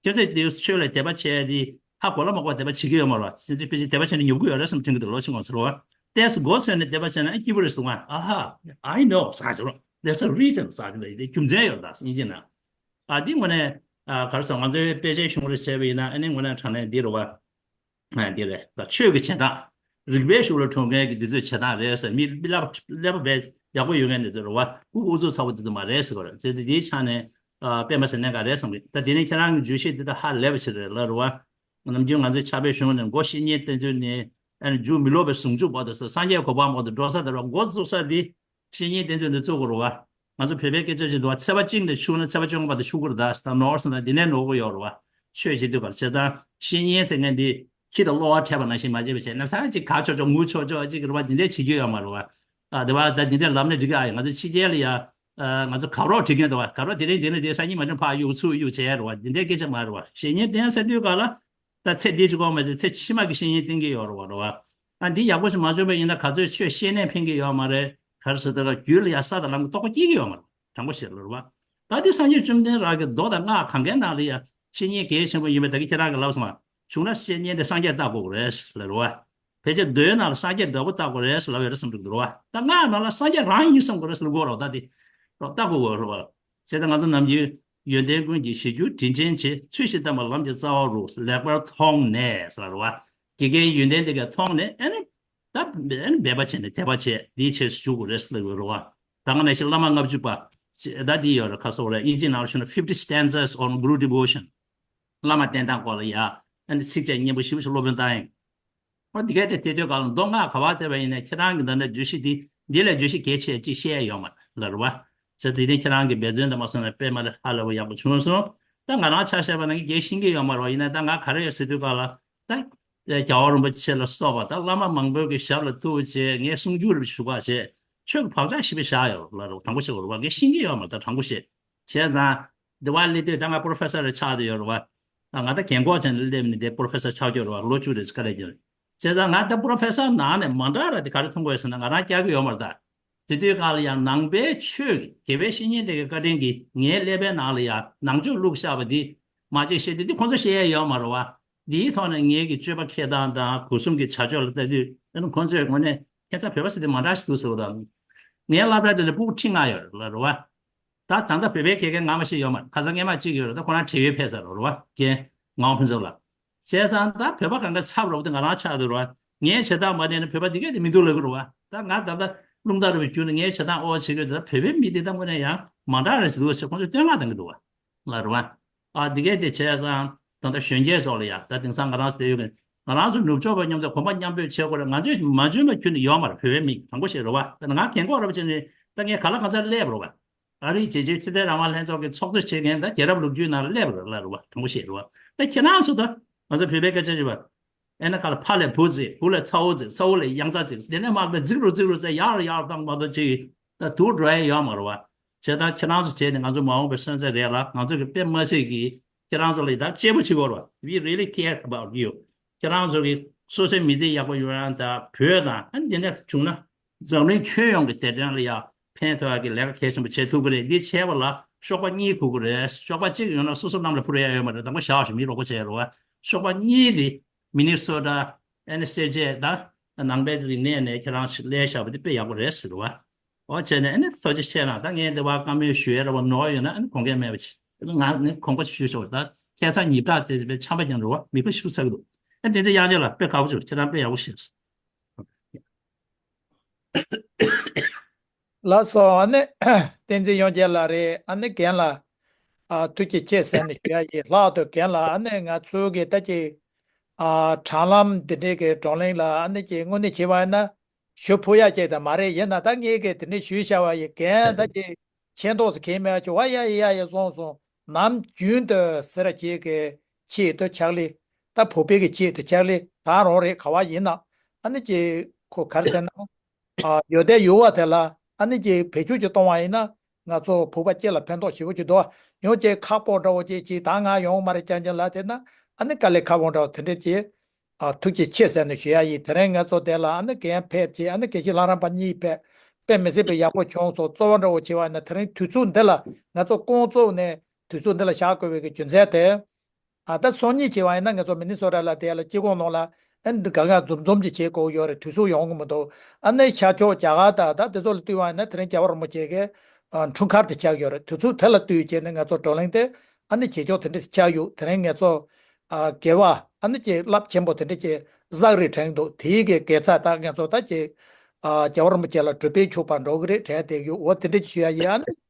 ཁྱེད་ཚོས་དེ་ཆོས་ལ་དད་པ་བྱས་ཏེ་ཧ་གོ་ལ་མ་གོ་དད་པ་བྱེད་ཀྱི་ཡོད་མ་རེད་བ། སེམས་ཅན་ཕལ་ཆེར་དད་པ་བྱས་ནས་ཉོབ་ཀྱི་ཡོད་རེད་བསམ་དྲན་གྱི་འདུག་ལོ་ཕྱི་ངོ་ཚོར་བ། ཏེས་མགོ་ཚོས་ནས་དད་པ་བྱས་ན་ཨ་སྐྱིད་པོ་རེད་གསུང་བ། ཨ་ཧ། I know ཟེར་གྱི་རེད། There's a reason ཟེར་གྱི་རེད། རྒྱུ་མཚན་ཡོད་རེད། ད་སྙིང་རྗེ་ན། ཨ་འདི་དངོས་གནས་ཨ་ག་རེ་ཟེར། ང་ཚོའི་དཔེ་ཆའི་གཞུང་ལ་བྱས་པ་ཡིན་ན་ཨ་ནི་དངོས་གནས་དྲང་གནས་འདི་རེད་བ། ཨ་འདི་རེད། ད་ཆོས་ཀྱི་བྱེད་སྟངས། རིག་པའི་གཞུང་ལ་འགྲོ་མཁན་གྱི་འདི་ཚོའི་བྱེད་སྟངས་རེད་ཟེར། མི་ཀླད་པ་ཀླད་པ་བས་ཡག་པོ་ཡོད་མཁན་འདི་ཚོ་རེད་བ། ཨུ་ཨུ་ཚུགས་ཚ་པོ་འདི་ཚོ་མ་རེད་ཟེར་གྱི་རེད། ཟེར་ཏེ་འདིའི་ཆ་ནས་ཨ་དཔེ་མ་སྲིད་གནད་འགག་རེད་བསམ་གི། ད་དེ་ནས་ཁྱེད་རང་གི་བརྗོད་གཞི་འདི་ད་ཧ་ལས་པ་ཞིག་རེད་ལབ་རེད་བ། ནམ་རྒྱུན་ང་ཚོའི་ཕྱག་དཔེ་གཞུང་ནས་མགོ་བཤེས་གཉེན་བསྟེན་ཚུལ་ནི་ཨ་ནི་རྒྱུ་མི་སློབ་པའི་ཟུང་འཇུག་བར་དུ་སོ། སངས་རྒྱས་གོ་འཕང་བར་དུ་འགྲོ་ས་དེ་རེད་བ། འགོ་བཙུགས་ས་འདི་བཤེས་གཉེན་བསྟེན་ཚུལ་འདི་བཙུགས་དགོས་རེད་བ། ང་ཚོ་བོད་པའི་སྐད་ཆ་ཞིག་འདུག་བ། ཚེས་པ་གཅིག་ནས་ཆུག་ན་ཚེས་པ་བཅོ་ལྔ་བར་དུ་ཆུག་གི་རེད་ད་ཟེར། ད་ནོར་སོང་ན་འདི་ནས་ནོར་གི་ཡོད་རེད་བ། ཆོས་བྱེད་དུས་ག་ལ་བྱེད་སྟངས་བཤེས་གཉེན་ཟེར་མཁན་འདི་ཁྱི་དང་གློ་བ་འཕྲད་པ་ནང་བཞིན་མ་བྱེད་པ་བྱས། ནམ་སང་ཅིག་ག་ཆོག་ཆོག་ངུ་ཆོག་ཆོག་ཅིག་རེད་བ། འདི་འདྲས་བྱེད་རྒྱུ་ཡོད་མ་རེད་བ། ཨ་དེ་བ་ད་འདི་འདྲས་ལབ་ན་འགྲིག་གི། ཨ་ཡ་ང་ཚོ་ཕྱི་རྒྱལ་ལ་ཡ་ཨ་ང་ཚོ་གབ་རོགས་བྲིས་མཁན་འདུག་བ། གབ་རོགས་དེ་རིང་འདི་ནས་འདྲས་སང་ཉིན་མ་འདྲ་ཕར་གཡུག་ཚུར་གཡུག་བྱས་རེད་བ། འདི་འདྲས་སྐད་ཆ་མ་རེད་བ། བཤེས་གཉེན་བསྟེན་ཟེར་དུས་ག་ལ། ད་ཚེ་འདི་གཅིག་པོ་མ་ཟད་ཚེ་ཕྱི་མ་གི་བཤེས་གཉེན་བསྟེན་གྱི་ཡོད་རེད་བ། རེད་བ། ཨ་འདི་ཡག་པོ་ཞིག་མ་བྱུང་བ་ཡིན་ན་ག་ཚོད་ཆོས་ཤེས་ནས་ཕན་གྱི་ཡོད་མ་རེད། ག་རེ་ཟེར་ད་ག་རྒྱུད་ལ་ཡ་ས་དང་ལམ་གྱི་རྟོགས་པ་སྐྱེ་གི་ཡོད་མ་རེད། དྲང་པོ་བཤད་ལ་རེད་བ། ད་འདི་སངས་རྒྱས་བཅོམ་ལྡན་རང་གི་མདོ་དང་སྔགས་གང་གའི་ནང་ལ་ཡ་བཤེས་གཉེན་གལ་ཆེན་པོ་ཡིན་པ་ད་གི་ཁྱེད་རང་གི་ལབ་སོང་བ། བྱུང་ན་བཤེས་གཉེན་དེ་སངས་རྒྱས་བལྟ་དགོས་ཀྱི་རེད་ལབ་རེད་བ། ཕལ་ཆེར་མདོའི་ནང་ལ་སངས་རྒྱས་འདྲ་པོ་བལྟ་དགོས་རེད་ལབ་ཡོད་རེད་བསམ་གྱི་འདུག་རེད་བ། ད་སྔགས་ནང་ལ་སངས་རྒྱས་རང་ཡིན་བསམ་དགོས་རེད་ཟེར་ལབ་དགོས་རེད་བ། ད་དེ་བལྟ་དགོས་ཀྱི་རེད་བ། བྱས་ཙང་ང་ཚོ་ནམ་རྒྱུན་ཡོན་ཏན་ཀུན་གྱི་གཞིར་གྱུར་དྲིན་ཅན་ཆེ། ཚུལ་བཞིན་བསྟེན་པ་ལམ་གྱི་རྩ་བ་རུ། ལེགས་པར་མཐོང་ནས་ཟེར་བ། དགེ་རྒན་ཡོན་ཏན་དེ་གས་མཐོང་ནས་ཨ་ནི་ད་ཨ་ནི་འབད་པ་བྱས་ནས་དད་པ་བྱས་འདིའི་ཆེད་དུ་ཞུགས་དགོས་རེད་ཟེར་ལབ་ཡོད་རེད་བ། ད་ག་ནང་བཞིན་བླ་མ་ལྔ་བཅུ་པ་ད་འདི་ཡོད་རེད། ཁ་སོགས་རེད། དབྱིན་ཇི་ནང་ལ་ཞུས་ན་fifty stanzas on Guru devotion། བླ་མ་བསྟེན་སྟངས་སྐོར་ལ་ཡ་ཨ་ནི་ཚིགས་བཅད་སྙན་པོ་ཞེ་པོ་ཞིག་སློབ་དཔོན་བཏང་ཡིན། ཨ་འདི་གས་དེ་དེ་དུས་ག་ལ་མདོ་སྔགས་ག་བ་བལྟས་པ་ཡིན་ན་ཁྱེད་རང་གི་ད་ལྟ་བརྗོད་གཞི་འདི་ འདི་ལས་བརྗོད་གཞི་གལ་ཆེ་ཅིག་བཤད་ཡོད་མ་རེད་ལ་རེད་བ། ཟེར་དེ་ནས་ཁྱེད་རང་གི་འབད་བརྩོན་དང་མ་སོང་ན་དཔེ་མ་ཧ་ལས་པ་ཡག་པོ་བྱུང་སོང་། ད་ང་རང་ཆ་བཞག་པ་ན་ངས་རྒྱལ་ཤེས་ཀྱི་ཡོད་མ་རེད་བ། ཡིན་ན་ད་ང་ག་རེ་ཡོད་ཟེར་དུས་ག་ལ་ད་རྒྱལ་བ་རིན་པོ་ཆེ་ལ་སོགས་པ་ད་བླ་མ་མང་པོའི་གི་ཞབས་ལ་ཐུག་བྱས་ངས་གསུང་རྒྱུ་རེ་ཞུ་ག་བྱས་ཆོས་ཀྱི་བག་ཆགས་ཞིབ་པ་བཞག་ཡོད་ལ་རེད་བ། དྲང་པོ་བཤད་དགོས་རེད་བ། ངས་ཤེས་ཀྱི་ཡོད་མ་རེད། ད་དྲང་པོ་བཤད། བྱས་ཙང་། འདི་བ་སླེབས་དུས་ད་ང་པོ་རོ་ཕེ་སར་རེ་ཆགས་བསྡད་ཡོད་རེད་བ། ང་ད་རྒན་གོག་ཅན་ལ་སླེབས་ནས་འདི་པོ་རོ་ཕེ་སར་ཆགས་ཀྱི་ཡོད་རེད་བ། ལོ་བཅུ་རེ་ཙམ་ཀ་ལས་ཀྱི་རེད། བྱས་ཙང་ང་ད་པོ་རོ་ཕེ་སར་ནང་ནས་མ་འདྲ་ར་དེ་ག་རེ་མཐོང་དགོས་ཟེར་ན་ང་རང་སྐྱག་གི་ཡོད་མ་རེད་ད། དེ་དུས་སྒང་ལ་ཡང་ནང་པའི་ཆོས་ཀྱི་དགེ་བའི་བཤེས་གཉེན་དེ་གི་བཀའ་དྲིན་གྱིས་ངའི་ཀླད་པའི་ནང་ལ་ཡང་ནང་ཆོས་བླུགས་བཞག་པ་འདི་མ་གཅིག་བཤད་དུས་འདི་ཁོང་ཚོ་བཤད་ཡས་ཡོད་མ་རེད་བ། འདིའི་ཐོག་ནས་ངེད་ཀྱི་སྤྱོད་པ་འཁྱེར་སྟངས་དང་སྒོ་གསུམ་གྱི་བྱ་སྤྱོད་ལ་ལྟ་དུས་ཨ་ནི་ཁོང་ཚོས་དངོས་གནས་ཁྱེད་ཚང་བོད་པ་ཟེར་དུས་མ་འདྲ་ཞིག་འདུག་ཟེར་བ་དང་། ངའི་སློབ་གྲྭ་དེ་ལ་ཕྲུ་གུ་ཁྲི་ལྔ་ཡོད་རེད་ལ་རེད་བ། ད་ད་ལྟ་བོད་པའི་དགེ་རྒན་ང་མ་ཤེས་ཡོད་མ་རེད། ཁ་སང་སྔས་མ་གཅིག་ཡོད་རེད། ད་ཁོ་རང་བགྲེས་ཡོལ་ཕེབས་ཚར་རེད་བ། རྒན་ངག་དབང་ཕུན་ཚོགས་ལགས། བྱས་ཙང་ད་བོད་པ་གང་ག་ཚབ་རོགས་དེ་ང་རང་ཆགས་འདུག་རེད་བ། ངའི་བྱེད་སྟངས་མ་བསྟན་ན་བོད་པ་འདི་གས་དེ་མི་འདུག་ལབ་གི་རེད་བ། ད་ང་ད་ལྟ་རླུང་རྟ་རུ་བསྒྱུར་ནས་ངའི་བྱེད་སྟངས་ཨོ་བྱེད་གི་ད་བོད་པའི་མི་དེ་ད་དངོས་གནས་ཡང་མ་འདྲ་རེད་ཟེར་འདུག་ཟེར་ཁོང་ཚོས་བསྟོད་བསྔགས་གཏང་གི་འདུག་བ། ལབ་རེད་བ། ཨ་འདི་གས་དེ་བྱས་ཙང་ད་ལྟ་གཞོན་སྐྱེས་ཚོ་ལ་ཡ་ད་དེང་སང་ང་རང་ཚོ་ཡོད་གི། ང་རང་ཚོ་ནུབ་ཕྱོགས་པ་མཉམ་དུ་གོམ་པ་མཉམ་སྤོས་བྱེད་དགོས་རེད། ང་ཚོས་མ་འཇོན་པ་ཁྱོན་ནས་ཡོད་མ་རེད། བོད་པའི་མི་དྲང་པོ་བཤད་རེད་བ། ད་ང་རྒན་གོག་རེད་བ་བྱས་ནས་ད་ངས་ག་ལ་གང་འཚམ་སླེབས་རེད་བ། ཨ་རིའི་རྒྱལ་སྤྱིའི་ཆོས་དད་རང་དབང་ལྷན་ཚོགས་ཀྱི་ཚོགས་གཙོ་བྱེད་མཁན་ད་རྒྱལ་རབས་ལོ་རྒྱུས་ནང་ལ་སླེབས་རེད་ལ་རེད་བ། དྲང་པོ་བཤད་རེད་བ། ད་ཁྱེད་རང་ཚོ་ད་ང་ཚོ་བོད་པའི་སྐད་ཆ་བྱེད་པ། ཨེ་ན་ཁ་ལ་ཕ་ལས་བུ་བརྩི། བུ་ལས་ཚ་བོ་བརྩི། ཚ་བོ་ལས་ཡང་ཚ་བརྩི། དེ་ནས་མར་བརྩི་རུ་བརྩི་རུ་བརྩི་ཡར་ཡར་བཏང་མ་གཏོགས་ཅིག་ད་དུར་འགྲོ་ཡ་ཡོད་མ་རེད་བ། བྱས་ཙང་ཁྱེད་རང་ཚོ་བྱས་ནས་ང་ཚོ་མ་འོངས་པའི་སོན་རྩ་རེད་ལ་ང་ཚོ་གི་དཔེ་མ་སྲིད་ཀྱི་ཁྱེད་རང་ཚོ་ལ་ཡི་དྭགས་གཅེས་པོ་བྱེད་དགོས་རེད་བ། We really care about you. ཁྱེད་རང་ཚོ་གི་སོ་སོའི་མི་ཚེ་ཡག་པོ་ཡོང་ཡ་དང་བོད་དང་ཨ་འདི་འདྲ་བྱུང་ན། འཛམ་གླིང་ཁྱོན་ཡོངས་ཀྱི་བདེ་དོན་ལ་ཡང་ཕན་ཐོགས་ཀྱི་ལས་ཀ་གལ་ཆེན་པོ་བྱེད་ཐུབ་ཀྱི་རེད། འདི་བྱས་པ་ལ་གཤོག་པ་གཉིས་ཁུག་གི་རེད། གཤོག་པ་གཅིག་ཡོད་ན་སོ་སོ་རྣམས་ལ་ཕུལ་ཡ་ཡོད་མ་རེད། དང་པོ་བཞག་ཞིག་མི་རོགས་པ་བྱས་རོགས། གཤོག་པ་གཉིས་དེ་མི་ནི་སོ་ཊ་ཨེ་ནི་སེ་ཅེ་དང་ནང་པའི་རིག་གནས་ནས་ཁྱེད་རང་ཞིག་ལས་བཞག་པ་དེ་དཔེ་ཡག་པོ་རེད་ཟེར་བ། འོ་བྱས་ནས་ཨ་ནི་ཐུགས་རྗེ་ཆེ་གནང་། ད་ངས་འདི་བ་བཀའ་མོལ་ཞུ་ཡ་ར་བ་ནོར་ཡོད་ན་ཨ་ནི་དགོངས་འགལ་མེད་པ་བྱེད། ང་ནི་དགོངས་པ་ཞུ་ཆོག་ད་ཁ་སང་ཉིན་གྲངས་དེ་བའི་ཆམ་པ་ཀྱང་རུ་བ་མི་ཁུ་ཤུ་ཚ་གི་འདུག་ཨ་བསྟན་འཛིན་དབྱངས་ཅན་ལགས་དཔེ་དགའ་པོ་བྱུང་། ཁྱེད་རང་དཔེ་ཡག་པོ་བཤད་སོང་། ལགས་སོ། ཨ་ནི་བསྟན་འཛིན་དབྱངས་ཅན་ལགས་རེད། ཨ་ནི་རྒན་ལགས། ཨ་ཐུགས་རྗེ་ཆེ་ཟེར་ནས་ཞུ་ཡ་ཡིན། ལྷག་ཏུ་རྒན་ལགས་ཨ་ནི་ང་ཚོའི་གི་ད་ཅིག་ཨ་དྲ་ལམ་འདི་འདྲའི་གི་བགྲོ་གླེང་ལ་ཨ་ནི་ཅིག་དངོས་གནས་བྱས་པ་ཡིན་ན་ཞུ་ཕོད་ཡ་ཅིག་དང་མ་རེད། ཡིན་ན་ད་ངས་གི་དེ་འདྲའི་ཞུས་བཞག་པ་ཡིན། རྒན་ད་ཅིག་མཁྱེན་རྟོགས་སུ་གང་མེད་ཅིག་བ་ཡ་ཡ་ཡ་སོང་སོང་། ནམ་རྒྱུན་དུ་སེ་ར་བྱེས་ཀྱི་ཆེད་དུ་ཕྱག་ལས། ད་བོད་པའི་གི་ཆེད་དུ་ཕྱག་ལས་ད་རང་རེད། ག་བ་ཡིན་ན་ཨ་ནི་ཅིག་ཁོ་ག་རེ་ཟེར་ན། ཨ་ཡོད་དེ་ཡོད་པ་དེ་ལ་ཨ་ནི་ཅིག་བེད་སྤྱོད་ཅིག་གཏོང་བ་ཡིན་ན་ང་ཚོ་བོད་པ་སྤྱི་ལ་ཕན་ཐོགས་ཞེ་པོ་ཅིག་འདུག་ཡང་ཅིག་ཁག་པོ་འདྲ་བོ་ཅིག་ཅིག་ད་ང་ཡོང་མ་རེད། རྐྱང་རྐྱང་ལ་དེ་ན་ཨ་ནི་དཀའ་ལས་ཁག་པོ་འདྲ་བོ་དེ་འདྲ་ཅིག་ཨ་ཐུགས་རྗེ་ཆེ་ཟེར་ནས་ཞུ་ཡ་ཡིན། དེ་རིང་ང་ཚོ་དེ་ལ་ཨ་ནི་རྒན་ཕེབས་ཅིག་ཨ་ནི་དགེ་བཤེས་ལྷ་རམས་པ་གཉིས་ཕེབས། དཔེ་མི་སྲིད་པའི་ཡག་པོ་བྱུང་སོང་། གཙོ་བོ་འདྲ་བོ་བྱས་པ་ཡིན་ན་དེ་རིང་དུས་ཚོད་འདི་ལ་ང་ཚོ་ཀོང་ཙོག་ནས་དུས་ཚོད་འདི་ལ་བཞག་དགོས་པའི་གི་རྒྱུ་མཚན་དེ། ཨ་ད་སང་ཉིན་བྱས་པ་ཡིན་ན་ང་ཚོ་མི་ནི་སོ་ཊ་ལ་དེ་ལ་སྤྱི་ཁོག་ནང་ལ་ཨ་ནི་འདི་ག་ག་འཛོམས་འཛོམས་ཅིག་བྱེད་དགོས་ཡོད་རེད། དུས་ཚོད་ཡོང་གི་མི་འདུག་ཨ་ནི་ཤར་ཕྱོགས་རྒྱ་གར་དང་ད་དེ་ཚོ་ལ་བལྟས་པ་ཡིན་ན་དེ་རིང་རྒྱལ་བ་རིན་པོ་ཆེ་གི་ཨ་འཁྲུངས་སྐར་དེ་ཆགས་ཡོད་རེད། དུས་ཚོད་དེ་ལ་བལྟས་བྱས་ནས་ང་ཚོ་བགྲོ་གླེང་དེ་ཨ་ནི་བྱེད་ཕྱོགས་དེ་འདྲ་ཆགས་ཡོད། དེ་རིང་ང་ཚོ་ཨ་དགེ་བ་ཨ་ནི་ཅིག་རླབས་ཆེན་པོ་དེ་འདྲ་ཅིག་བསགས་རེས་དྲན་འདུག་དེའི་གི་དགེ་རྩ་ད་ང་ཚོ་ད་ཅིག་ཨ་རྒྱལ་བ་རིན་པོ་ཆེ་ལ་སྒྲུབ་པའི་ཆོག་པ་འགྲོ་གི་རེད་དྲན་བསྡད་ཡོད། འོ་དེ་འདྲ་ཅིག་ཞུ་ཡ་ཡིན། ཨ་ནི་